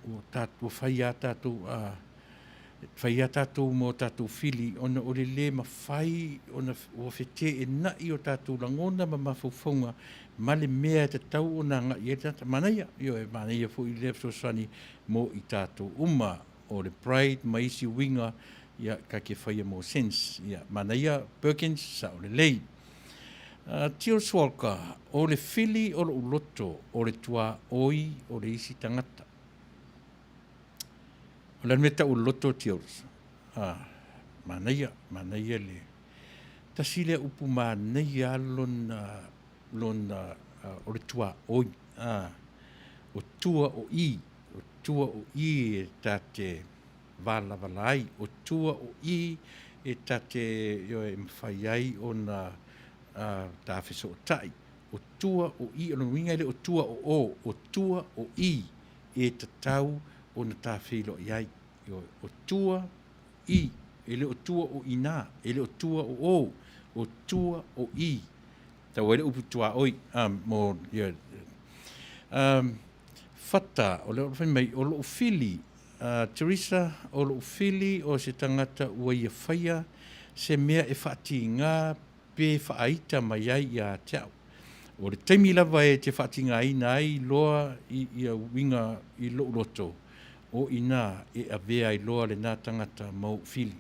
ua tatou fai a tatou a fai a tatou ma o tatou fili ona o le le mafai ona ua feteenai o tatou lagona ma mafaufauga ma le mea e tatau ona agai i ai le tagata. Manaia, ioe, manaia foi lea fesoasoani mo i tatou uma. O le pride ma isi uiga, ia, ta te faia mo sense. Ia, manaia Perkins, sao lelei. Tio Walker, o le fili o lou loto, o le tuaoi o le isi tagata. O le a le mea tau o le loto, Tio? Ah, manaia, manaia le... Tasi lea upu manaia lona, lona, o le tuaoi. Ah, o tua o i, o tua o i e ta te valavala ai, o tua o i e ta te, ioe, e mafai ai ona ta fesootai. O tua o i, o lona uiga e le o tua o o, o tua o i e tatau ona ta feiloai ai. Ioe, o tua i, e le o tua o inā, e le o tua o o, o tua o i. Tau ai le upu tuaoi, mo, ia, Fata, o lea o fai mai, o lou fili, Teresa, o lou fili o se tagata ua ia faia se mea e faatiga pe faaita mai ai ia te au. O le taimi lava e te faatigaina ai loa i ia uiga i lou loto, o inā e avea ai loa lenā tagata ma ou fili.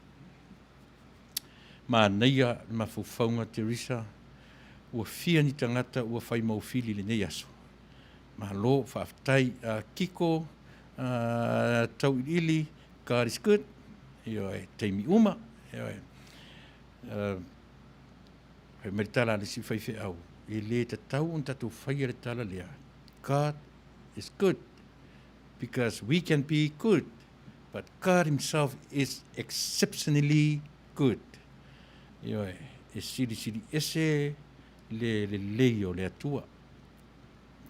Manaia le mafaufauga Teresa, ua fia ni tagata ua fai mau fili i lenei aso. Malo, faafetai. Kiko, Tauiliili, God is good. Ioe, taimi uma. Ioe. Fai mai le tala a le isi faifeau, e le tatau ona tatou faia le tala lea, God is good, because we can be good, but God himself is exceptionally good. Ioe, e silisili ese le lelei o le Atua.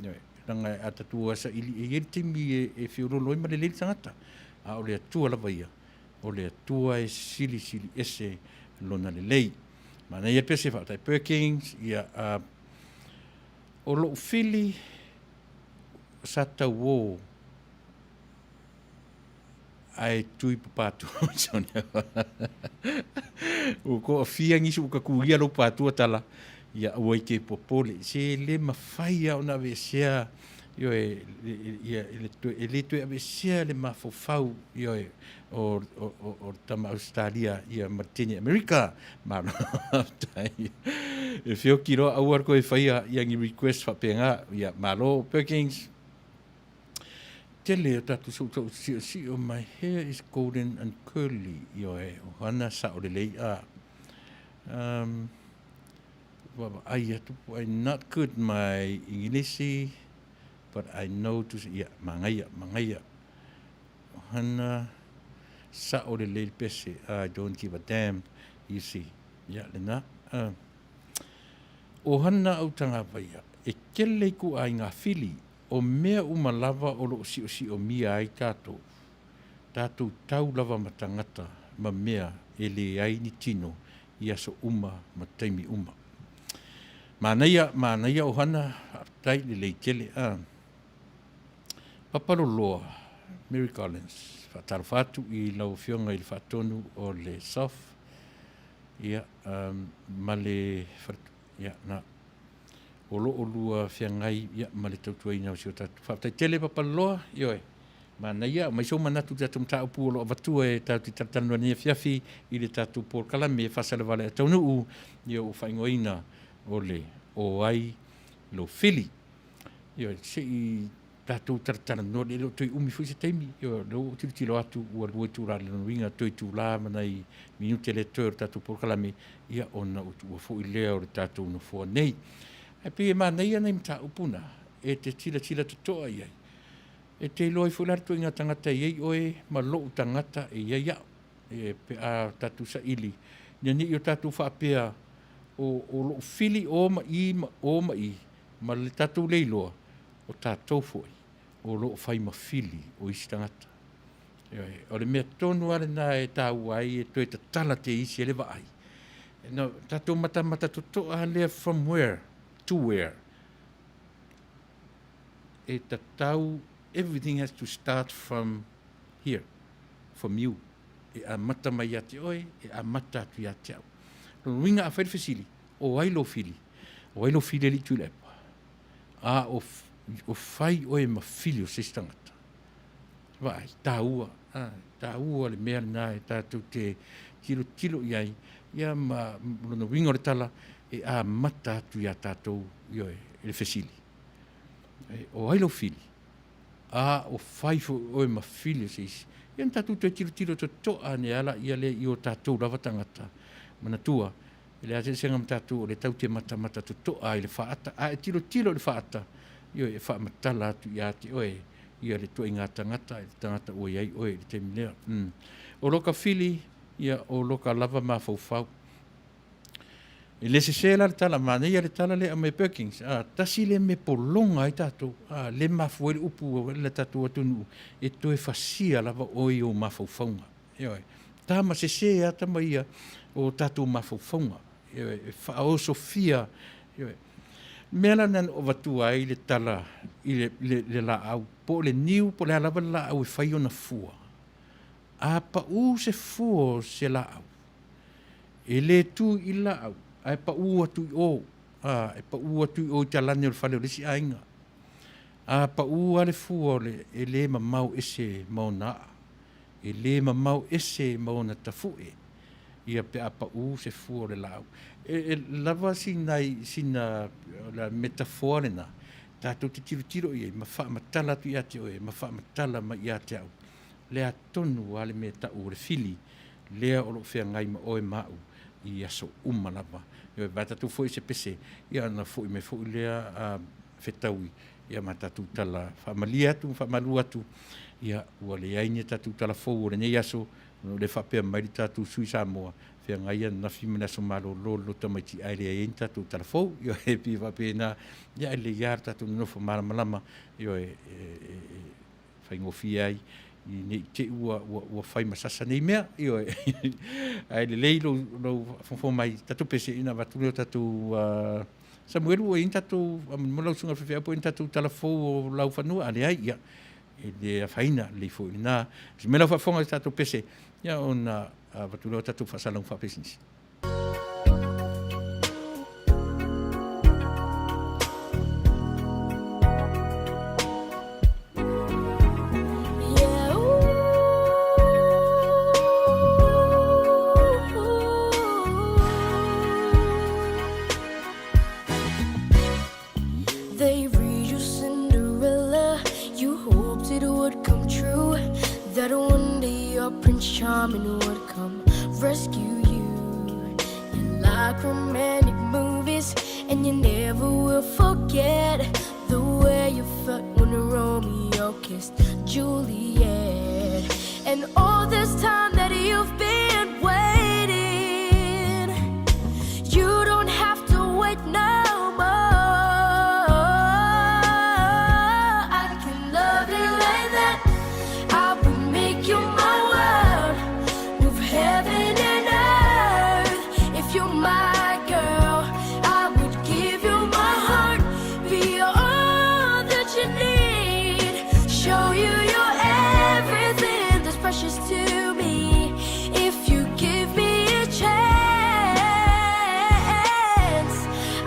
Ioe, leaga a tatou saili, e i ai le taimi e feoloolo ai ma lelei le tagata, a o le Atua lava ia, o le Atua e silisili ese lona lelei. Manaia le pese faafetai Perkins, ia, o lou fili sa tauō ae tui papatua ua toafia nisi ua tatuia lou patua tala, ia aua e te popole, se le mafai lava ona aveesea, ioe, ia, e le toe aveesea le mafaufau, ioe, o le tama Ausetalia, ia, ma le teine Amerika. Malo faafetai. E feoki loa aua le toe faia ia ni request faapena. Ia, malo Perkins. Tele o tatou soutau siosio, my hair is golden and curly. Ioe, o hana sao lelei a. Vaavaai atu po ai not good my Ingilisi, but I know to, ia, magaia, magaia. O hana sao lelei le pese, I don't give a damn, you see. Ia, lena. O hana au tagavaia, e kele i ku aiga fili, o mea uma lava o loo siosiomia ai tatou. Tatou tau lava ma tagata ma mea e leai ni tino i aso uma ma taimi uma. Manaia, manaia o hana, faafetai lelei tele. A. Papaloloa, Mary Collins, faatalofa atu i lau Afioga i le Faatonu o le SOF, ia, ma le ia, na, o lo o lua feagai, ia, ma le tautuaina o si o tatou. Faafetai tele Papaloloa, ioe, manaia, aumai sou manatu i le tatou mataupu o lo o avatua e tatou te talatalanoa i lenei afiafi i le tatou polokalame e faasalevale a taunuu, ia ua faaigoaina o le O Ai Lou Fili. Ioe, se i tatou talatalanoa, e le o toe umi foi se taimi. Ioe, o lea ua ou tilotilo atu ua 2 itula o lona uiga toe itula ma nai minute lea e totoe o le tatou polokalame, ia ona ou tuua foi lea o le tatou nofoa nei. Ae pei e manaia nai mataupu na e te silasila totoa i ai, e te iloa ai foi la le ituaiga tagata e i ai oe ma lou tagata e i ai au. E, pe a tatou saili, ina ne i o tatou faapea o, o lou fili o ma i ma o ma i, ma le tatou le iloa, o tatou foi o lo o fai ma fili o isi tagata. Ioe, o le mea tonu lava lena e taua ai e toe tatala te isi e le vaai. No, tatou matamata totoa lea from where to where. E tatau, everything has to start from here, from you. E amata mai ia te oe, e amata atu ia te au. Lona uiga afai le fesili, o ai lou fili? O ai lou fili alii Tuilaepa? A o, o fai oe ma fili o se isi tagata. Vaai, taua, a, taua le mea lena e tatou te tilotilo i ai, ia ma lona uiga o le tala, e amata atu iā tatou, ioe, le fesili. E, o ai lou fili? A o fai foi oe ma fili o se isi. Ia na tatou toe tilotilo totoa ane lava laia lea i o tatou lava tagata. Manatua, E leai se eseesega ma tatou o lea tatou te matamata totoa ai i le faata. A e tilotilo i le faata, ioe, e faamatala atu ia te oe ia le ituaiga tagata, le tagata ua i ai oe i le taimi lea. Mm. O loka fili, ia, o loka lava mafaufau. E le sese la le tala, manaia le tala lea e aumai e Perkins, a, tasi lea mea pologa ai tatou, a, le mafua ai le upu a le tatou atunuu, e toe fasia lava oe i ou mafaufauga. Ioe. Tama sese a tama ia o tatou mafaufauga. Ioe. E faaosofia. Ioe. Mea la na avatua ai le tala i le, le, le laau, po o le niu, po o le a lava le laau e fai ona fua. A pau se fua o se laau, e le tu i le laau, ae pau atu i o, a, e pau atu i o i talane o le fale o le isi aiga. A pau lava le fua o le, e le mamao ese ma ona aa. E le mamao ese ma ona tafuʻe ia pe a paʻū se fua o le laau. E, e lava sina, sina la metafoa lena, tatou te tilotilo i ai ma faamatala atu ia te oe, ma faamatala mai ia te au. Le atonu a le mea taʻu o le fili, lea o lo o feagai ma oe ma aʻu i aso uma lava. Ioe, vae tatou foi se pese, ia ona foi mai foi lea a fetaui ia ma tatou tala faamalie atu ma faamalu atu, ia ua leai ni tatou tala fou o lenei aso, ona o lea e faapea mai le tatou sui Samoa, feagai ananafi ma le aso malolo le tamaiti ae leai ai ni tatou tala fou. Ioe, e pei e faapena, ia ae lelei lava le tatou nonofo malamalama, ioe, e, e, e faigofie ai ne i te i ua, ua, ua fai ma sasa nei mea, ioe. Ae lelei lou, lou faafogafoga mai, tatou pese ina avatu lea o tatou uh, Samuelu ua i ai ni tatou, mo lau susuga i le faifeau po o i ai ni tatou tala fou o laufanua, a leai, ia, e le afaina, lelei foi lena. Se mea lau faafofoga i le tatou pese, ia ona avatu lea o tatou faasalalauga faapisinisi. They read you Cinderella. You hoped it would come true. That one day your Prince Charming would come rescue you. You like romantic movies, and you never will forget the way you felt when Romeo kissed Juliet. And all this time that you've been waiting, you don't have to wait no more. I can love you like that. I will make you my world. Move heaven and earth. If you're my girl, I would give you my heart. Be all that you need. Show you your everything that's precious to me. If you give me a chance,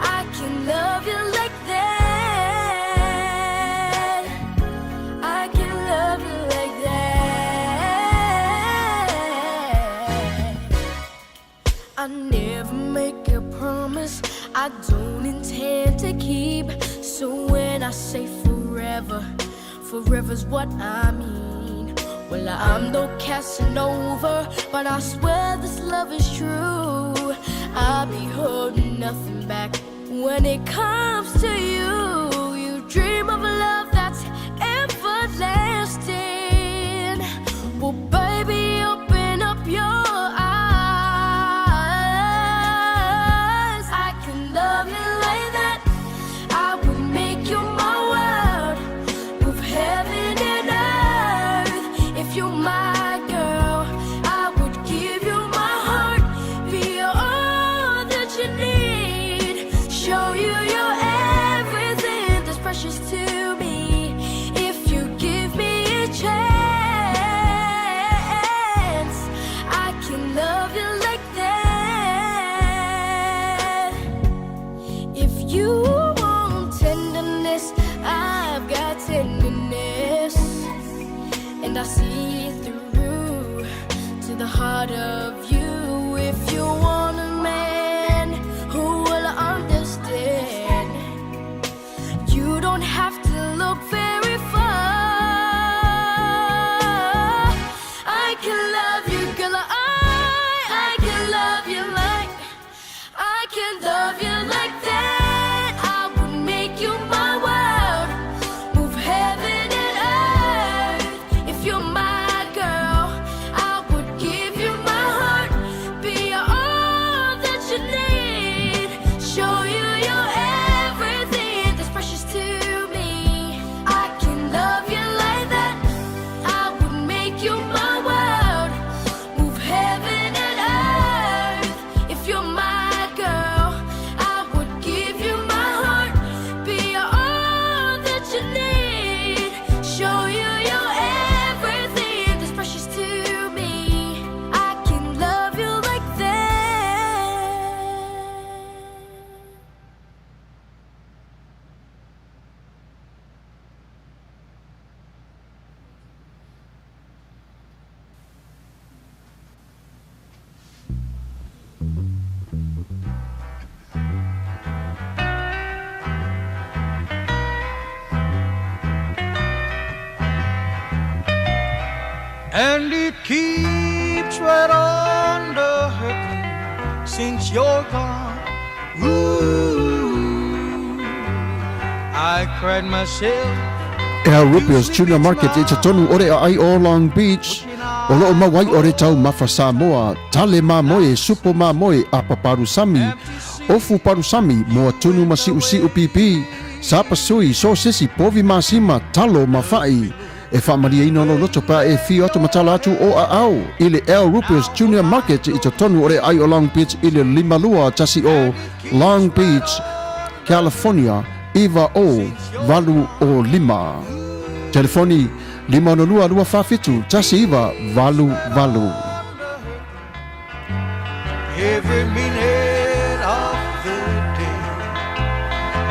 I can love you like that. I can love you like that. I never make a promise I don't intend to keep. So when When I say forever, forever's what I mean. Well, I'm no Casanova, but I swear this love is true. I'll be holding nothing back when it comes to you. You dream of a love that's everlasting. Well, baby, open up your eyes. I can love you like that. I would make you my world. Move heaven and earth. If you're my girl, I would give you my heart. Be all that you need. Show you your everything that's precious to me. If you give me a chance, I can love you like that. If you want tenderness, I've got tenderness. And I see through to the heart of you. If you want a man who will understand, you don't have to look very far. I can love you, girl. I can love you like I can love you like that. I would make you my world, move heaven and earth. If you're my girl, I would give you my heart, be all that you need, show you your everything that's precious to me. I can love you like that. I would make you my world, move heaven and earth. If you're my girl, I would give you my heart, be all that you need, show you your everything that's precious to me. I can love you like that. And it keeps right on the hurting since you're gone. Ooh, I cried myself. Al Rupio's Tuna Market i totonu o le aai o Long Beach, o loo mau ai o le taumafa Samoa, tale mamoe, supo mamoe, apa palusami, ofu palusami, moa tunu ma siusiu pipi, sapasui, sosesi, povi masima, talo ma fa'i. E faamalieina lou loto pe a e fio atu ma tala atu o aao i le Al Rupio's Junior Market i totonu o le aai o Long Beach i le 5210 Long Beach, California 90805. Telefoni, 562 247 1988. Every minute of the day,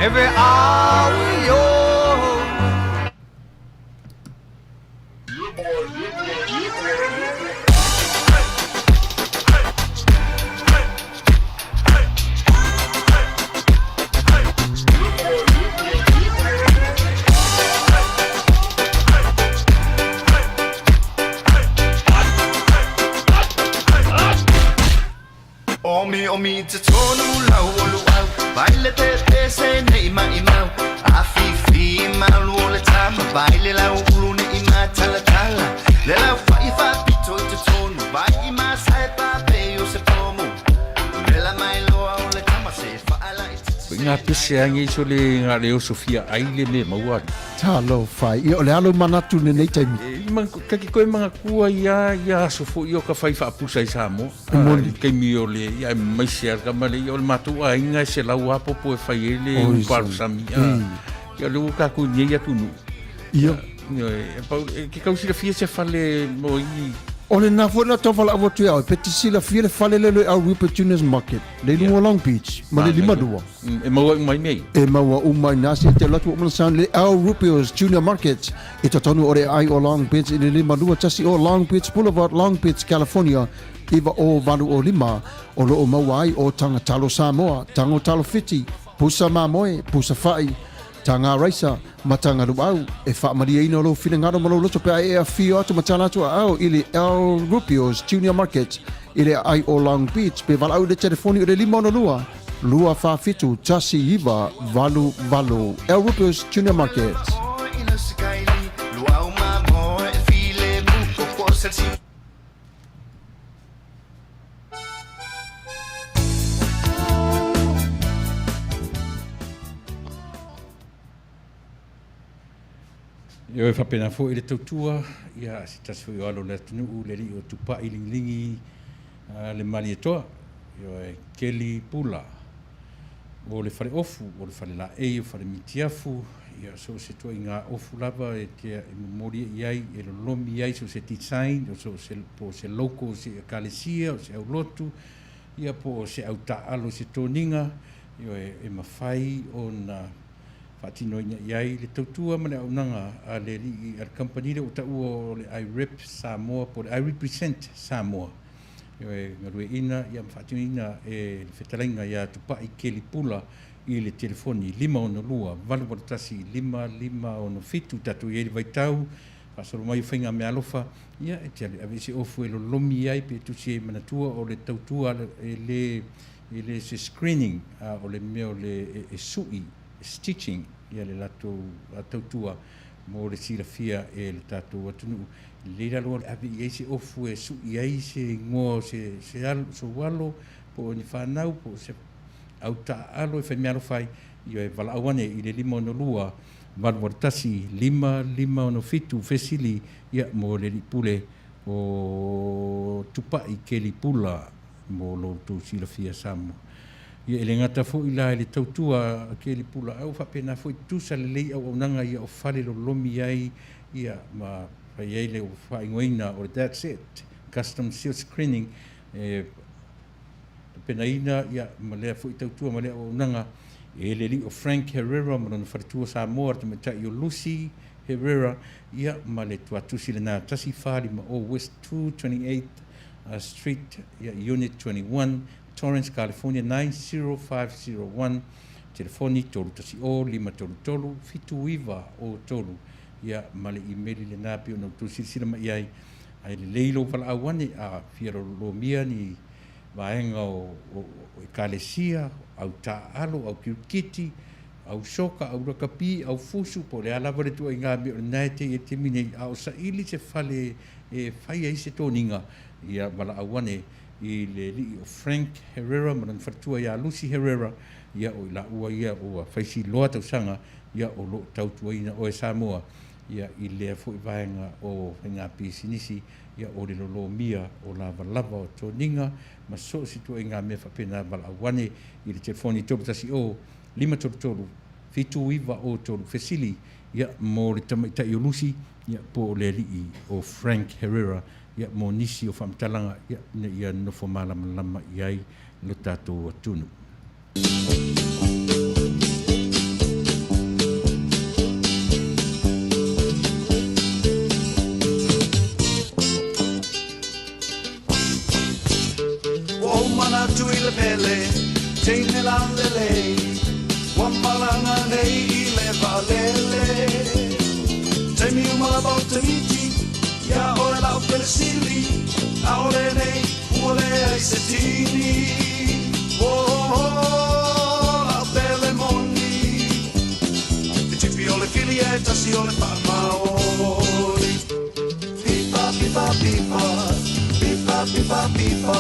every hour you're Omi omi te tonu lau o luau Vai le te te se nei mai mau A fi fi malu o le tama Vai le lau ulu ne i ma tala tala Le lau fai fa pito i te tonu Vai i ma sai pa pe o se pomu Le la mai loa o le tama se whaala i te Ko ngā pese ange iso le ngā leo Sofia ai le me maua. Talofa, ia o le alo manatu lenei taimi. E, man, kaki koe manga kua ia, ia aso fo i o ka whai whaapusa i Samoa. E moni. I kaimi o le, ia e mai se ar ka male, ia o le mātou aiga e se lau apopo e whai e le Oi, uparu sami. Ia le ua kākou nei atu nu. Ia. Ia, e, pau, e, ke kau silafia se fale mo i O le na foi na tau whalaau atu ia oe, pe te silafia le fale lele au Rupert Junior's Market, le luga o Long Beach, ma le 52. E maua uma i mei. E maua uma i nā se te alu atu o mana sound le Al Rupio's Junior Market i totonu o le ai o Long Beach i le 52 o Long Beach Boulevard, Long Beach, California, 90805, o loo maua ai o Tagatalo Samoa, Tagotalo Fiti, Pusa Mamoe, Pusa Fa'i, Taga raisa ma taga luau e faamalieina lou finagalo ma lou loto pe a e afio atu ma tala atu aao i le El Rubio's Junior Market i le aai o Long Beach pe valaau i le telefoni o le 562 247 1988. El Rubio's Junior Market. Ioe e faapena foi le tautua, ia a se tasi foi o alo o le atunuu, le alii o Tupai Ligiligī le Malietoa, ioe, Keli Pula, o le fale ofu, o le fale laei, o fale mitiafu, ia so o se ituaiga ofu lava e te e momoli i ai, e lolomi ai so o se design, o so o se, po o se logo o se ekalesia, o se aulotu, ia po o se autaaalo i se toniga, ioe, e mafai ona faatinoina i ai le tautua ma le auaunaga a le alii a le kamupani lea ua taua o le I Rep Samoa po o le I Represent Samoa. Ioe, galueaiina ia ma faatinoina e le fetalaiga ia Tupai Keli Pula i le telefoni 562 881 5567. Tatou i ai i le vaitau faasolo mai o faiga meaalofa, ia e te alu e ave i se ofu e lolomi ai pe tusi ai manatua o le tautua e le E le se screening, a o le mea o le e sui, stitching, ia le latou tautua mo le silafia e le tatou atunuu. E lelei la loa le ave i ai se ofu e sui ai se igoa o se, se alo, sou alo, po o ni fanau, po o se au taaalo e faimeaalofa ai, ia e valaau ane i le 562 881 5567 fesili, ia, mo le alii pule o Tupai Keli Pula. Mo lo outou silafia Samoa. Ia e le gata foi la i le tautua a Keli Pula ae ua faapena foi tusa lelei auaunaga ia o fale lolomi ai ia ma fai ai le faaigoaina o le That's It Custom Seal Screening e tapenaina ia ma lea foi tautua ma lea auaunaga e le alii o Frank Herrera ma lona faletua Samoa le tamaitai o Lucy Herrera ia ma le tuatusi lena 1450 West 228 Street, Unit 21, Torrance, California 90501, telefoni 310 533 7903, ia ma le imeli lena pei ona outou silasila mai ai, ae lelei lou valaau ane a fia lomia ni vaega o, o, o ekalesia, au taaalo, au kirikiti, au soka, au rakapi, au fusu, po o le a lava le ituaiga mea o lena e te i ai i le taimi nei, a o saili se fale e fai ai se toniga, ia valaau ane i le alii o Frank Herrera ma lona faletua ia Lucy Herrera, ia o i laua ia ua faisi loa tausaga, ia o lo o tautuaina oe Samoa, ia i lea foi vaega o faiga pisinisi, ia o le lolomia o lavalava o toniga ma so o se ituaiga mea faapena. Valaau ane i le telefoni 310 533 7903 fesili, ia mo le tamaitai o Lucy, ia po o le alii o Frank Herrera, ia mo nisi o faamatalaga, ia ina ia nofo malamalama i ai lo tatou atunuu. Ua ou manatu i le pele, teine lalelei, Ua malaga nei i le vaalele. Taimi uma lava o Tahiti, iā ʻoe la'u pele sili, ʻAʻole nei ua leai se tini. Oh, oh, la'u pele moni, He tipi o le fili e tasi o le faamaoni. Pipa, pipa, pipa, pipa, pipa, pipa,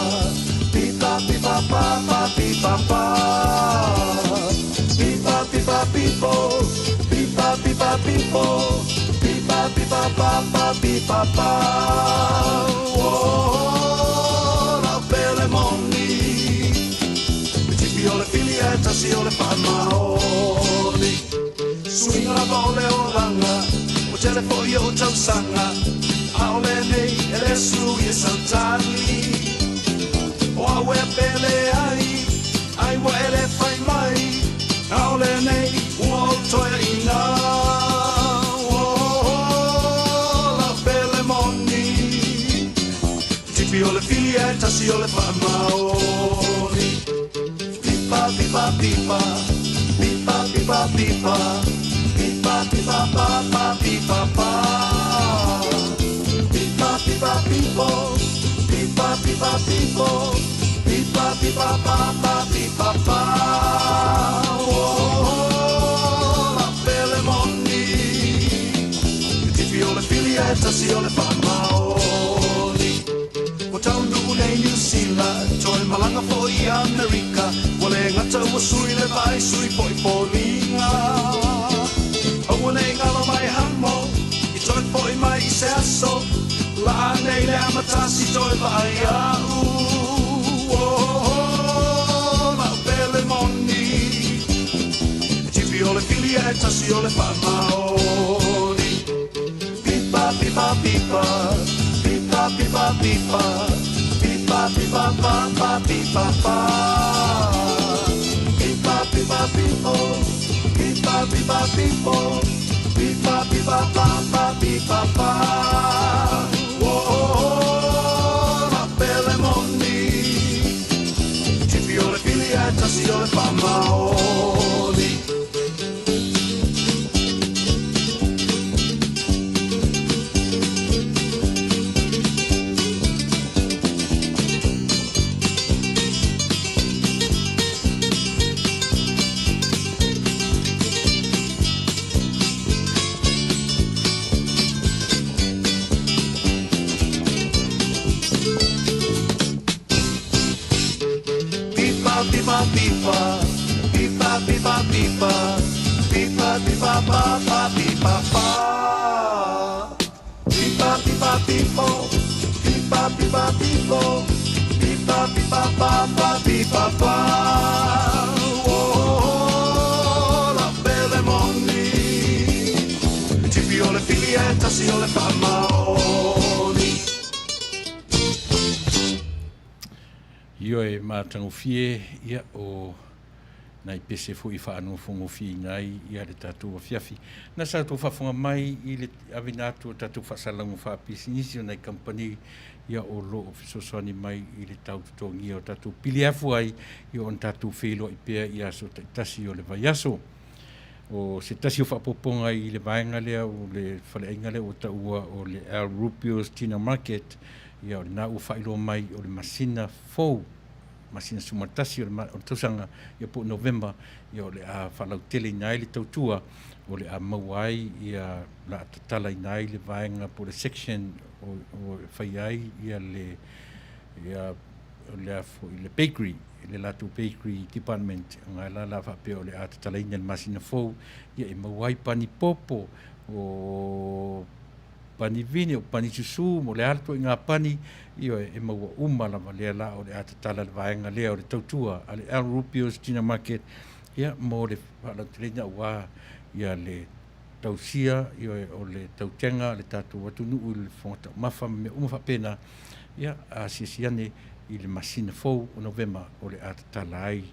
pipa, pipa, pa, pa, pipa, pa. Pipa, pipa, pipo, pipa, pipa, pipo, pipa, pipa, pa, pa, pipa, pa. Oh, la'u pele moni, He tipi o le fili e tasi o le faamaoni. Suiga lava o le olaga, ua tele foi o'u tausaga, ʻAʻole nei e le sui e sautali. O au e pele ai, ai ua e le fai mai, ʻAʻole nei ua ou toeaina. Oh, la'u pele moni, Tipi o le fili e tasi o le faamaoni. Pipa, pipa, pipa, pipa, pipa, pipa, pipa pa pa pipa pa. Pipa pipa pipo, pipa pipa pipo, pipa pipa pa pa pipa pa. Oh, la pele moni, tipi o le pili e tasi o le whamaoni. Ua taunuu nei Niu Sila, toe malaga foi i Amerika, ua le gata ua sui le vaai, sui foi foliga. Aua nei galo mai hamo, i toe foi mai i se aso, laa nei le amatasi toe vaai a'u. Oh, lau pele moni, tipi o le fili ae tasi o le faamaoni. Pipa, pipa, pipa, pipa, pipa, pipa, pipa, pipa, pa, pa, pipa, pa. Pipa, pipa, pipo, pipa, pipa, pipo, pipa, pipa, pa, pa, pipa, pa. Oh, la pele moni, tipi o le fili ae tasi o le faamaoni. Pipa, pipa, pipa, pipa, pipa, pipa, pipa, pipa, pa, pa, pipa, pa. Pipa, pipa, pipo, pipa, pipa, pipo, pipa, pipa, pa, pa, pipa, pa. Oh, la pele moni, tipi o le fili e tasi o le faamaoni. Ioe matagofie, ia o nai pese foi faanofogofieina ai ia le tatou afiafi. Na sa tou faafofoga mai i le aveina atu o tatou faasalalauga faapisinisi o nai kamupani ia o lo o fesoasoani mai i le tau totogia o tatou pili afu ai ia ona tatou feiloai pea i aso taitasi o le vaiaso. O se tasi o faaopoopoga i le vaega lea o le faleaiga lea ua taua o le Al Rubio's Tina Market, ia o lena ua faailoa mai o le masina fou, masina 11 o le tausaga, ia po o November, ia o le a faalauteleina ai le tautua, o le a maua ai ia la a tatalaina ai le vaega po o le section o, o faia ai ia le ia o le a foi le bakery, le latou bakery department, ona la la faapea o le a tatalaina le masina fou, ia e maua ai pani popo, o pani vini, o pani susu, mo le a le ituaiga pani, ioe, e maua uma lava lea la o le a tatala le vaega lea o le tautua a le Al Rubio's Dinner Market, ia, mo le faalauteleina aua ia le tausia, ioe, o le tautega a le tatou atunuu i le fofoga taumafa ma mea uma faapena, ia, asiasi ane i le masina fou o Novema o le a tatala ai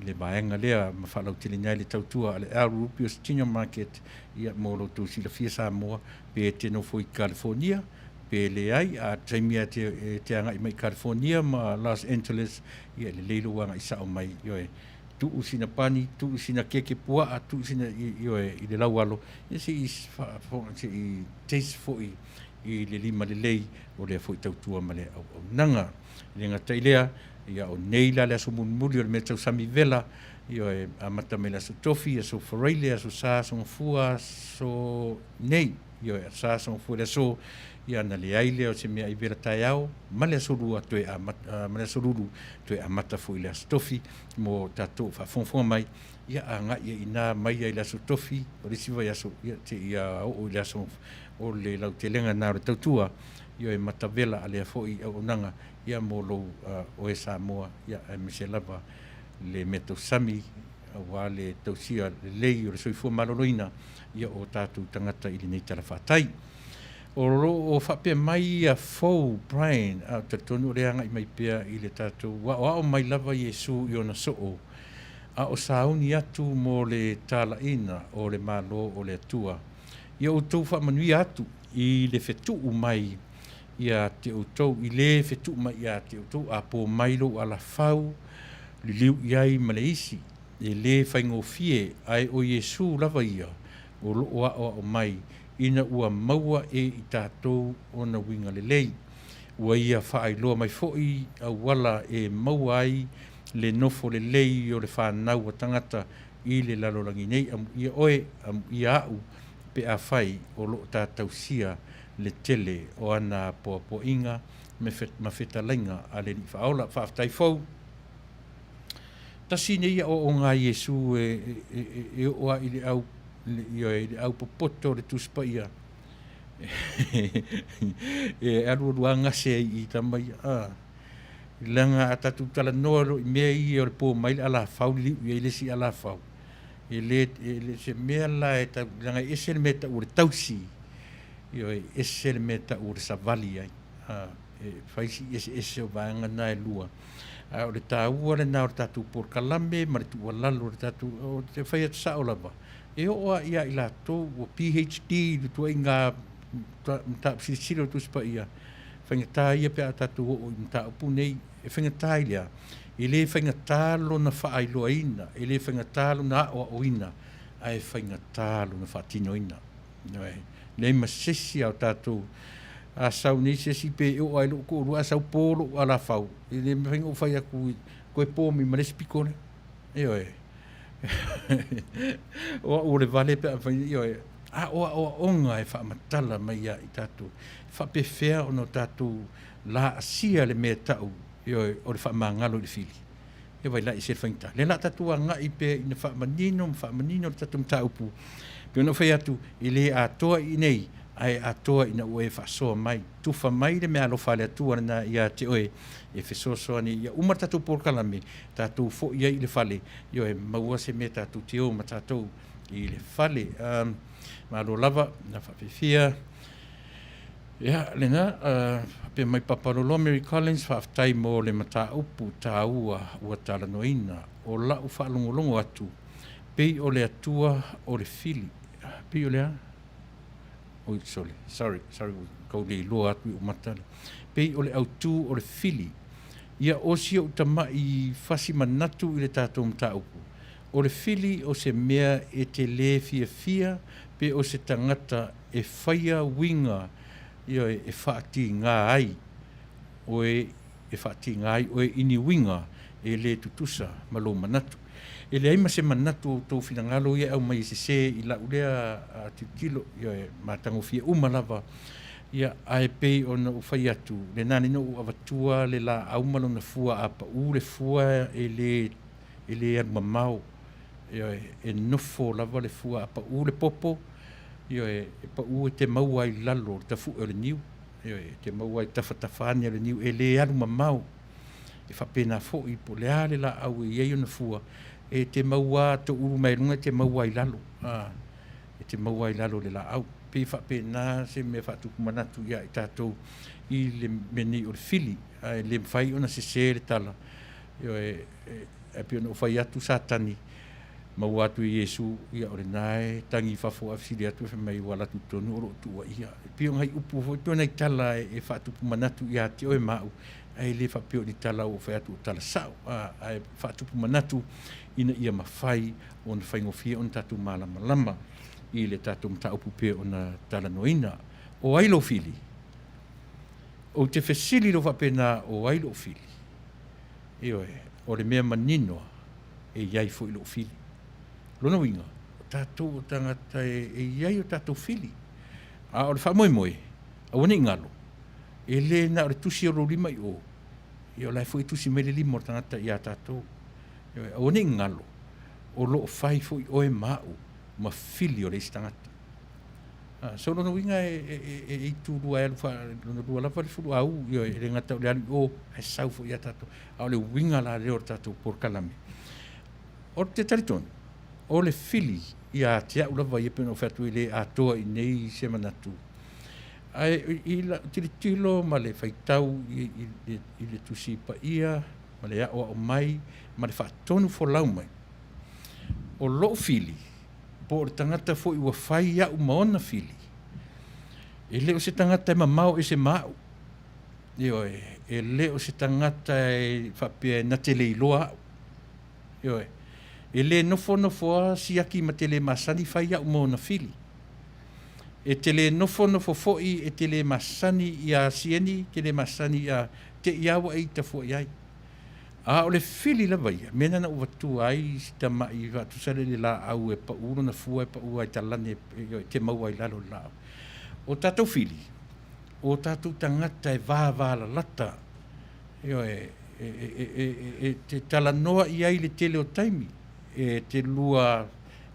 le vaega lea ma faalauteleina ai le tautua a le Al Rubio's Dinner Market, ia, mo lo outou silafia Samoa, pe e te nofo i California, pe leai, a taimi lava e te agai mai i California ma Los Angeles, ia, e lelei lou agai sao mai, ioe, tuu sina pani, tuu sina keke puaa, tuu sina, ioe, i le laualo, ia se i se i taste foi i le lima lelei o lea foi tautua ma le auaunaga. E le gata i lea, ia o nei la le aso mulimuli o le mea tausami vela, ioe, amata mai le aso Tofi, aso Faraile, aso Sa, aso Gafua, aso nei, ioe, aso Sa, aso Gafua le aso, ia na leai lea o se mea i vela taeao, ma le aso Lua toe amata, ma le aso Lulu toe amata foi le aso Tofi mo tatou faafogafoga mai, ia agai ai inā mai ai le aso Tofi o le isi vaiaso, ia seia oo i le aso o le lautelega na o le tautua, ioe, matavela a lea foi auaunaga, ia mo lou oe Samoa, ia aemaise lava le mea tausami aua le tausia lelei o le soifua maloloina, ia o tatou tagata i lenei tala fatai. O lo o faapea mai ia fou Brian, a ou te talitonu o lea agai mai pea i le tatou aoao mai lava Iesu i ona soo, a o sauni atu mo le talaina o le Malo o le Atua. Ia outou faamanuia atu i le fetuu mai ia te outou, i le fetuu mai ia te outou, a po mai lou alafau, liliu i ai ma le isi, e le faigofie, ae o Iesu lava ia. o loo aoao mai ina ua maua e i tatou ona uiga lelei. Ua ia faailoa mai foi auala e maua ai le nofo lelei o le fanau a tagata i le lalolagi nei. Amuia oe, amuia a'u pe afai o loo ta tausia le tele o ana apoapoaiga ma fetalaiga a le Alii Faaola. Faafetai fou. Tasi nei aoaoga a Iesu e, e, e, e oo a i le au, ioe, i le au popoto o le Tusi Paia. E alualu a gase ai i tama ia. Ah. Leaga a tatou talanoa loa i mea ia o le po mai le alafau liliu i ai le isi alafau. E le, e le se mea la e tau, leaga e ese le mea e tau o le tausi, ioe, ese le mea e tau o le savali ai. Ah, e fai si eseese o vaega na e lua. A o le taua lena o le tatou polokalame ma le tuualalo o le tatou, o te fai atu sao lava, e oo lava ia i latou ua PhD i le tuaiga mataupu silasila o le Tusi Paia, faigata ia pe a tatou oo i mataupu nei. E faigata i le a? E le faigata lona faailoaina, e le faigata lona aoaoina, ae faigata lona faatinoina. Ioe. Leai ma se isi a o tatou a sau nei se isi pe oo lava i lou toalua a sau po lou alafau, e le mafai ona ou fai atu toe po mai ma le isi pito lea. Ioe. O au o le vale pe a fai, ioe, a o aoaoga e faamatala mai ia i tatou, e faapefea ona o tatou laasia le mea e tau, ioe, o le faamagalo i le fili. Ia vai la i se faigata. Lea la tatou agai pea ina faamanino ma faamanino le tatou mataupu. Pei ona ou fai atu, e le atoa i inei, ae atoa ina ua e faasoa mai. Tufa mai le meaalofa a le Atua lena ia te oe e fesoasoani ia uma le tatou polokalame, tatou foi ai i le fale, ioe, maua se mea tatou te o ma tatou i le fale. Um, malo lava, na faafefea. Ia, lena, uh, faapea mai Papa Loloa Mary Collins, faafetai mo le mataupu taua ua talanoaina. O lau faalogologo atu, pei o le Atua o le fili. Pei o le a? Oi, sorry, sorry, sorry, kau le iloa atu i ou mata. Pei o le autū o le fili. Ia o si ou tama'i fasi manatu i le tatou mataupu. O le fili o se mea e te lē fiafia pe o se tagata e faia uiga, ioe, e faatigā ai oe, e faatigā ai oe i ni uiga e lē tutusa ma lou manatu. E leai ma se manatu o outou finagalo ia e aumai e sesē i la'u lea tilotilo, ioe, matagofie uma lava, ia, ae pei ona ou fai atu, lena nei na ou avatua le laau ma lona fua a paū le fua e lē e lē alu mamao, ioe, e nofo lava le fua a paū le popo, ioe, e paū e te maua ai i lalo o le tafu'e o le niu, ioe, e te maua ai i tafatafa ane o le niu, e lē alu mamao. E faapena foi po o le a le laau e i ai ona fua, e te maua lava toulu mai luga e te maua ai i lalo, a, e te maua ai i lalo o le laau. Pei e faapena se mea faatupu manatu ia i tatou i le mea nei o le fili, ae le mafai ona sese le tala, ioe, ae pei ona ou fai atu Satani, maua atu e Iesu, ia o lena e tagi i fafo ae fesili atu fai mai ua alu atu i totonu o lo o tuuaia. E pei o nai upu foi, pei o nai tala e faatupu manatu ia te oe ma au, ae le faapea o ni tala ua fai atu o tala sao, ae faatupu manatu ina ia mafai ona faigofie ona tatou malamalama i le tatou mataupu pei ona talanoaina. O ai lou fili? Ou te fesili loa faapena, o ai lou fili? Ioe, o le mea manino e i ai foi lou fili. Lona uiga, o tatou o tagata e, e i ai o tatou fili. A o le faamoemoe, aua ne i galo, e le na o le tusi o lou lima i o, ia o la e foi e tusi mai le lima o le tagata ia tatou. Ioe, aua ne i galo, o lo o fai foi oe ma au ma fili o le isi tagata. Ah, so lona uiga e, e, e, e itu lua e alu fa, lona lua lava le fuluau, ioe, e le gata o le alu i o, ae sau foi ia tatou. A o le uiga la lea o le tatou polokalame. O te talitonu, o le fili ia te au lava ia pei ona ou fai atu e le atoa i nei se manatu. Ae i lau tilotilo ma le faitau i, i, i, i le Tusi Paia ma le aoao mai ma le faatonu folau mai, o lou fili, po o le tagata foi ua fai au ma ona fili, e le o se tagata e mamao ese ma au. Ioe, e le o se tagata e faapea na te le iloa au. Ioe. E le nofonofo a siaki ma te le masani fai a'u ma ona fili. E te le nofonofo fo'i e te le masani iā Sieni, te le masani iā te i a ua e ita fua i ai. A o le fili lava ia, mea na na ou avatua ai si tama'i faatusa lea i le laau e pa'u lona fua e pa'u ai talane e te maua ai i lalo o le laau. O tatou fili, o tatou tagata e vavalalata, ioe, e, e, e, e, e te talanoa i ai i le tele o taimi, e te lua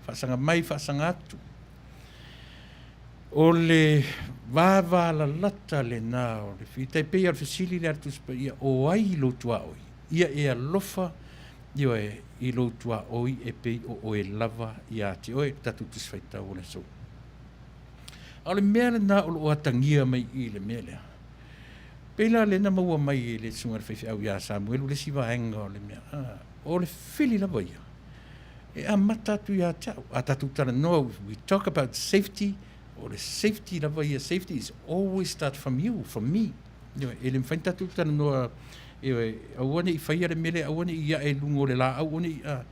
faasaga mai faasaga atu. O le vavalalata lena o le fili. Tai pei lava o le fesili lea a le Tusi Paia, o ai lou tuaoi? Ia e alofa, ioe, i lou tuaoi e pei o oe lava ia te oe, le tatou Tusi Faitau o le aso. A o le mea lena o lo o atagia mai i i le mea lea. Pei la lea na maua mai e le Susuga i le Faifeau ia Samuelu le isi vaega o le mea, o le fili lava ia, e amata atu ia te au. A tatou talanoa, we talk about safety, o le safety lava ia, safety is always start from you, from me. Ioe, e le mafai ona tatou talanoa, ioe, aua ne i faia le mea lea, aua ne i ae i luga o le laau, aua ne i, a,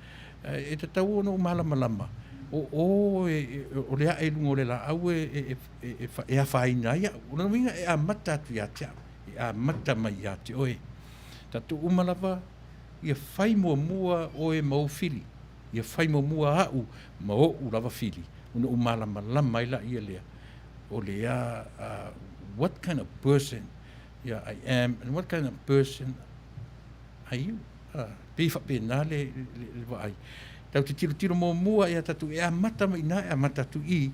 e tatau ona ou malamalama, o o e, o le ae i luga o le laau e, e, e, e, e afaina ai au. O lona uiga e amata atu ia te au, e amata mai ia te oe. Tatou uma lava, Ia fai muamua oe ma ou fili, ia fai muamua a'u ma o'u lava fili, ona ou malamalama ai laia lea, o le a, uh, what kind of person yeah, I am and what kind of person are you? Uh, pei faapena le, le, le vaai. Tau te tilotilo muamua ia tatou e amata mai ina e amata atu i,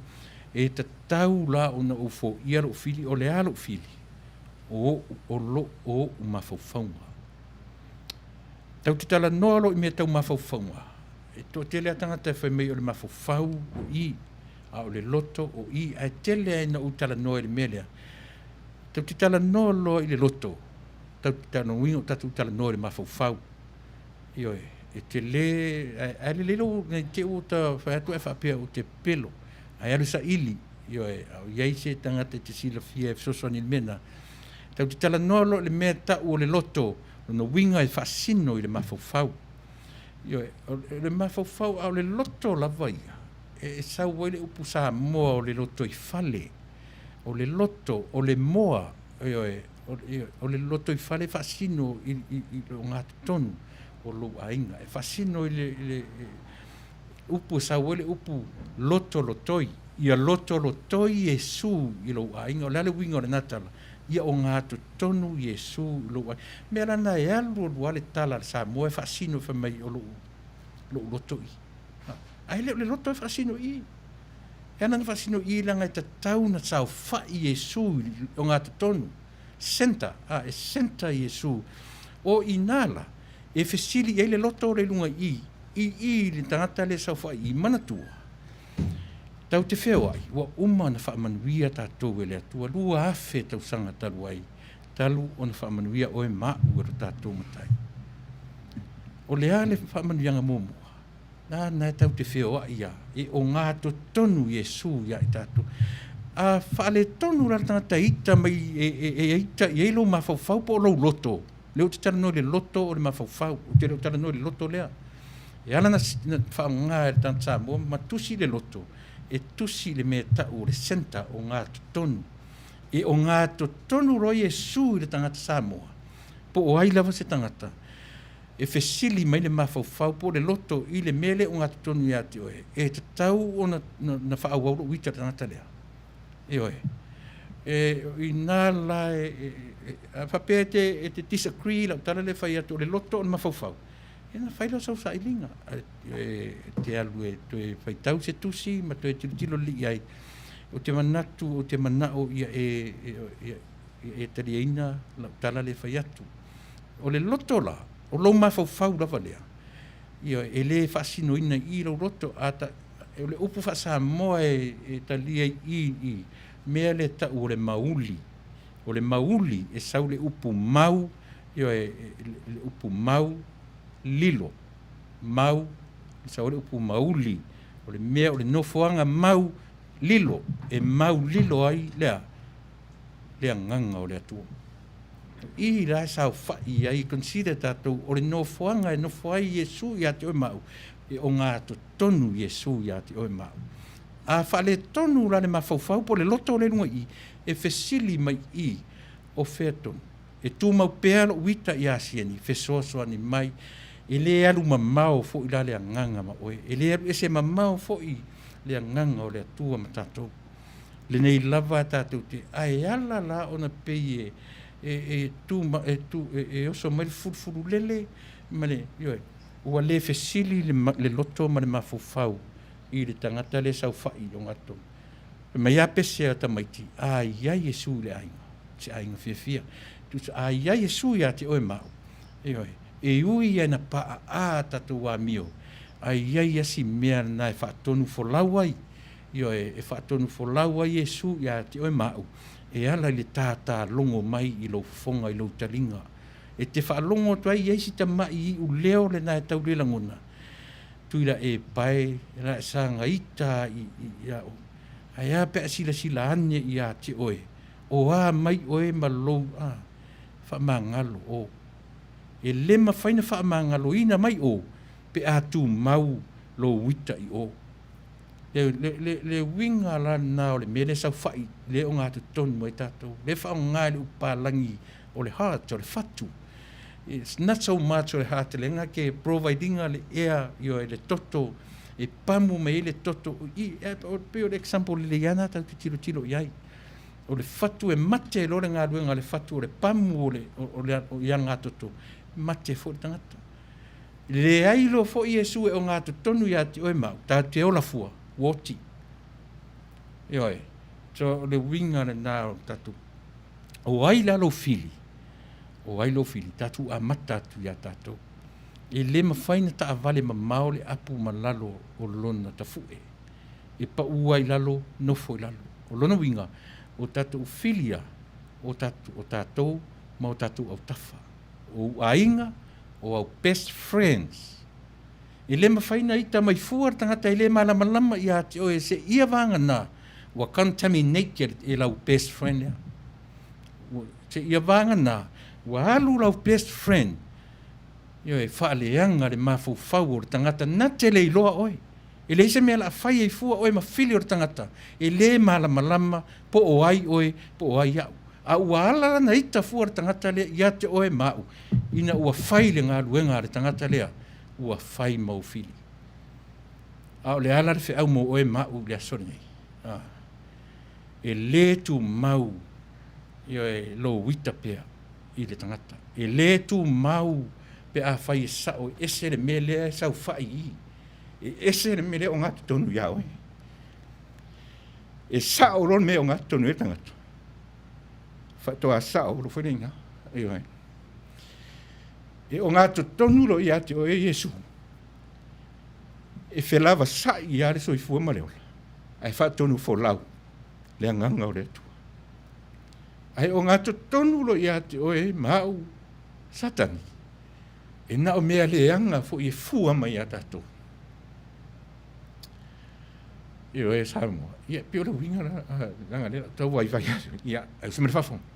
e tatau la ona ou foia lou fili, o le a lou fili? O o'u, o lo, o o'u mafaufauga. Tau te talanoa loa i mea tau mafaufauga, e toatele lava tagata e fai mai o le mafaufau o i, a o le loto o i, ae tele lava ina ou talanoa i le mea lea. Tau te talanoa loa i le loto, tau te talanoa, uiga o tatou talanoa i le mafaufau. Ioe, e tele, ae, ae lelei lou, nei te i ua ta fai atu ae faapea ou te pepelo, ae alu e saili, ioe, a o i ai se tagata e te silafia e fesoasoani i le mea lena. Tau te talanoa loa i le mea tau o le loto, lona uiga e faasino i le mafaufau. Ioe, o le mafaufau, a o le loto lava ia, e sau ai le upu Samoa o le lotoifale, o le loto, o le moa, ioe, o le lotoifale e faasino i, i, i le ogatotonu o lou aiga. E faasino i le, i le upu e sau ai le upu lotolotoi, ia lotolotoi Iesu i lou aiga. O le a le uiga o lena tala? Ia ogatotonu Iesu i lou aiga. Mea la na e alu alu lava le tala a le Samoa e faasino fai mai o lou, lou loto i. Ae le o le loto e faasino i. E ala ona faasino i leaga e tatau ona saofai Iesu i le ogatotonu. Center, a, e center Iesu. O i ina la, e fesili i ai le loto o le luga i i, i i le tagata lea e saofai i, manatua, Tau te feoai, ua uma ona faamanuia tatou e le Atua 2000 tausaga talu ai, talu ona faamanuia oe ma a'u e lo tatou Matai. O le a le faamanuiaga muamua? Nāna e tau te feoai a e ogatotonu Iesu iā i tatou. A faaletonu la le tagata e ita mai e, e, e ita i ai lou mafaufau po o lou loto, lea ou te talanoa i le loto o le mafaufau, ou te le o talanoa i le loto lea. E ala na faaaoga e le tagata Samoa ma tusi le loto, e tusi i le mea e tau o le centre, ogatotonu. E ogatotonu loa Iesu i le tagata Samoa, po o ai lava se tagata, e fesili mai le mafaufau po o le loto i le mea lea e ogatotonu ia te oe, e tatau ona na faaauau lou ita i le tagata lea. Ioe. E, inā la e, e, e, a faapea e te, e te disagree i lau tala lea e fai atu o le loto o le mafaufau, ia ona fai lea o sau sailiga. E, e te alu e toe faitau se tusi ma toe tilotilo lelei i ai. Ou te manatu, ou te manao ia e, e, ia, ia e taliaina lau tala lea e fai atu. O le loto la, o lou mafaufau lava lea, ioe, e le faasinoina i i lou loto, a ta, o le upu faa-Samoa e, e talia i i i mea lea e tau o le mauli. O le mauli e sau le upu mau, ioe, le, le upu mau, lilo, mau, e sau ai le upu mauli, o le mea o le nofoaga mau, lilo, e mau lilo ai le a? Le agaga o le Atua. I la e saofai ai, consider tatou, o le nofoaga e nofo ai Iesu ia te oe ma au. E ogatotonu Iesu iā te oe ma au. A faaletonu la le mafaufau po o le loto lea i luga i i, e fesili mai i, O fea tonu? E tumau pea lou ita iā Sieni, fesoasoani mai, e lē alu mamao foi la le agaga ma oe, e lē alu ese mamao foi le agaga o le Atua ma tatou. Lenei lava tatou te, ae ala la ona pei e, e, e tu, e tu, e, e oso mai le fulufululele ma le, ioe, ua lē fesili le, le loto ma le mafaufau i le tagata lea e saofai i ogatotonu. Fai mai a pese a tamaiti, a i ai Iesu i le aiga, se aiga fiafia. Tusa, a i ai Iesu iā te oe ma au. Ioe, e ui ia ina paʻaʻā a tatou amio, a i ai ia si mea lena e faatonu folau ai, ioe, e faatonu folau ai Iesu iā te oe ma au, e ala i le tātā logo mai i lou fofoga, i lou taliga. E te faalogo atu ai i ai si tamaʻi iʻu leo lena e tau le lagona, Tui la e pae la e saga ita i i a o. Ae a pe a silasila ane ia te oe, o a mai oe ma lou a faamagalo o. E le mafai na faamagaloina mai o pe a tumau lou ita i o. Le, le, le, le uiga la lena o le mea lea saofai le ogatotonu ai tatou, le faaaoga i le upu palagi o le heart, o le fatu. It's not so much o le heart lea ke provide ina le ea ioe le toto e pamu mai ai le toto i pei o le example lelei lava lena tatou te tilotilo i ai. O le fatu e mate loa le galuega a le fatu o le pamu o le o le i alagatoto, mate foi le tagata. Leai loa foi Iesu e ogatotonu ia te oe ma au, tatou te ola fua, ua oti. Ioe. So o le uiga lena o tatou. O ai la lou fili? O ai lou fili? Tatou amata atu iā tatou. E le mafai na taavale mamao le apu ma lalo o lona tafue. E paʻu ai lalo, nofo i lalo. O lona uiga, o tatou fili a, o tatou, o tatou ma o tatou autafa. O ou aiga, o au best friends. E le mafai na ita mai fua le tagata e le malamalama ia te oe seia vagana ua contaminated e lau best friend lea. Seia vagana ua alu lau best friend ioe, faaleaga le mafaufau o le tagata na te le iloa oe. E leai se mea o le a fai ai fua oe ma fili o le tagata e le malamalama po o ai oe po o ai au. A ua ala lana ita fua le tagata lea ia te oe ma au ina ua fai le galuega a le tagata lea ua fai ma ou fili. A o le a la le feau mo oe ma au i le aso lenei? A. E le tumau, ioe, lou ita pea i le tagata. E le tumau pe afai e sao e ese le mea lea e saofai i i. E ese le mea lea e ogatotonu iā oe. E sao loa le mea e ogatotonu ai le tagata, faatoa sao loa foi le iga. Ioe. E ogatotonu loa ia te oe Iesu, e felavasaʻi lava le soifua ma le ola, ae faatonufolau le agaga o le Atua. Ae ogatotonu loa ia te oe ma au Satani, e na o mea leaga foi e fua mai iā tatou. Ioe Samoa, ia pei o le uiga la, leaga lea tau vaivai atu, ia, e uso mai le faafofoga.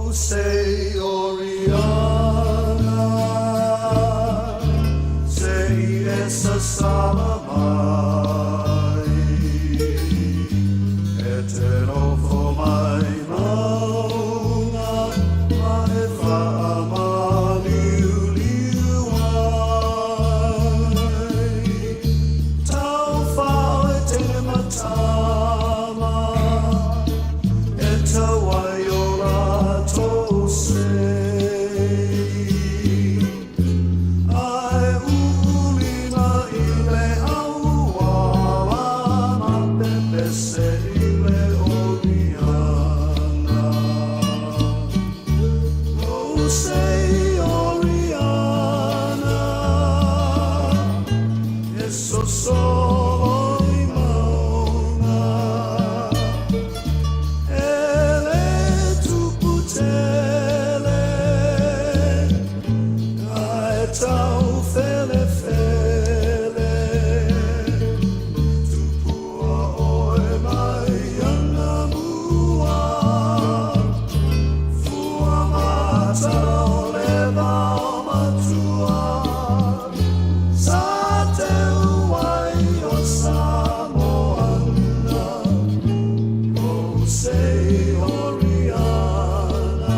Lo say Oriana, say esa salamai, e te nofo mai maunga, ma e whaamaliuliu ai. Tau e te matama, e tau ai o rātou sei. Ai ulina i le auala ma pepese i le Oriana. Oh, say Oriana, e so solo i maunga. E le tupu tele, ae tau fele fele. Tupua oe mai ana mua, fua mata o le vao matua. Sa te uai o Samoana, oh say Oriana.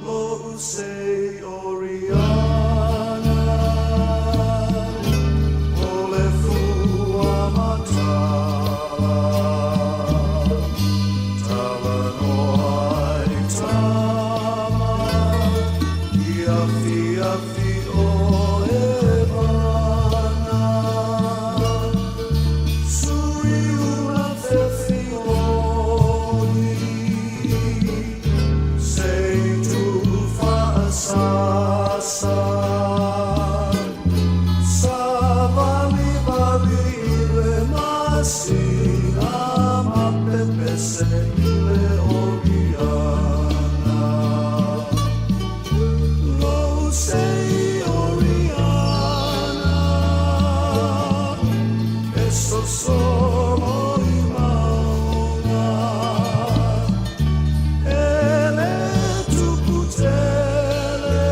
Lo say Oriana, o le fua matala, tala noa ai tama, ia fia fi o e mana. Suri una fefi oni, sei tu faasasa. Sa vali vali i le masina, ma pepese i le Oriana. Lo sei Oriana, e so solo i maunga. E le tupu tele,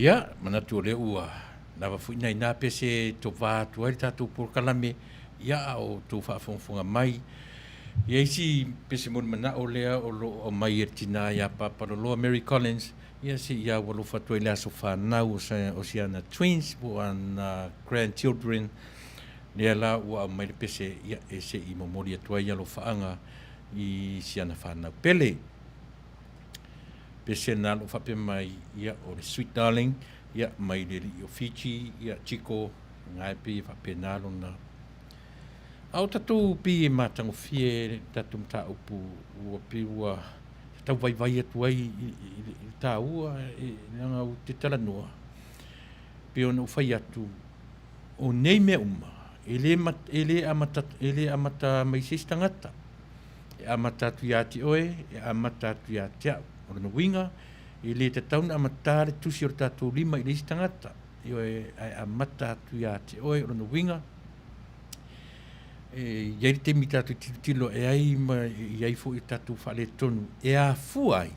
Ia, manatu o lea ua lava foi nai na pese e tovā atu ai le tatou polokalame, ia a o outou faafogafoga mai. Ia isi pese molimanao lea o lo o aumai e le tina ia Papaloloa Mary Collins, ia se i aualofa atu ai i le aso fanau o si ana twins po o ana grandchildren, lea la ua aumai le pese ia e se i momoli atu ai alofaaga i si ana fanau pele. Pese na lo faapea mai, ia, o le Sweet Darling, ia, mai le alii o Fiji, ia, Chico, nga e pei e faapena lona. A o tatou pei e matagofie le tatou mataupu ua pei ua tau vaivai atu ai i le taua, leaga ou te talanoa, pei ona ou fai atu, o nei mea uma, e le, e le amata, e le amata mai se isi tagata. E amata atu ia te oe, e amata atu ia te au. O lona uiga, e le tatau ona amatā le tusi o le tatou lima i le isi tagata. Ioe, ae amata atu ia te oe. O lona uiga, e i ai le taimi tatou tilotilo e ai ma e i ai foi o tatou faaletonu e afua ai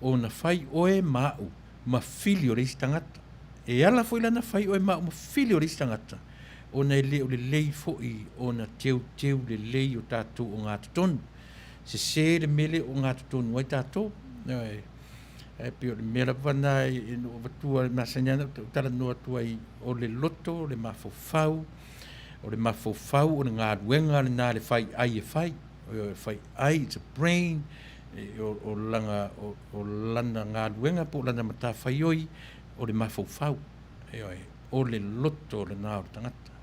ona fai oe ma au ma fili o le isi tagata. E ala foi la ona fai oe ma au ma fili o le isi tagata, ona e le o lelei foi ona teuteu lelei o tatou ogatotonu. Sese le mea lea e ogatotonu ai tatou. Ioe. Ae pei o le mea lava lena e na ou avatua, e masani lava ona ou talanoa atu ai, o le loto, o le mafaufau, o le mafaufau o le galuega lena a le faiai e fai. Ioe, faiai, it's a brain, o lana, o lana galuega po o lana matafaioi, o le mafaufau. Ioe, o le loto lena o le tagata.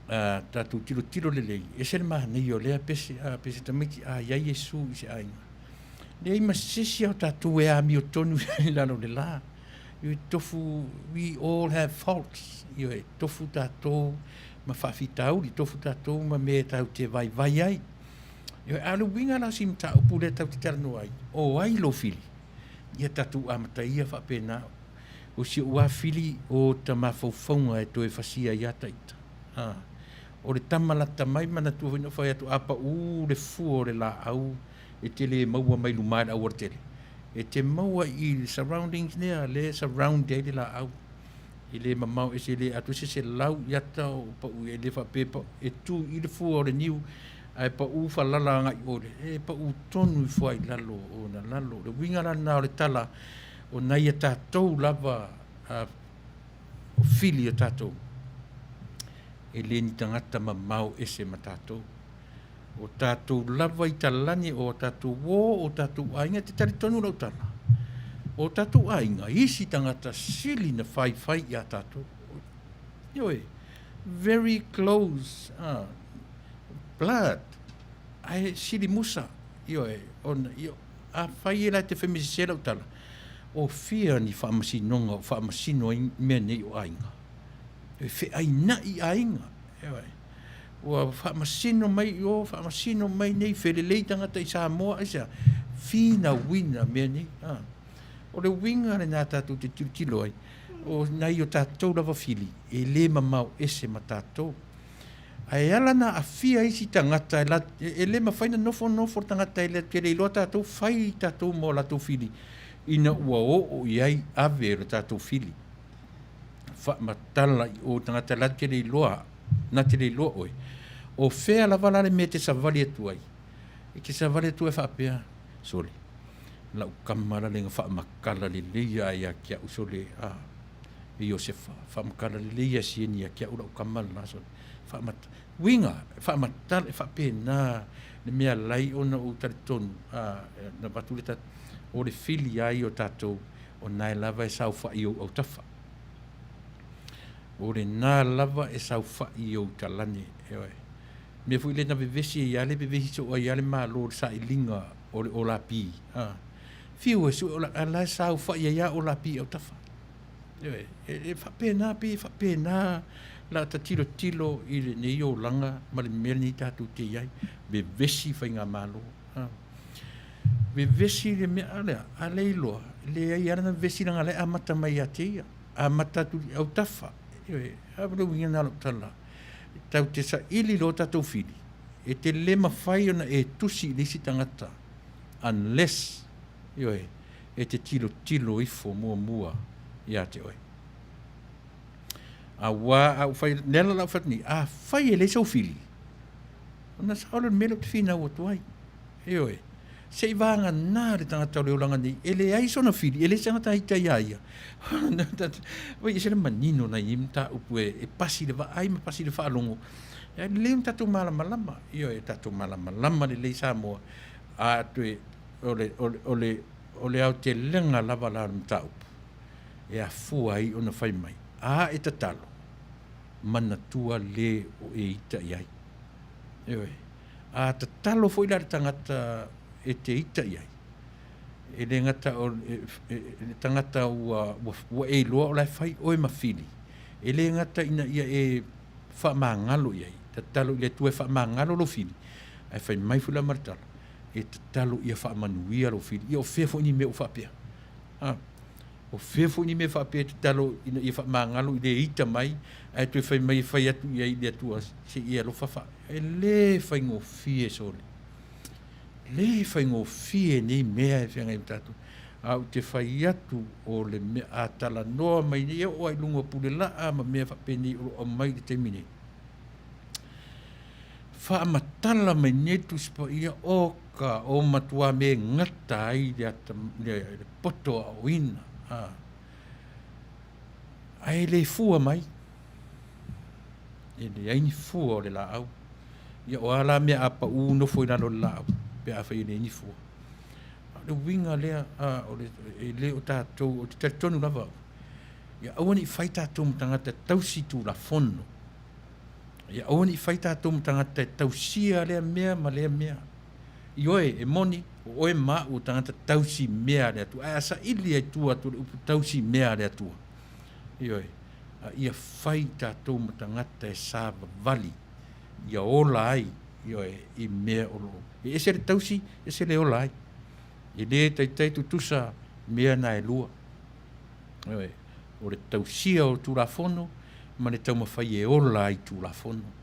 A tatou tilotilo lelei, ese le manaia o lea pese, a pese tamaiti a i ai Iesu i se aiga. Leai ma se isi o tatou e amiotonu i lalo o le la. Ioe, tofu, we all have faults. Ioe, tofu tatou ma faafitauli, tofu tatou ma mea tatou te vaivai ai. Ioe, a o le uiga la o si mataupu lea tatou te talanoa ai, o ai lou fili? Ia tatou amata ia faapena. O si ou afili o ta mafaufauga e toe fasia ai ata ita. A, o le tama lata mai manatua foi na fai atu a pau le fua o le laau e te le maua mai luma e le aualatele. E te maua i le surroundings lea, lea e surround ai le laau. E le mamao ese le atu ese se lau i ata o pau e le faapea e pau, e tu i le fua o le niu ae pau falala agai i o le, e pau tonu ifo ai i lalo o ona lalo. O le uiga la lena o le tala, o nai a tatou lava a, o fili o tatou, e le ni tagata mamao ese ma tatou. O tatou lava i talani, o tatou uo, o tatou aiga, e te talitonu lau tala, o tatou aiga, isi tagata sili na faifai ia tatou. Ioe, very close blood, ae sili musa, ioe, ona, io, afai e la te fai mea sese lau tala, o fia ni faamasinoga o faamasino ai mea nei o aiga. E feaina'i aiga, ioe. Ua faamasino mai i o, faamasino mai nei, felelei tagata i Samoa, aisea? Finauina mea nei. A. O le uiga lena tatou te tilotilo ai, o nai o tatou lava fili, e le mamao ese ma tatou. Ae ala na aafia isi tagata, e le mafai na nofonofo le tagata e te le iloa tatou, fai tatou ma o latou fili, ina ua oo i ai ave o le tatou fili. Faamatala i o tagata la te le iloa, na te le iloa oe. O fea lava la le mea e te savali atu ai? E te savali atu ai faapea, sole, lau tama la le na faamatala lelei lava ia te au, sole, a, e Iosefa, faamatala lelei ia Sieni ia te au lau tama lena, sole. Faamat, uiga, faamatala, e faapena le mea alai ona ou talitonu, a, na avatu le ta, o le fili lava ia o tatou, o na e lava e saofai i ou autafa. O lena lava e saofai i ou talane. Ioe. Mea foi lea na vevesi ai lava le vevesi soo ai lava le Malo i le sailiga o le olapi. A. Fiu e sue ola, a la e saofai ai lava olapi i autafa. Ioe. E, e faapena, pei e faapena la ta tilotilo i lenei olaga ma le mea lenei tatou te i ai. Vevesi faigamalo. A. Vevesi le mea a lea, a le iloa, leai lava lana vevesi leaga la e amata mai ia te ia. Amata atu i autafa. Ioe, a le uiga lena o lau tala, tatou te saili loa tatou fili, e te le mafai ona e tusi i le isi tagata unless, ioe, e te tilotilo ifo muamua iā te oe. Auā a ou fai, le ala la ou fai atu nei, afai e leai sou fili, ona sao lea o le mea lea ou te finau atu ai. Ioe. Se i vagana le tagata o le olaga nei, e leai sona fili, e leai se tagata ita iā ia. Oi, e se le manino nai nei mataupu e, e pasi le vaai ma pasi le faalogo. E lelei ona tatou malamalama. Ioe, tatou malamalama lelei Samoa. A toe, o le, o le, o le, o le aotelega lava la o le mataupu e afua ai ona fai mai, a e tatalo, manatua le o e ita i ai. Ioe. A tatalo foi la le tagata e te ita i ai, e le gata o le tagata ua, ua, ua e iloa o la e fai oe ma fili, e le gata ina ia e faamagalo i ai, tatalo i le Atua e faamagalo lou fili, ae fai mai foi la ma le tala, e tatalo ia faamanuia lou fili. Ia o fea foi ni mea ua faapea? A, o fea foi ni mea faapea e tatalo ina ia faamagalo i le ita mai, ae toe fai mai e fai atu i ai i le Atua se i e alofa fa. E le faigofie sole. Le faigofie nei mea e feagai ma tatou. A ou te fai atu o le mea a talanoa mai nei, e oo lava i luga o pule laa ma mea faapenei o lo o aumai i le taimi nei. Faamatala mai nei le Tusi Paia, o ka o matua me gata ai le, ata, le, le poto aoina. A, ae le fua mai. E leai ni fua o le laau. Ia o a la mea a pau nofo i lalo o le laau, pe afai e leai ni fua. A o le uiga lea, a, o le, e le o tatou, ou te talitonu lava au, ia aua ne i fai tatou ma tagata tausi tulafono. Ia aua ne i fai tatou ma tagata e tausia lea mea ma lea mea. Ioe, e moni, o oe ma au o tagata tausi mea a le Atua. Ae a saili ai tua atu o le upu tausi mea a le Atua. Ioe, a ia fai tatou ma tagata e savavali, ia ola ai, ioe, i mea o lo o. E ese le tausi, ese le ola ai. E le taitai tutusa mea na e lua. Ioe, o le tausia o Tulafono ma le taumafai e ola ai Tulafono.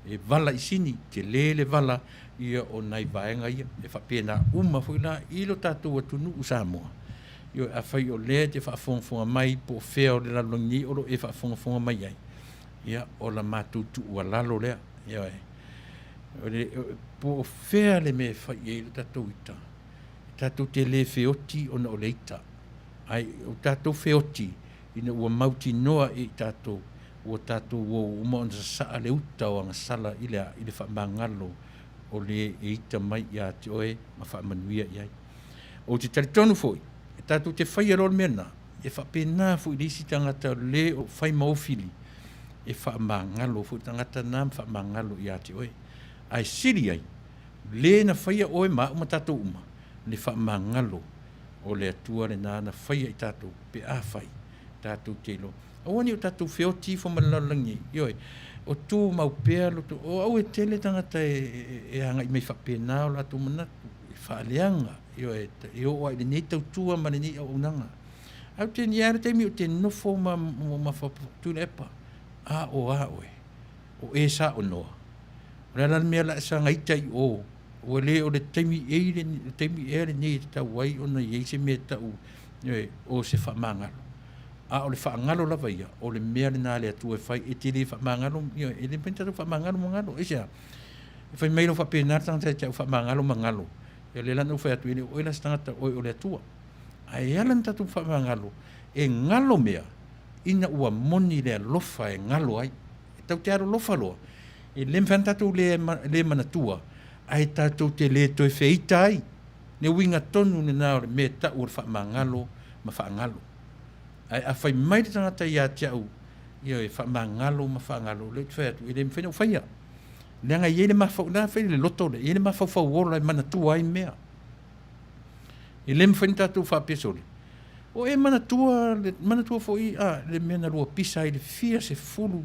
E vala i sini, tele le vala ia o nai vaega ia. E faapena uma foi la i lo tatou atunuu Samoa. Ioe, afai o lea e te faafogafoga mai po o fea o le lalolagi nei o lo o e faafogafoga mai ai, ia, o la matou tuualalo lea. Ioe, o le, po o fea le mea e fai i ai lo tatou ita, e tatou te le feoti ona o le ita, ae o tatou feoti ina ua mautinoa e i tatou ua tatou ua uma ona sasaa le uta o agasala i le a? I le faamagalo o le e ita mai ia te oe ma faamanuia i ai. Ou te talitonu foi, e tatou te faia loa le mea lena, e faapena foi i le isi tagata le o fai ma ou fili, e faamagalo foi le tagata lena ma faamagalo ia te oe. Ae sili ai, le na faia oe ma au ma tatou uma, le faamagalo o le Atua lena na faia i tatou pe afai tatou te iloa. Aua ne i o tatou feoti ifo ma le lalolagi nei. Ioe, o tumau pea lo tou, o au e tele tagata e, e, e agai mai faapena o latou manatu, e faaleaga, ioe, e oo lava i lenei tautua ma lenei auaunaga. Ae ou te, i ai lava le taimi ou te nofo ma, ma, ma Tuilaepa, a o a oe, o e sa onoa. O le a la le mea la e saga ita i o, Ua le o le taimi ei le taimi ea lenei e tatau ai ona i ai se mea e tau ioe, o se faamagalo. A o le faagalo lava ia, o le mea lena a le Atua e fai, e te le faamagalo, ioe, e le mafai ona tatou faamagalo ma galo. Aisea? E fai mai loa faapena le tagata ia te au, faamagalo ma galo. Ia o lea la na ou fai atu, e le o oe la se tagata, o oe o le Atua. Ae e ala ona tatou faamagalo, e galo mea ina ua moni le alofa e galo ai. E tatou te alolofa loa, E le mafai ona tatou le, le manatua, ae tatou te le toe feita ai. Le uiga tonu lena o le mea e tau o le faamagalo ma faagalo. Ae a fai mai le tagata ia te au, ioe, faamagalo ma faagalo, lea ou te fai atu, e le mafai ona ou faia. Leaga e i ai le mafau, la fai le loto lea, e i ai le mafaufau ola e manatua ai mea. E le mafai ona tatou faapea sole, o e manatua, manatua foi a, le mea na lua pisa ai le fia sefulu,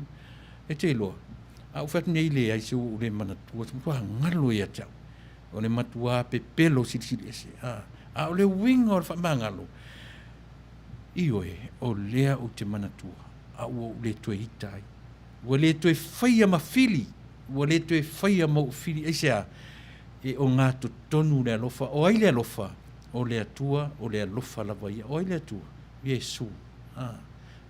E te iloa, a ou fai atu nei, leai se ua ou le manatua, se matua galo ia te au. O le matua pepelo silisili ese. A, a o le uiga o le faamagalo, ioe, o lea ou te manatua, a ua ou le toe ita ai. Ua le toe faia ma fili, ua le toe faia ma ou fili. Aisea? E ogatotonu le alofa. O ai le alofa? O le Atua, o le alofa lava ia. O ai le Atua? O Iesu. A.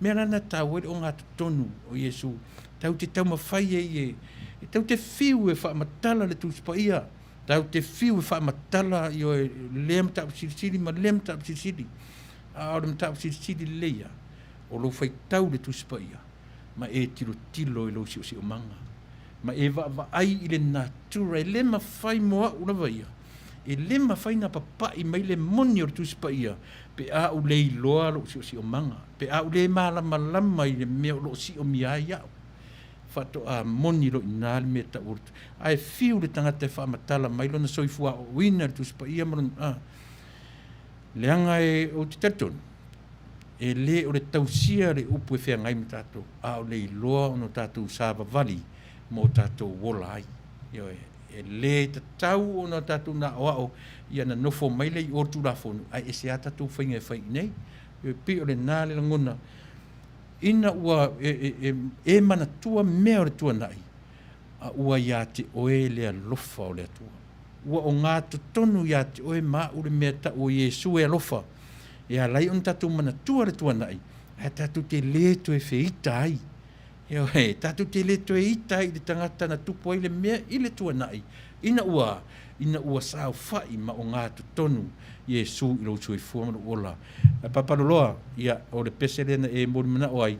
Mea la na taua ai le ogatotonu o Iesu, tatou te taumafai ai e, e tatou te fiu e faamatala le Tusi Paia, tatou te fiu e faamatala ioe, lea mataupu silisili ma lea mataupu silisili. A o le mataupu silisili lelei ia, o lou faitau i le Tusi Paia, ma e tilotilo i lou siosiomaga, ma e vaavaai i le natura, e le mafai mo au lava ia, e le mafai ona papai mai le moni o le Tusi Paia pe a ou le iloa lou siosiomaga, pe a ou le malamalama i le mea o lo o siomia ai au. Faatoa moni loa i ina le mea e tau o le Ae fiu le tagata e faamatala mai lona soifua aoaoina i le Tusi Paia ma lona, a, leaga e, ou te talitonu, e le o le tausia le upu e feagai ma tatou, a o le iloa ona o tatou savavali ma o tatou ola ai. Ioe, e le tatau ona tatou naoao ia na nofo mai lea i o le Tulafono, ae ese lava tatou faiga e fai i inei. Ioe, pei o lena le lagona, ina ua e, e, e, e manatua mea o le tuanai, a ua ia te oe le alofa o le Atua. Ua ogatotonu ia te oe ma au le mea tau o Iesu e alofa, e ala ai ona tatou manatua le tuanai, ae tatou te le toe feita ai. Ioe, tatou te le toe ita ai i le tagata na tupu ai le mea i le tuanai, ina ua, ina ua saofai ma ogatotonu Iesu i lou soifua ma lou ola. Papaloloa, ia, o le pese lea na e molimanao ai,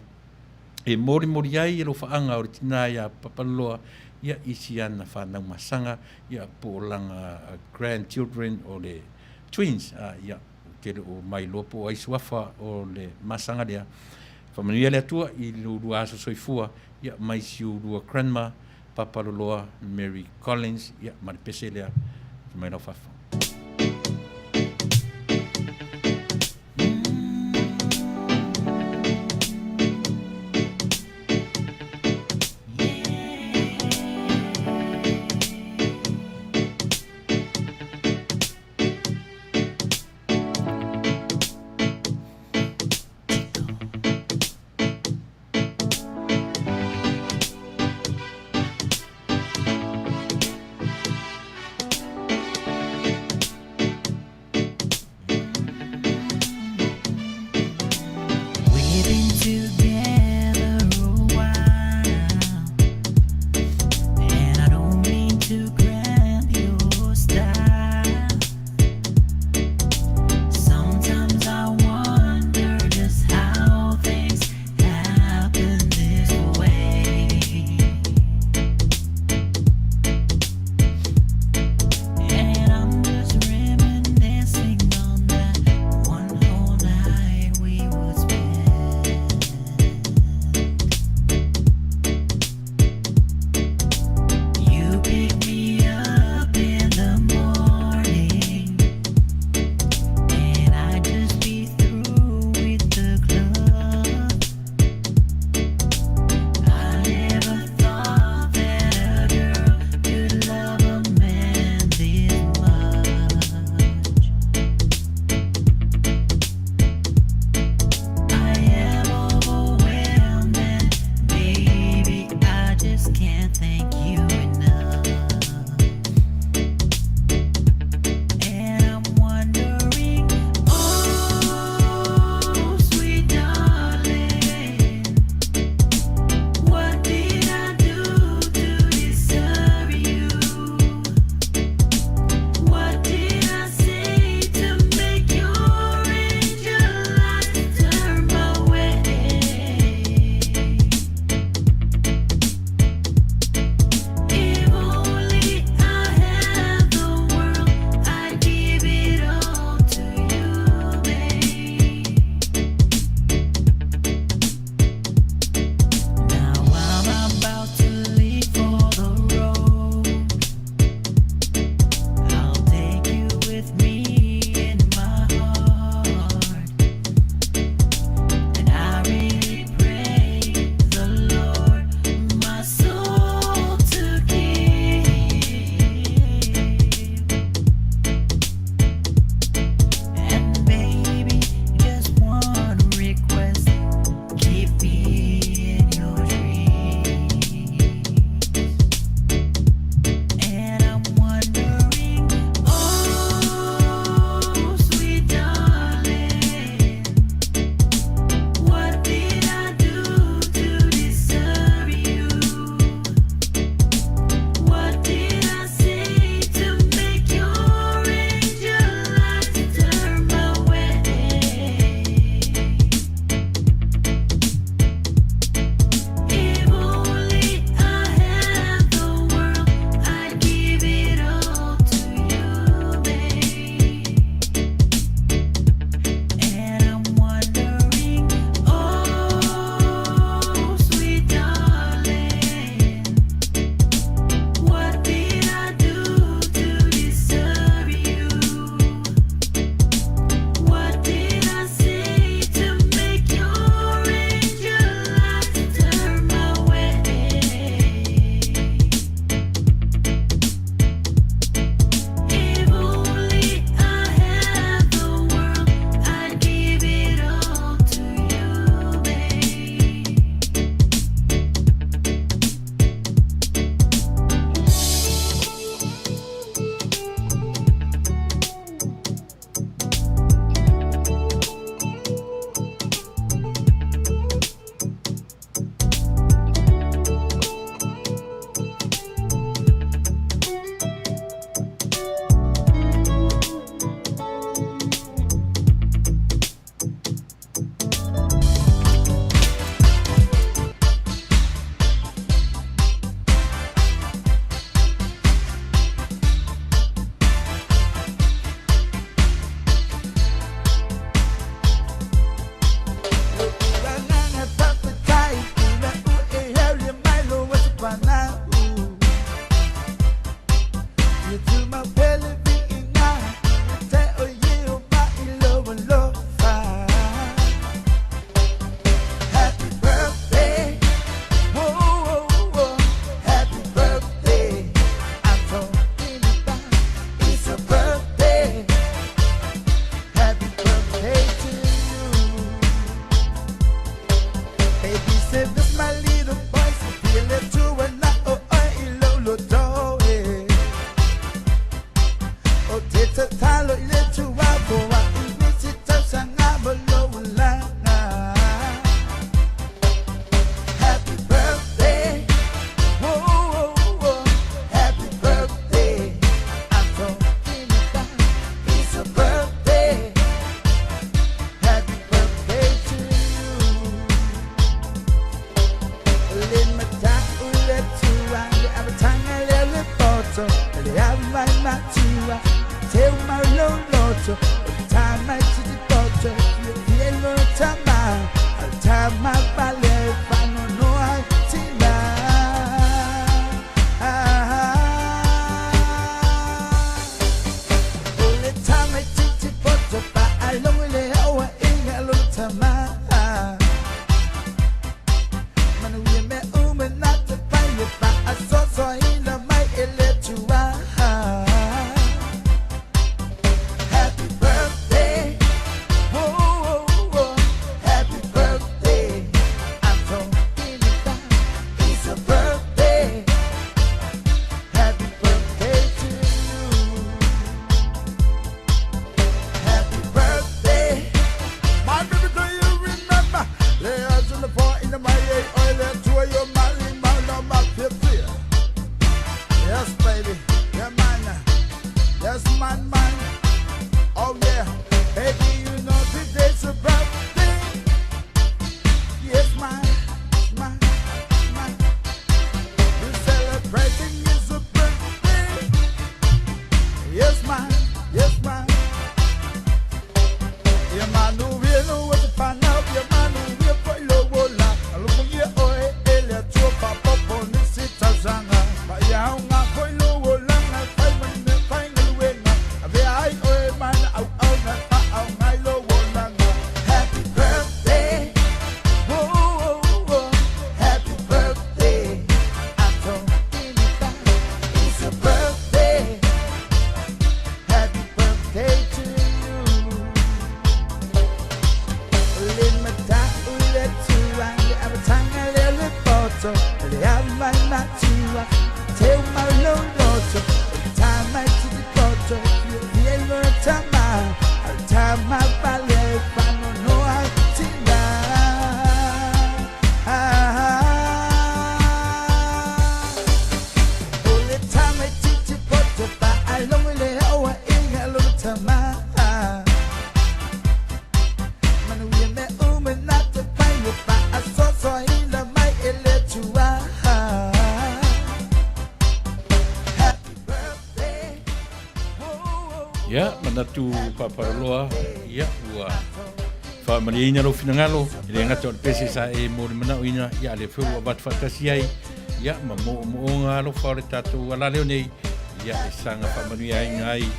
e molimoli ai e lofaaga o le tinā iā Papaloloa, ia, i si ana whanau masaga, ia, po o lana grandchildren o le twins, a, ia, ou te le o mailoa po o ai suafa o le masaga lea. Faamanuia le Atua i lo ulua aso soifua, ia, mai si ulua grandma, Papaloloa Mary Collins, ia, ma le pese lea, mai lau faafofoga. Happy birthday, oh, oh, oh, happy birthday. I'm talking about it's a birthday. Happy birthday to you. Happy birthday. My baby, do you remember? Lay eyes on the floor in the my oil and to your money, my no, my 50. Yes, baby, yeah, mine. Yes, mine, mine. Oh, yeah. Baby, you know today's a birthday. Yes, mine, mine, mine. We're celebrating is a birthday. Yes, mine, yes, mine. Yeah, man, who will know what to find out. Yeah, man, who will put low la. Alumu ye oe ele tu papa poni sita zanga. Ba ya unga koi low la nga fai man me fai ngaluenga. Ave ai oe man au au nga pa au ngai low la nga. Happy birthday, oh, oh, oh, happy birthday. I'm talking about it's a birthday. Happy birthday to you. Tama. Manuia me uma nata pai pa a so so ila mai ele tua. Happy birthday. Ia, manatu Paparaloa, ia, ua faamalieina lou finagalo, e le gata o le pese sa e mo le manaoina, ia, a lea foi ua avatu faatasi ai, ia, ma moomooga alofa o le tatou alaleo nei, ia, e saga faamanuiaina ai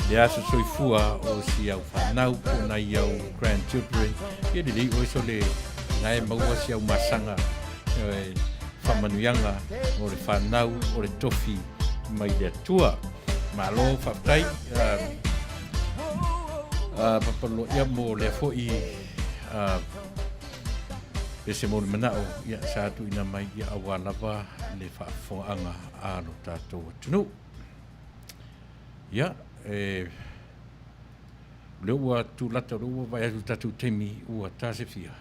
le aso soifua o si au fanau po o nai au grandchildren, ia lelei oe sole na e maua si au masaga, ioe, faamanuiaga o le fanau o le tofi mai le Atua. Malo faafetai Papaloa ia mo lea foi pese mo le manao ia sa tuuina mai ia aua lava le faafofogaaga a lo tatou atunuu. Ia, e, o lea ua tulata, o lea ua vaai atu i le tatou taimi ua tasefia.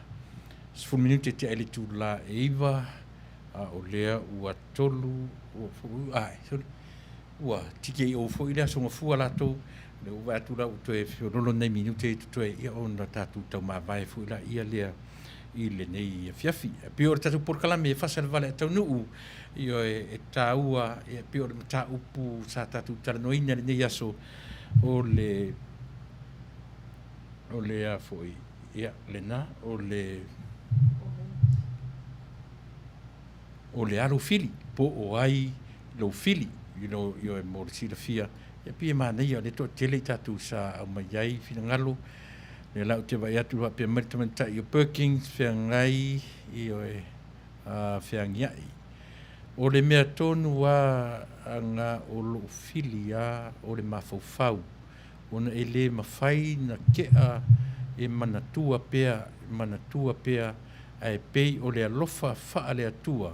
10 minute tea i le itula e 9, a o lea ua tolu, ai, sorry, ua TKO foi le aso gafua latou, lea ua vaai atu la ua toe feololo nai minute e totoe, ia ona tatou taumavae foi laia lea i lenei afiafi. E pei o le tatou polokalame e fasa le vale a taunuu, ioe, e taua, e pei o le mataupu sa tatou talanoaina i lenei aso, o le, o le a foi, ia, lena, o le, o le alo fili, po o ai lou fili, you know, ioe, mo le silafia, ia pei e manaia, o lea toatele i tatou sa aumai ai finagalo, lea la ou te vaai atu faapea mai le tamaitai o Perkins, feagai, ioe, a, feagiai. O le mea tonu a aga o lou fili a o le mafaufau, ona e le mafai na kea e manatua pea, manatua pea, ae pei o le alofa faale-Atua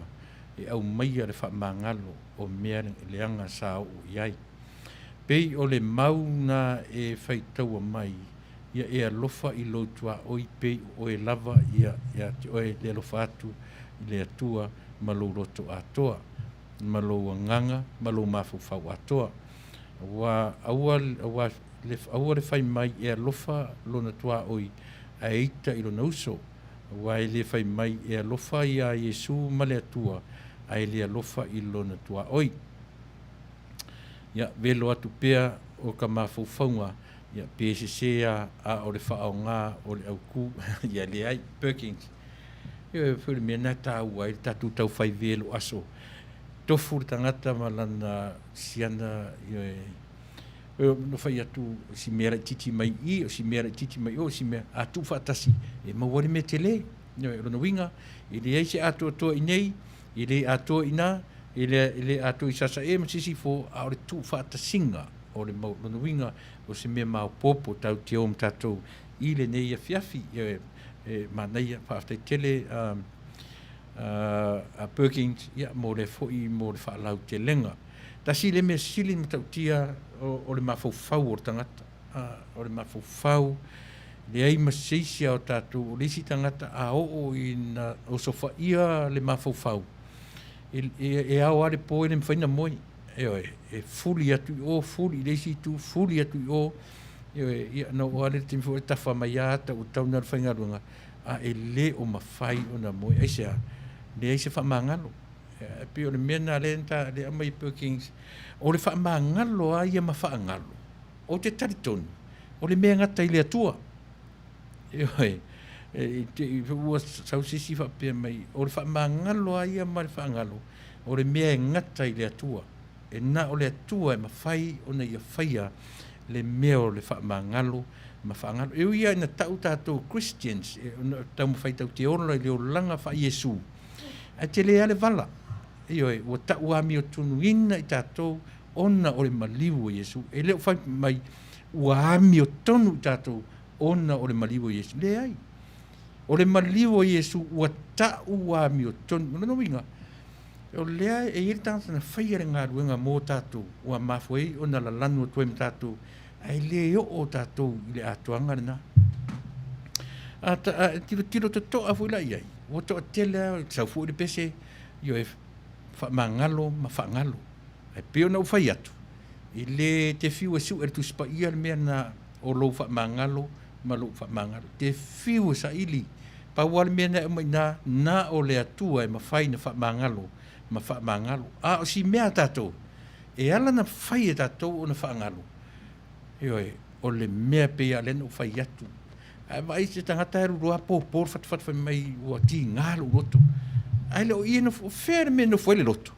e aumaia le faamagalo o mea leaga sa oo i ai. Pei o le mau na e faitaua mai, ia e alofa i lou tuaoi pei o oe lava ia ia te oe le alofa atu i le Atua ma lou loto atoa, ma lou agaga ma lou mafaufau atoa. Aua, aua, aua, le, aua le fai mai e alofa lona tuaoi ae ita i lona uso. Aua e le fai mai e alofa iā Iesu ma le Atua, ae le alofa i lona tuaoi. Ia, velo atu pea o ka mafaufauga Ia, pe sesē a, a o le faaaoga o le aukū, ia leai, Perkins. Ioe, foi le mea lena e taua ai le tatou tau fai velo aso. Tofu le tagata ma lana siana, ioe, no fai atu si mea laitiiti mai i, o si mea laitiiti mai o, si mea, a tuu faatasi, e maua ai le mea tele. Ioe, o lona uiga, e leai se atoatoa i nei, e le atoa i ina, e le, e le atoa i Sasae ma Sisifo, a o le tuufaatasiga o le mau. Lona uiga, o se mea maopoopo tatou te o ma tatou i lenei afiafi. E, e manaia, faafetai tele a, a, a Perkins, ia, mo lea foi mo le faalautelega. Tasi le mea sili ona matautia o, o le mafaufau o le tagata. A, o le mafaufau, leai ma se isi a o tatou, o le isi tagata a oo ina osofaia le mafaufau, e, e, e ao lava le po e le mafai ona moe. Ioe, e fuli atu i o, fuli i le isi itu, fuli atu i o. Ioe, ia, na oo lava lea i le taimi foi e tafa mai lava ata ua tatau ona alu faigaluega, a e le o mafai ona moe. Aisea? Leai se faamagalo. E pei o le mea lena lea na lea aumai e Perkins, o le faamagalo lava ia ma faagalo, ou te talitonu, o le mea e gata i le Atua. Ioe, i te i ua sau se isi faapea mai, o le faamagalo lava ia ma le faagalo, o le mea e gata i le Atua. E na o le Atua e mafai ona ia faia le mea o le faamagalo ma faagalo. E ui lava ina tau tatou Christians, e taumafai tatou te ola i le olaga faa-Iesu, Ae tele lava le vala. Ioe, ua tau amiotonuina i tatou ona o le maliu o Iesu. E le o fai mai ua amiotonu i tatou ona o le maliu o Iesu. Leai. O le maliu o Iesu ua tau amiotonu. O lona uiga, o lea e i ai le tagata na faia le galuega mo tatou, ua mafua ai ona lalanu atu ai ma tatou, ae le oo tatou i le atoaga lena. A, ta, a tilotilo totoa foi la i ai, ua toatele lava, sau foi le pese, ioe, faamagalo ma faagalo. Ae pei ona ou fai atu, e le te fiu e sue le Tusi Paia le mea na o lou faamagalo ma lou faamagalo. Te fiu e saili, pau lava le mea na e aumai i ina, na o le Atua e mafai na faamagalo ma faamagalo. A o si mea a tatou, e ala na fai e tatou ona faagalo, ioe, o le mea pei lava lea na ou fai atu. Ae vaai se tagata e alu loa popo le fatufatu fai mai ua tiga lou loto. Ae le o i e nofo, fea le mea e nofo ai le loto?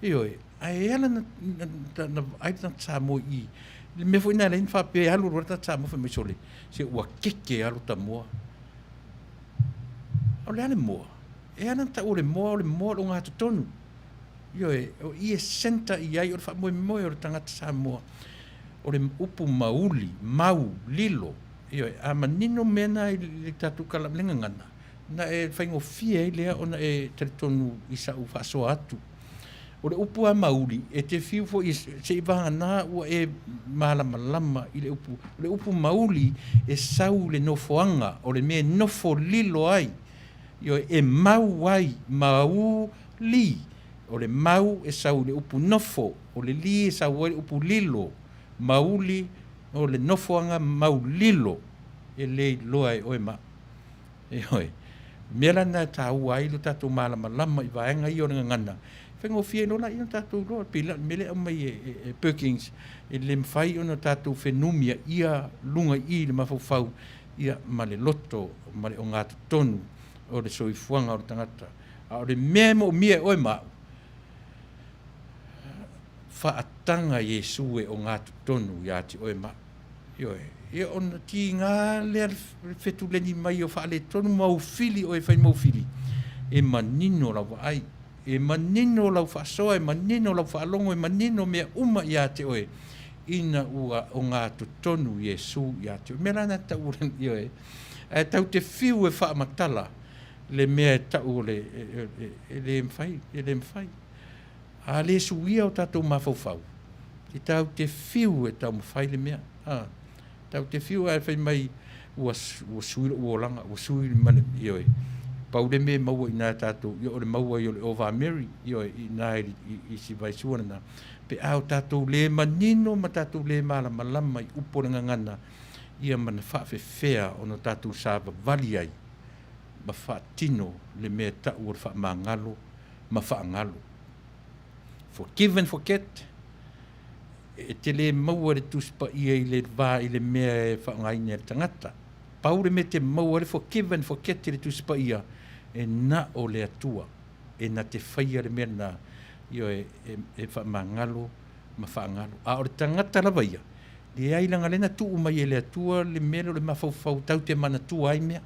Ioe, ae ala na, na, na, na vaai le tagata Samoa i i. Le mea foi lena e ala ai ona faapea e alu loa le tagata Samoa fai mai sole, se ua keke lava lota moa. O le a le moa? E ala ona tau o le moa, o le moa o le ogatotonu. Ioe, o i e centre i ai o le faamoemoe o le tagata Samoa. O le upu mauli, mau, lilo, ioe, a manino mea na i le tatou kala, le gagana, na e faigofie ai lea ona e talitonu i sau faasoa atu. O le upu lava mauli, e te fiu foi se i vagana ua e malamalama i le upu. O le upu mauli e sau i le nofoaga, o le mea e nofo lilo ai, ioe, e mau ai, mau li. O le mau e sau i le upu nofo, o le li e sau ai le upu lilo, mauli, o le nofoaga mau lilo, e le iloa e oe ma au. Ioe. O le mea la lena e taua ai lo tatou malamalama i vaega ia o le gagana, e faigofie ai loa laia ona tatou iloa. E pei la o le mea lea e aumai e, e Perkins, e le mafai ona tatou fenumiaia luga i i i le mafaufau ia, ma le loto ma le ogatotonu o le soifuaga o le tagata. A o le mea e moomia e oe ma au, faataga Iesu e ogatotonu ia te oe ma au. Ioe, ia ona tiga lea le fetuleni mai o faaletonu ma ou fili oe e fai ma ou fili, e manino lau vaai, e manino lau faasoa, e manino lau faalogo, e manino mea uma ia te oe, ina ua ogatotonu Iesu ia te oe. O le mea la lena e tau, ioe, ae tatou te fiu e faamatala le mea e tau o le, e le mafai, e le mafai. A le suia o tatou mafaufau, e tatou te fiu e taumafai le mea. A, tatou te fiu ae fai mai ua, ua sui lou olaga, ua sui ma le, ioe. Pau le mea e maua i ina e tatou, ia o le maua ai o le Ova Mary, ioe, i ina i, i, i si vaisua lena. Pe a o tatou le manino ma tatou le malamalama i upu o le gagana, ia ma na faafefea ona tatou savavali ai ma faatino le mea e tau o le faamagalo ma faagalo. Forgive and forget. E te lē maua le Tusi Paia i le va i le mea e faaaogaina e le tagata. Pau le mea e te maua ai le forgive and forget i le Tusi Paia, e na o le Atua e na te faia le mea lena, ioe, e, e faamagalo ma faagalo. A o le tagata lava ia, leai leaga lea na tuu mai e le Atua le mea lea o le mafaufau tatou te manatua ai mea.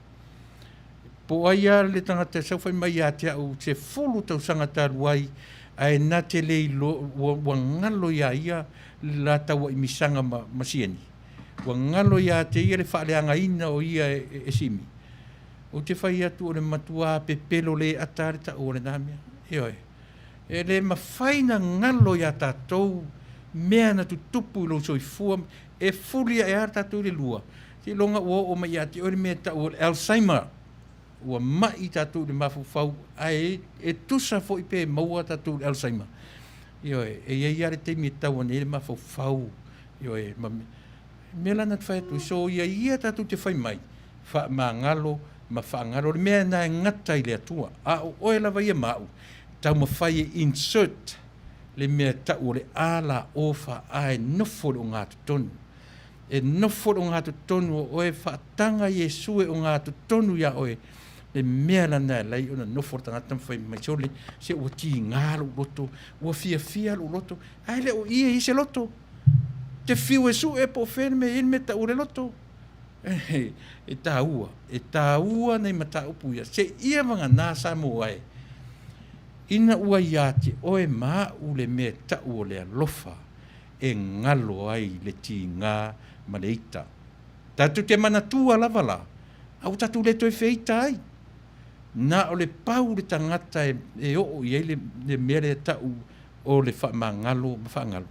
Po o ai lava le tagata e sau fai mai ia te au 10 tausaga talu ai, ae na te le iloa, ua, ua galo iā ia le la tauaimisaga ma, ma Sieni. Ua galo iā te ia le faaleagaina o ia e, e, e Simi. Ou te fai atu o le matuā pepelo le ata lava le tau o lena mea. Ioe. E le mafai na galo iā tatou mea na tutupu i lou soifua, e fuli ae lava tatou i le lua, seiloga ua oo mai ia te oe le mea e tau o le Alzheimer. Ua mai tatou i le mafaufau, ae e tusa foi pe maua tatou i le Alzheimer. Ioe, e i ai lava le taimi e tau ane ai le mafaufau, ioe, ma mea la na te fai atu, so ia ia tatou te fai mai, faamagalo ma faagalo, o le mea lena e gata i le Atua. A o oe lava ia ma au, taumafai e insert le mea e tau o le A la O fa A e nofo i le ogatotonu. E nofo i le ogatotonu o oe, faataga Iesu e ogatotonu iā oe, le mea lana e alai ona nofo le tagata ma fai mai, sole, se ua tiga lou loto, ua fiafia lou loto, ae le o i e i se loto. Te fiu e sue po o fea le mea e i ai le mea e tau o le loto. E tāua, e tāua nei mataupu ia, seia vagana Samoa e, ina ua iā te oe ma aʻu le mea taʻu o le alofa e galo ai le tigā ma le ita. Tatou te manatua lava la, a ua tatou le toe feita ai. Na o le pau le tagata e, e oo i ai le, le mea lea taʻu o le faamagalo ma faagalo,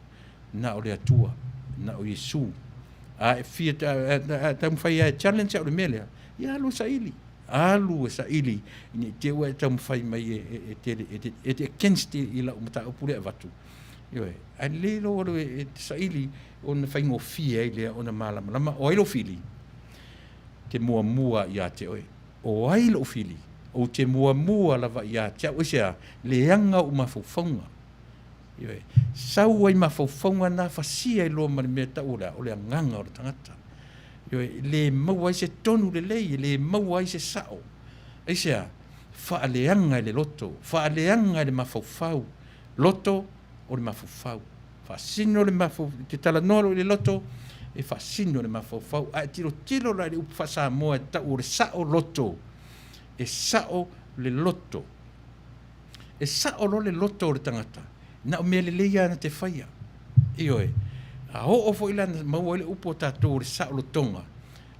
na o le Atua, na o Iesu. A e fia taumafai lava e challenge au i le mea lea, ia alu e saili. Alu e saili ina i te i ua e taumafai mai e, e, e, te, e, te, e te against i, i lau mataupu lea e avatu. Ioe, ae lelei lou alu e, e te saili ona faigofie ai lea ona malamalama. O ai lou fili? Te muamua ia te oe. O ai lou fili? Ou te muamua lava ia te au. Aisea? Leaga ou mafaufauga. Ioe. Sau ai mafaufauga na fasia ai loa ma le mea tau o le a? O le agaga o le tagata. Ioe. E le maua ai se tonu lelei, e le maua ai se sao. Aisea? Faaleaga e le loto, faaleaga e le mafaufau. Loto o le mafaufau. Faasino le mafaufau, e te talanoa loa i le loto, e faasino le mafaufau. A e tilotilo la i le upu faa-Samoa e tau o le sao loto, e sao le loto. E sao loa le loto o le tagata, na o mea lelei lava na te faia. Ioe. A oo foi la na maua ai le upu a tatou o le saolotoga,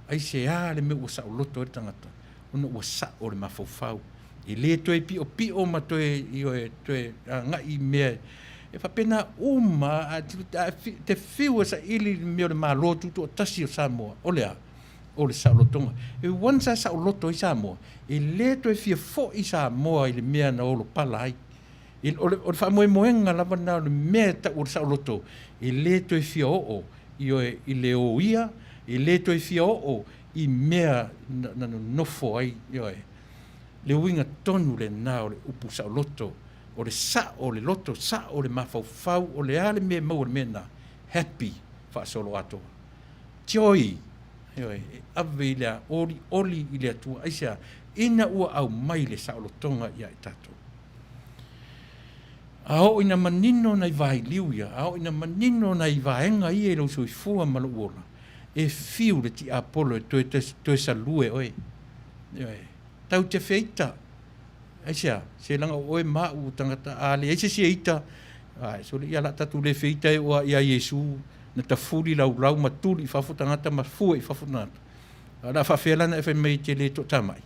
aisea le mea ua saoloto ai le tagata? Ona ua sao le mafaufau. E le toe piopio ma toe, ioe, toe agai i mea e faapena uma a te fiu e saili i le mea o le Malo Tutoatasi o Samoa, o le a? O le saolotoga. E once lava e saoloto ai Samoa, e le toe fia foi Samoa i le mea na olopala ai. O le, o le faamoemoega lava lena o le mea e tau o le saoloto, e le toe fia oo ioe, i le oia, e le toe fia oo i mea na, na nonofo ai, ioe. Le uiga tonu lena o le upu saoloto, o le sao o le loto, sao o le mafaufau, o le a le mea e maua i le mea lena? Happy faasoloatoa. Joy, ioe, e ave i le olioli i le Atua. Aisea? Ina ua aumai le saolotoga ia i tatou. A oo ina manino nai vailiu ia, a oo ina manino nai vaega ia i lou soifua ma lou ola, e fiu le tiapolo e toe, toe salue oe. Ioe, tau te feita. Aisea? Se leaga o oe ma au o tagata, a leai se isi e ita, ae sole ia o le a tatou le feita e oo lava ia Iesu na tafuli laulau ma tuli i fafo tagata ma fue i fafo tagata. A o le a faafefea la ona e fai mai e te le toatamai?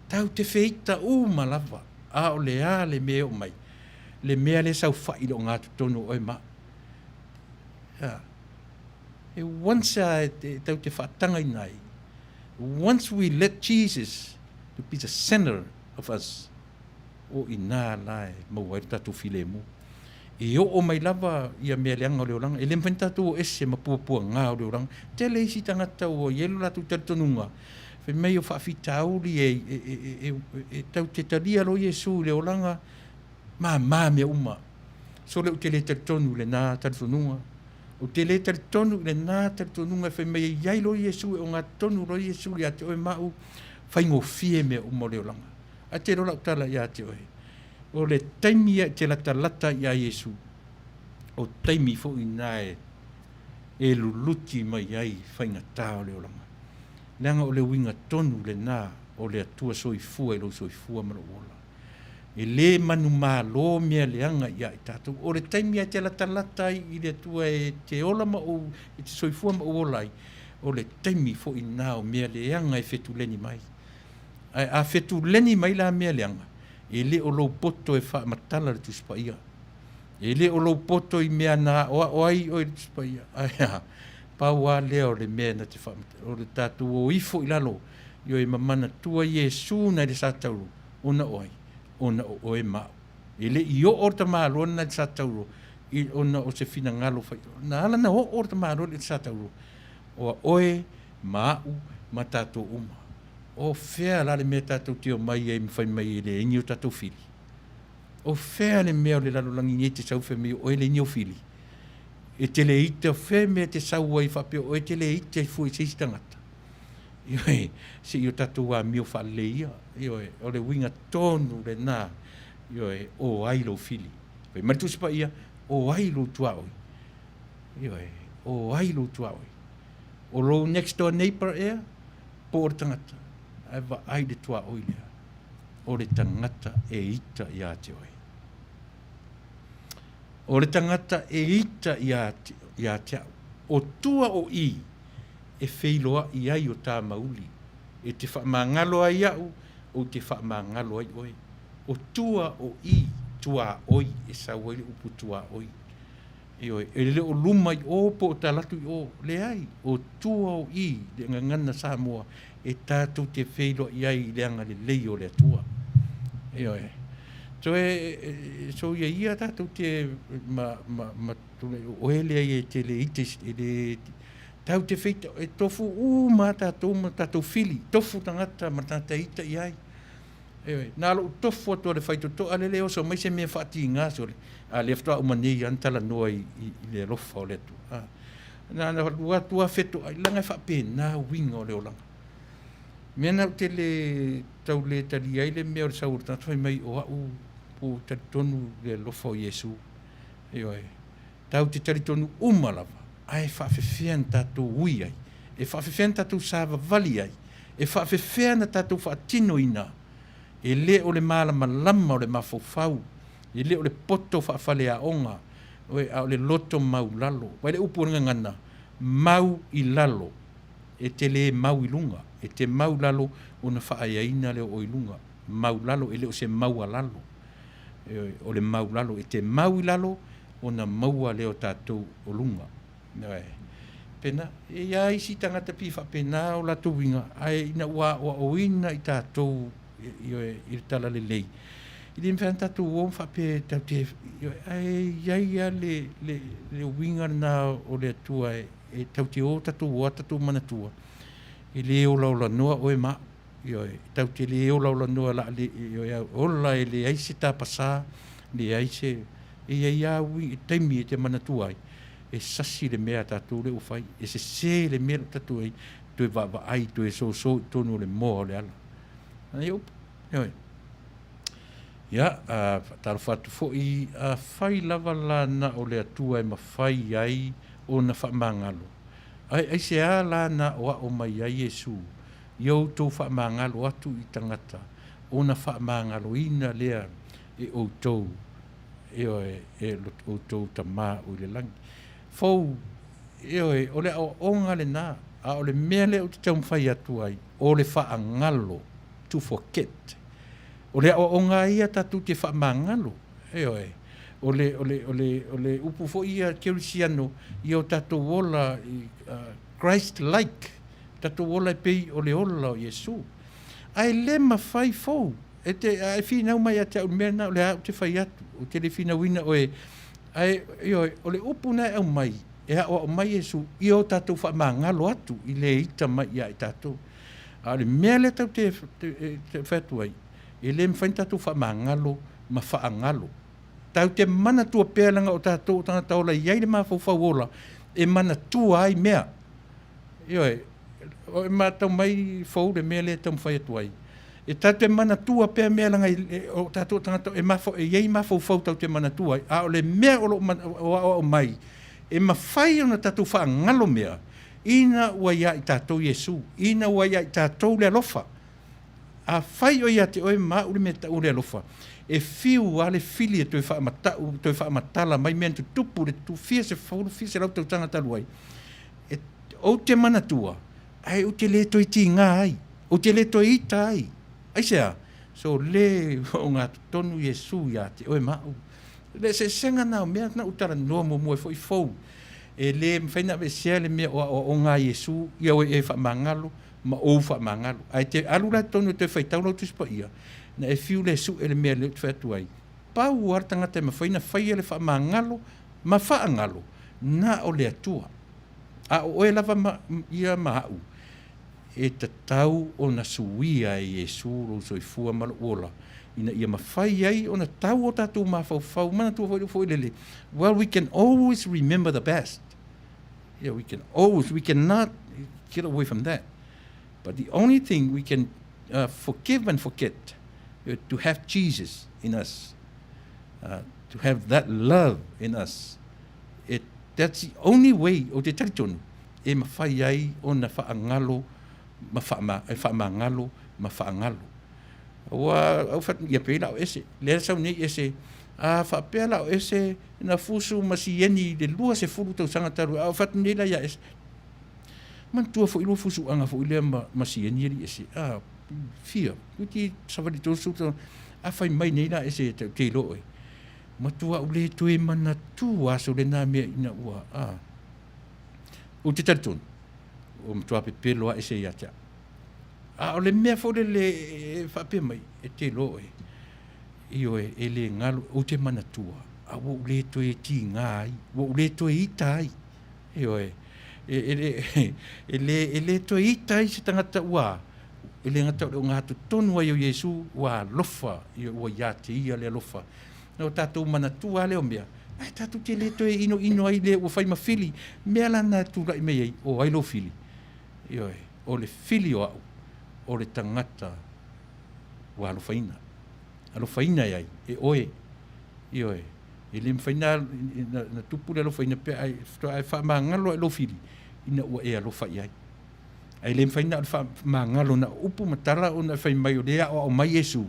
Tau te feita uma lava, a o le a le mea e oo mai? Le mea lea e saofai i le ogatotonu o oe ma au. Ea. E once lava e tau te faatagaina ai, once we let Jesus to be the center of us, o i ina la e maua ai le tatou filemu. E oo mai lava ia mea leaga o le olaga, e le mafai ona tatou o ese ma puapuaga o le olaga. Tele isi tagata ua i ai lo latou talitonuga, fai mai o faafitauli e, e, e, e, e tau te talia loa Iesu i le olaga, mama mea uma. Sole ou te le talitonu i lena talitonuga. Ou te le talitonu i lena talitonuga e fai mai ai, I ai loa Iesu e ogatotonu loa Iesu ia te oe ma au, faigofie mea uma o le olaga. Ae te iloa lau tala ia te oe, o le taimi ia e te latalata ai ia Iesu, o taimi foi na e e luluti mai ai faigata o le olaga. Leaga o le uiga tonu lena o le Atua soifua i lou soifua ma lou ola. E le manumalo mea leaga ia i tatou. O le taimi lava e te latalata ai i le Atua e te ola ma ou, e te soifua ma ou ola ai, o le taimi foi lena o mea leaga e fetuleni mai. Ae a fetuleni mai la mea leaga, e le o lou poto e faamatala le Tusi Paia. E le o lou poto i mea na aoao ai oe i le Tusi Paia. Ae a, pau lava lea o le mea na te faamatala, o le tatou o ifo i lalo, ioe, ma manatua Iesu nai le Satauro, ona o ai? Ona o oe ma au. E le i oo le tamaloa lena i le Satauro i, ona o se finagalo fai. Na ala na oo le tamaloa i le Satauro, o a oe ma au ma tatou uma. O fea la le mea tatou te omai ai ma fai mai e leai ni o tatou fili? O fea le mea o le lalolagi nei e te sau fai mai o oe le ni o fili? E te le ita, o fea le mea e te sau ai faapea o oe e te le ita fua i se isi tagata? Ioe, se i o tatou amio faalelei ia. Ioe, o le uiga tonu lena, ioe, o ai lou fili? Fai mai le Tusi Paia, o ai lou tuaoi? Ioe, o ai lou tuaoi? O lou next door neighbor ea, po o le tagata? Ae vaai le tuaoi lea, o le tagata e ita ia te oe. O le tagata e ita ia te au. O tua o i e feiloai ai o ta mauli. E te faamagalo ai au, ou te faamagalo ai oe. O tua o i, tuaoi, e sau ai le upu tuaoi. Ioe, e le o luma i o po o talatu i o, leai, o tua o i le gagana Samoa e tatou te feiloai ai i le agalelei o le Atua. Ioe. Toe soia ia tatou te ma, ma, ma tulai, o oe lea e te le ite, e le tau te feita, e tofu uma tatou ma tatou fili, tofu tagata ma tagata ita i ai. Ioe, na lou tofu atu o le faitotoa lele e oso mai se mea faatiga sole, a lea faatoa uma nei lava ona talanoa i, i, i le alofa o le Atua. A, na ona alu atu lava fetoai, leaga e faapena uiga o le olaga. Mea na ou te le tau le talia ai le mea o le sau o le tagata fai mai o au ua ou talitonu i le alofa o Iesu. Ioe, tatou te talitonu uma lava, ae faafefea na tatou ui ai? E faafefea na tatou savavali ai? E faafefea na tatou faatinoina? E le o le malamalama o le mafaufau, e le o le poto faafaleaoga, oe, a o le loto maulalo. Vaai le upu o le gagana, mau i lalo, e te le mau i luga, e te mau i lalo ona faaeaina lea o oe i luga. Mau lalo, e le o se maualalo. Ioe, o le mau lalo, e te mau i lalo ona maua lea o tatou o luga. Ioe. Pena, e i ai isi tagata pei e faapena o latou uiga, ae ina ua aoaoina i tatou, ioe, i le talalelei, e le mafai ona tatou o ma faapea e tatou te, ioe, ae i ai lava le, le, le uiga lena o le Atua e, e tatou te o tatou o lava tatou manatua, e le olaolanoa oe ma au. Ioe, tatou te le olaolanoa la le, ioe, ola e leai se tapasā, leai se, e i ai lava ui, taimi e te manatua ai, e sasi le mea a tatou lea ua fai, e sese le mea lea ua tatou ai, toe vaavaai, toe soso i totonu o le moa o le ala. Ai upu, ioe. Ia, faatalofa atu foi, afai lava la na o le Atua e mafai ai ona faamagalo, ae aisea la na aoao mai ai Iesu ia outou faamagalo atu i tagata, ona faamagaloina lea e outou, ioe, e lo outou Tama o i le lagi. Fou, ioe, o le aoaoga lena, a o le mea lea ou te taumafai atu ai, o le faagalo, to forget. O le aoaoga lava ia tatou te faamagalo, ioe, o le, o le, o le, o le upu foi ia kerisiano, ia o tatou ola i, Christ like, tatou ola e pei o le ola o Iesu. Ae le mafai fou, e te, a e finau mai ia te au i le mea lena, o lea ou te fai atu, ou te le finauina oe, ae, ioe, o le upu lena e aumai, e aoao mai Iesu ia o tatou faamagalo atu i le ita mai ia i tatou. A o le mea lea tatou te, te, te fai atu ai, e le mafai ona tatou faamagalo ma faagalo. Tatou te manatua pea leaga o tatou o tagata ola e i ai le mafaufau ola, e manatua ai mea. Ioe, o e matau mai fou le mea lea e taumafai atu ai. E tatou te manatua pea mea leaga o tatou tagata e mafo, e i ai mafaufau tatou te manatua ai, a o le mea o lo o aoao mai, e mafai ona tatou faagalo mea ina ua ia i tatou Iesu, ina ua ia i tatou le alofa. Afai o ia te oe ma au le mea tau o le alofa, e fiu lava le fili e toe faamata'u, toe faamatala mai mea na tutupu i le fia sefulu, fia selau tausaga talu ai, e, ou te manatua, ae ou te le toe tiga ai, ou te le toe ita ai. Aisea? So le ogatotonu Iesu ia te oe ma au. Le eseesega na o mea na ou talanoa muamua ai foi fou. E le mafai ona aveesea le mea o aoaoga a Iesu ia oe e faamagalo ma ou faamagalo. Ae te alu la i totonu e toe faitau lau Tusi Paia, na e fiu lea e sue le mea lea ou te fai atu ai. Pau lava le tagata e mafai ona faia le faamagalo ma faagalo, na o le Atua. A o oe lava ma ia ma au, e tatau ona suia e Iesu lou soifua ma lou ola, ina ia mafai ai ona tau o tatou mafaufau. Manatua foi lou foilele, well, we can always remember the best. Yeah, we can always, we cannot get away from that. But the only thing we can forgive and forget, to have Jesus in us, to have that love in us. It, that's the only way, o te talitonu, e mafai ai ona faagalo ma faama, e faamagalo ma faagalo. Ua au fatu ia pei la o ese, lea sau nei ese, a faapea la o ese na fusu ma sieni i le 20 tausaga talu ai, a o fatu nei la ia ese. Manatua foi lua fusuaga foi lea ma, ma sieni ali ese, a fia, toeitiiti savali 30 tausaga, a fai mai nei la ese e te iloa oe. Matua ou le toe manatua aso lena mea ina ua, a. Ou te talitonu, ua matua pepelo lava ese ia te au. A o le mea foi lele e faapea mai, e te iloa oe, ioe, e le galo, ou te manatua, a ua ou le toe tiga ai, ua ou le toe ita ai. Ioe, e, e, le, e, le, e le toe ita ai se tagata ua, e le gata o le ogatotonu ai o Iesu, ua alofa, ua ia te ia le alofa. Na o tatou manatua lava lea o mea, ae tatou te le toe inoino ai le ua fai ma fili. Mea la na tulai mai ai, o ai lou fili? Ioe, o le fili o au, o le tagata ua alofaina. Alofaina e ai? E oe. Ioe, e le mafai na, na, na tupu le alofaina pe a faatoa e faamagalo ai lou fili ina ua e alofa i ai. Ae le mafai na o le faamagalo na o upu ma tala ona e fai mai o lea e aoao mai Iesu.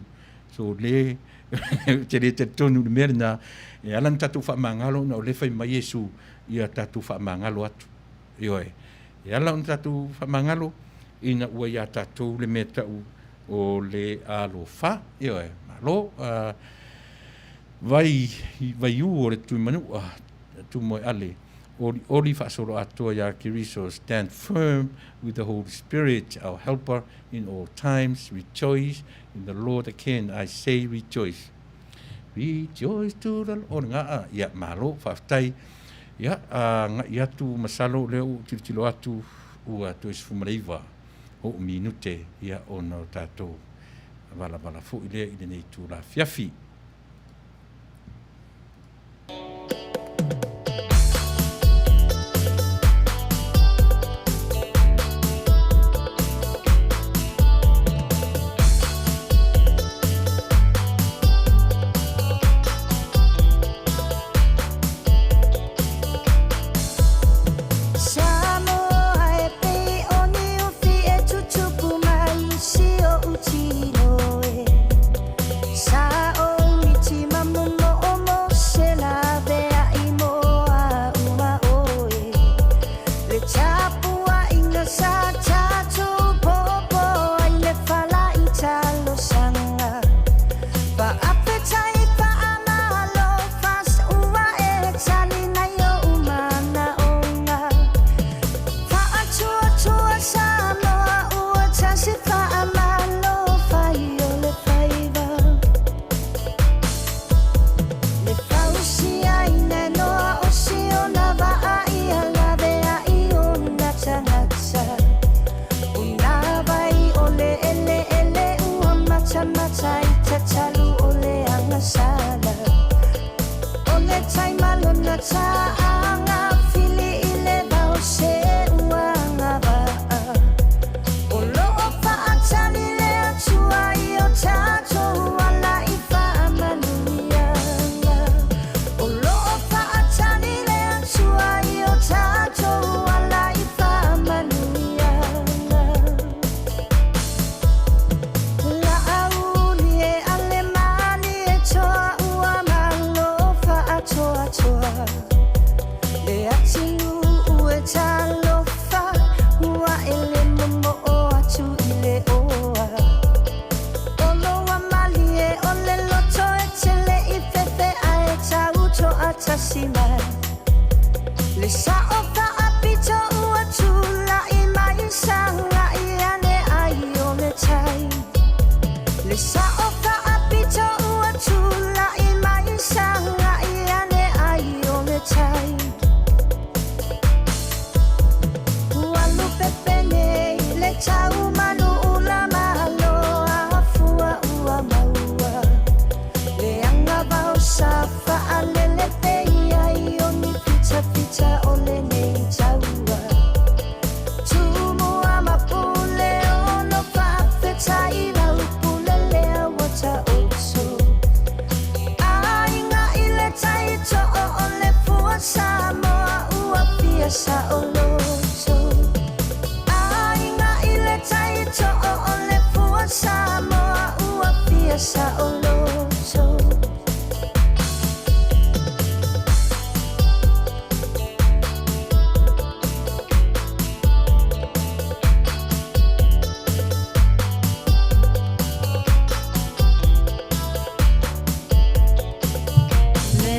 So le ou te le talitonu i le mea lena, e ala ona tatou faamagalo ona o lea e fai mai Iesu ia tatou faamagalo atu. Ioe, e ala ona tatou faamagalo ina ua iā tatou le mea tau o le alofa. Ioe, malo. Vai, vaiū o le Tuimanua, Tumoeale, olioli faasoloatoa iā Keriso, stand firm with the Holy Spirit, our helper in all times, rejoice in the Lord again, I say rejoice. Rejoice to the Lord. Nga, ia, malo, faafetai. Ia, agai atu, masalo o lea ua ou tilotilo atu ua toe 19 o'u minute, ia, ona o tatou valavala foi lea i lenei itula afiafi. Le sao faapito ua tula'i mai sagai ane ai o le tai. Le sao faapito ua tula'i mai sagai ane ai o le tai. Ua lupepe nei le tau manu ula malo afua ua maua. Le agavao sa faalele pei ai o ni fitafita o lenei taua. Tumua ma pule ono faafetai lau pule lea ua taoto. Aiga i le tai too o le fua Samoa ua fia saoloto. Aiga i le tai too o le fua Samoa ua fia saoloto. Le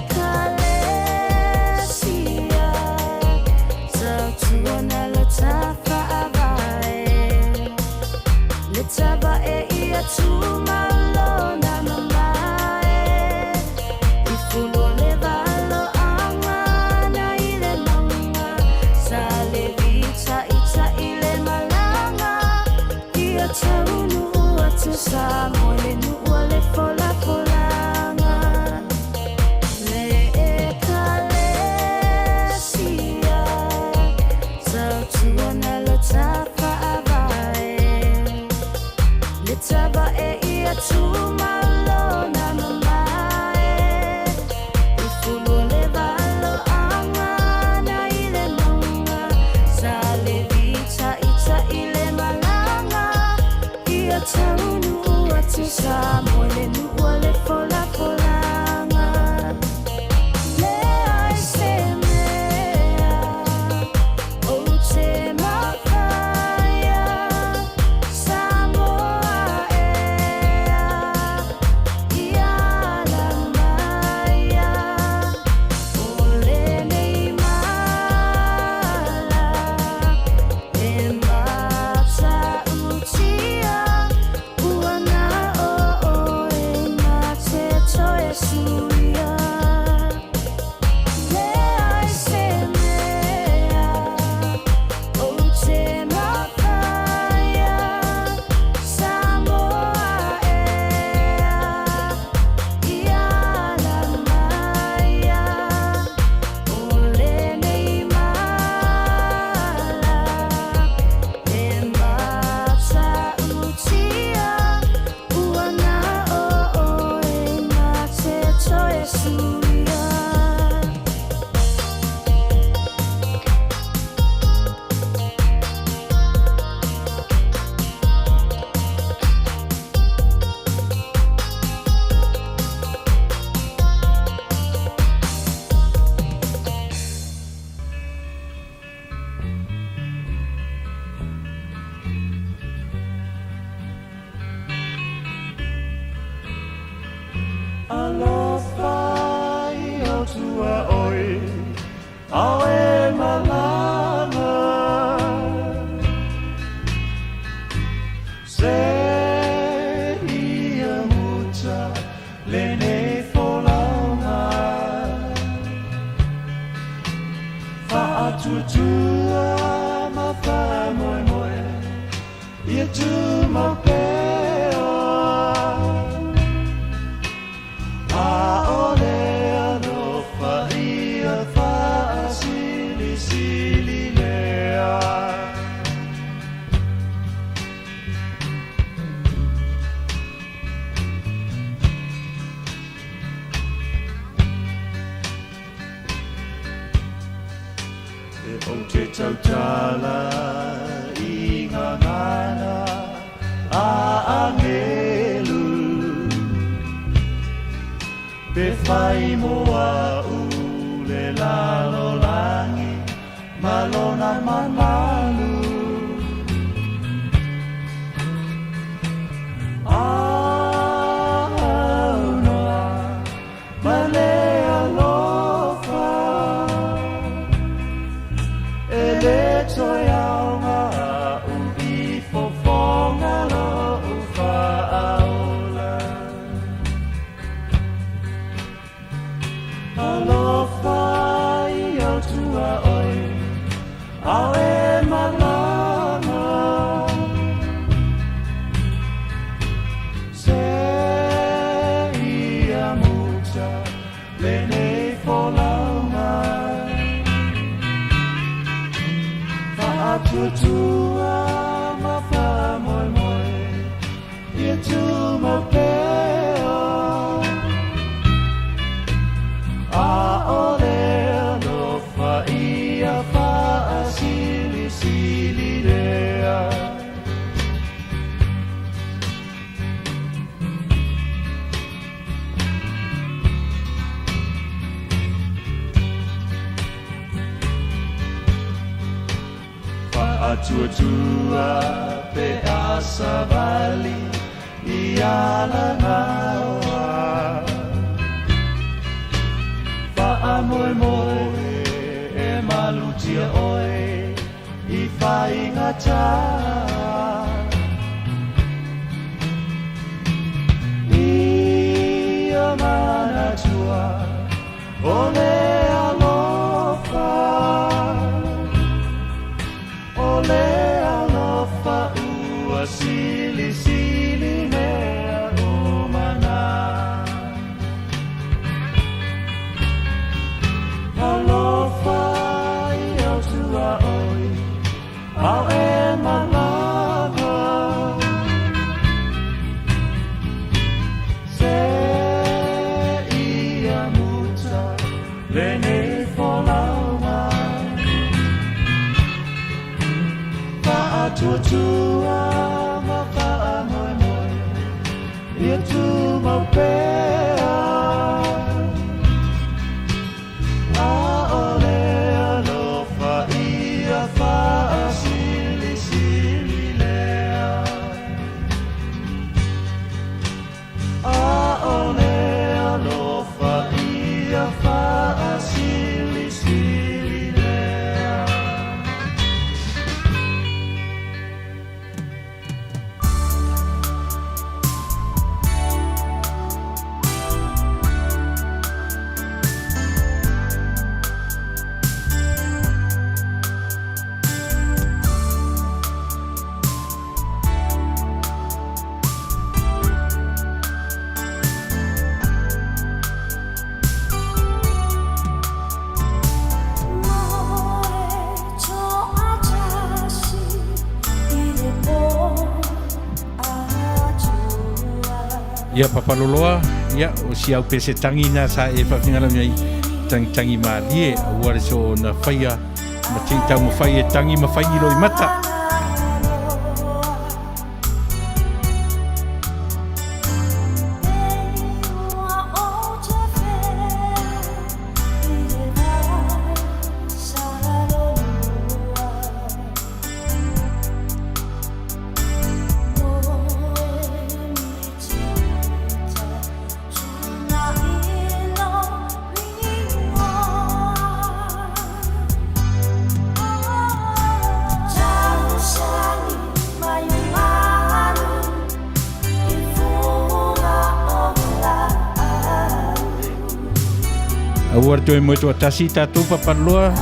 ekalesia tautuana lo tafaavae le tavae ia tumalona mamae i fulu o le valoaga na i le mauga sa le fitaita'i le malaga ia taunuu atu Samoa i le nuu o le folafolaga. Le ekalesia tautuana lo tafaavae le tavae ia tumalona mamae i fulu o le valoaga na i le mauga sa le fitaita'i le malaga ia taunuu atu Samoa i le nuu o le folafolaga. Leai se mea ou te mafaia Samoa ea ia ala maia o lenei mala e matautia ua na o oe ma te toe suia. Leai se mea ou te mafaia Samoa ea ia ala maia o lenei mala e matautia ua na o oe ma te toe suia. Alofa i o tua oi, ao e malama. Se ia muta lenei folauga. Faatuatua ma faamoemoe, ia tumau pea. A'ole alofa ia faasilisili lea. E ou te tautala i gagana a agelu pe fai mo a'u le lalolagi ma lona mamalu. Aunoa ma le alofa. Alofa i au tua ʻoe, ao e malama. Se ia muta lenei folauga. Faatuatua ma faamoemoe ia tumau pea. ʻAʻole alofa ia faasilisili lea. Faatuatua pe a savali i alagaoa. Faamoemoe e malutia ʻoe i faigatā. Ia manatua o le alofa. O le alofa ua silisili mea uma na. Alofa i au tua ʻoe, ao e malama. Se ia muta lenei folauga. Faatuatua ma faamoemoe ia tumau pea. ʻAʻole alofa ia faasilisili lea. ʻAʻole alofa ia faasilisili lea. Ia Papaloloa, ia o si au pese tangi na sa e whawhingala nei tangi tangi mālie, aua le so na whaia ma te tau ma whai e tangi ma whai ni i mata. Aua le toe moe toatasi tatou Papaloloa.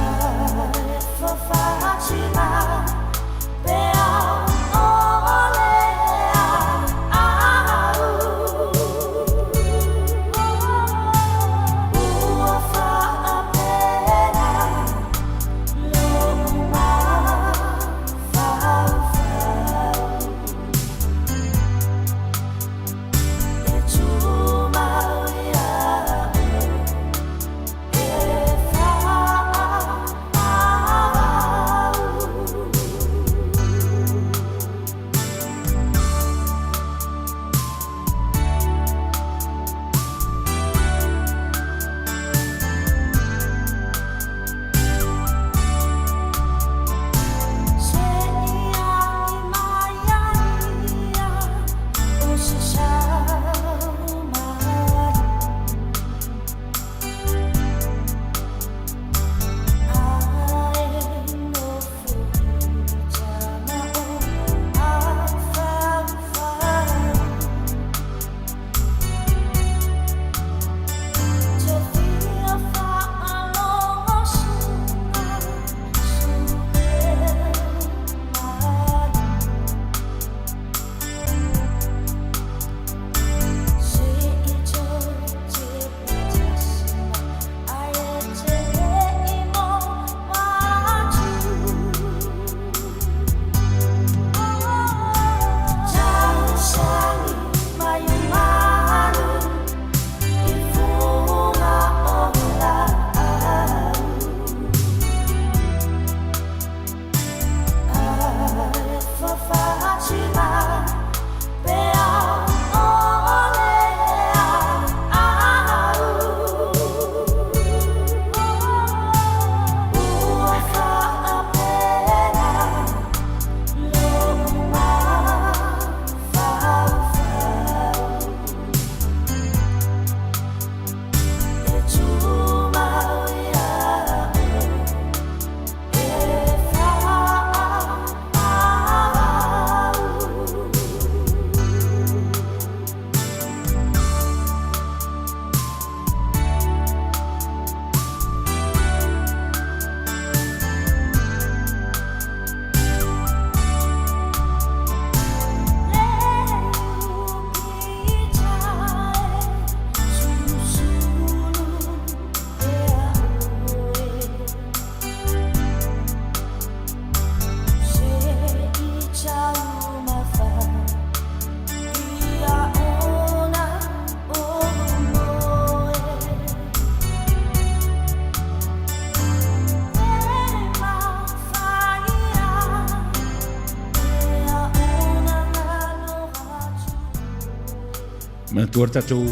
Manatua le tatou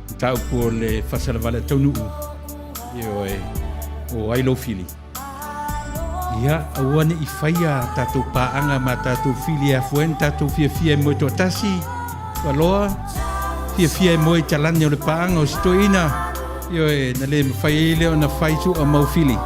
mataupu o le faasalavale a Taunuu, ioe, o ai lou fili? Ia, aua ne i faia a tatou paaga ma tatou fili e afua ai ona tatou fiafia e moe toatasi, Faloa, fiafia e moe i talane o le paaga o si toeaina, ioe, na le mafai ai lea ona fai sua mau fili.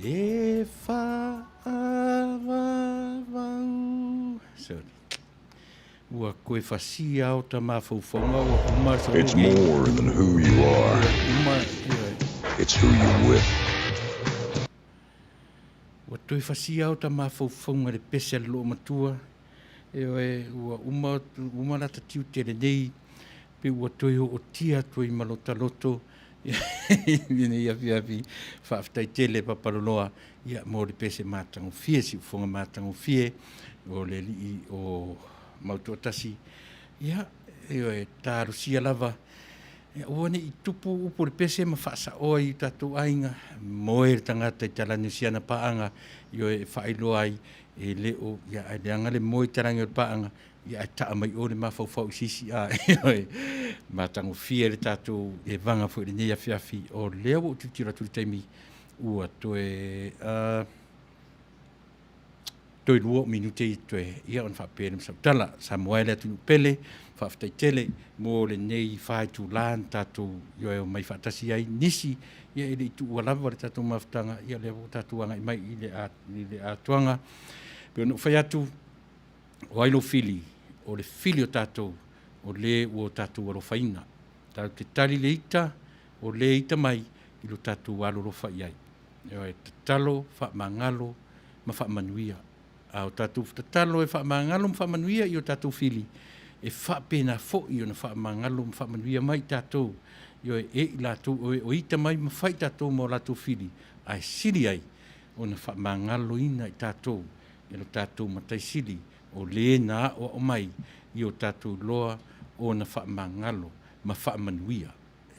E whaavavau. Sorry. Ua koe fasia o ta mafaufauga ua uma sa It's more than who you are. Uma, It's who you're with. Ua toe fasia o ta mafaufauga le pese a le loomatua. Ioe, ua uma, uma lata tiute lenei, pe ua toe ootia atu ai ma lota loto i lenei afiafi. Faafetai tele Papaloloa, ia, mo le pese matagofie, siufofoga matagofie o le alii o Mautoatasi. Ia, ioe, talosia lava, ia, aua ne i tupu upu o le pese ma faasaoa i o tatou aiga, moe le tagata i talani o siana paaga, ioe, e faailoa ai E le o, ia, ae leaga le moe i talagi o le paaga, ia ae taa mai o le mafaufau i se isi, a, ioe, matagofie le tatou evaga foi i lenei afiafi. O lea ua ou tilotilo atu i le taimi, ua toe, uh, toe lua o minute i toe, ia ona faapea lea ma sau tala. Samoa e le atunuu pele, faafetai tele mo lenei faitulā na tatou ioe omai faatasi ai nisi, ia e le i tuua lava le tatou mafutaga, ia lea ua tatou agai mai i le i le atoaga. E pei ona ou fai atu, o ai lou fili? O le fili o tatou, o le ua o tatou alofaina. Tatou te tali le ita, o le ita mai i lo tatou alolofa i ai. Ioe, tatalo, faamagalo ma faamanuia. A o tatou tatalo e faamagalo ma faamanuia i o tatou fili, e faapena foi ona faamagalo ma faamanuia mai i tatou, ioe, e i latou o e o ita mai ma fai i tatou ma o latou fili, ae sili ai ona faamagaloina i tatou e lo tatou Matai Sili o le na aʻoaʻo mai i o tatou iloa ona faamagalo ma faamanuia.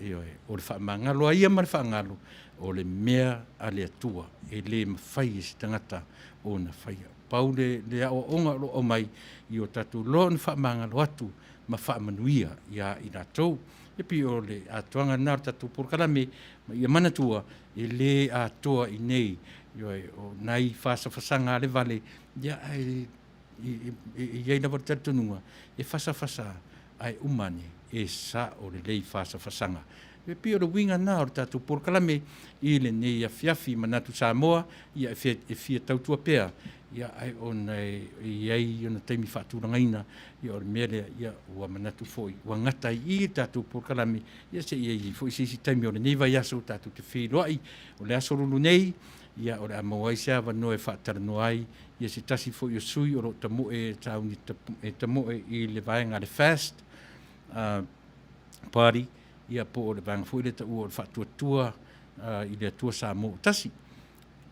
Ioe, o le faamagalo a ia ma le faagalo, o le mea a le Atua, e le mafai e se tagata ona faia. Pau le, le aoaoga o lo o aumai i o tatou iloa ona faamagalo atu ma faamanuia iā i latou. E pei o le atoaga lena o le tatou polokalame, ma ia manatua, e le atoa i nei, ioe, o nai fasafasaga a le vale, ia, ae e i ai lava le talitonuga, e fasafasa ae uma ane, e sao lelei fasafasaga. E pei o le uiga lena o le tatou polokalame i lenei afiafi Manatu Samoa, ia e fia, e fia tautua pea, ia ae ona e i ai ona taimi faatulagaina, ia o le mea lea, ia ua manatu foi, ua gata ai i i le tatou polokalame, ia se i i ai foi se isi taimi o lenei vaiaso tatou te feiloai, o le aso lulu nei, ia o le a maua ai se avanoa e faatalanoa ai ia se tasi foi o sui o lo o tamoe e sauni e tamoe i le vaega a le FAST uh, Party, ia po o le vaega foi lea taua o le Faatuatua uh, i le Atua Samoa Tasi.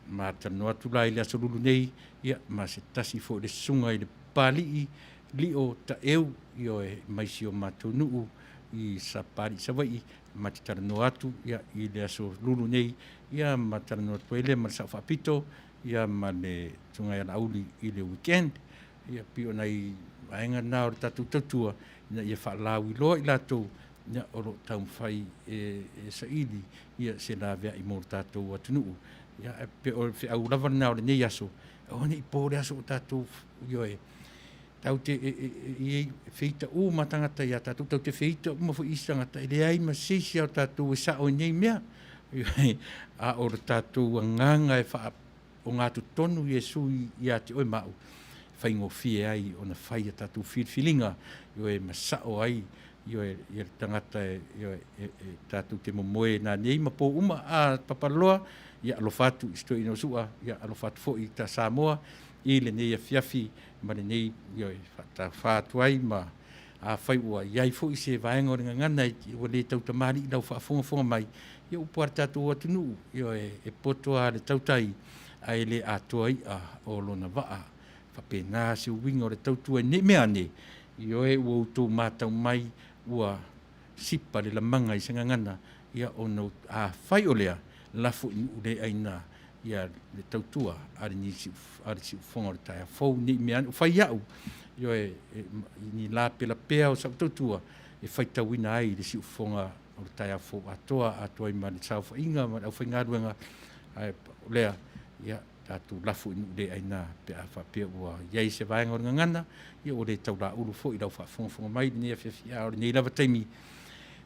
Ma talanoa atu la i le aso lulu nei, ia ma se tasi foi le susuga i le Papalii Lio Taeu, ioe, mai si o matou nuu i Sapalii Savaii, ma te talanoa atu ia i le aso lulu nei, ia ma talanoa atu ai lea ma le Sao Faapito, ia ma le Susuga ia Laauli i le weekend. Ia pei o nai vaega na o le tatou tautua ina ia faalauiloa i latou ia o lo o taumafai e saili ia se laveai mo le tatou atunuu. Ia ae pei o le feau lava lena o lenei aso, aua ne i po le aso o tatou, ioe, tatou te feita uma tagata ia tatou, tatou te feita uma foi i isi tagata, e leai ma se isi o tatou e sao i nei mea. A o le tatou agaga e faaogatotonu Iesu ia te oe ma au, e faigofie ai ona fai a tatou filifiliga, ioe, ma sao ai, ioe, ia le tagata e, ioe, e, e tatou te momoe nanei ma po uma, a papaloa, ia alofa atu i si toeaina o Su'a, ia alofa atu foi i ta Samoa i lenei afiafi ma lenei, ioe, faatafa atu ai ma afai ua i ai foi se vaega o le gagana ua le tautamalii i lau faafogafoga mai, ia upu a le tatou atunuu, ioe, e poto lava le tautai ae le atoa i'a o lona vaa. Faapena se uiga o le tautua i nei mea ane, ioe, ua outou matau mai ua sipa le lamaga i se gagana, ia ona afai o lea, lafo i nuu le aina ia le tautua a le a le siufofoga o le taeao fou nei mea ane ua fai au, ioe, i ni lapelapea o sau tautua e faitauina ai le siufofoga o le taeao fou atoa atoa ai ma le saofaiga ma le aufaigaluega. Ae o lea, ia tatou lafo i nuu le aina pe a faapea ua i ai se vaega o le gagana, ia ua le taulaulu foi i lau faafogafoga mai i lenei afiafi, a o lenei lava taimi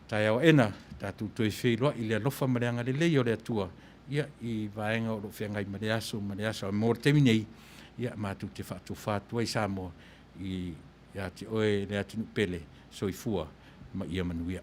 taeao aena tatou toe feiloai i le alofa ma le agalelei o le Atua, ia i vaega o lo o feagai ma le aso ma le aso. A mo le taimi nei, ia matou te faatofa atu ai Samoa i ia te oe le atunuu pele, soifua ma ia manuia.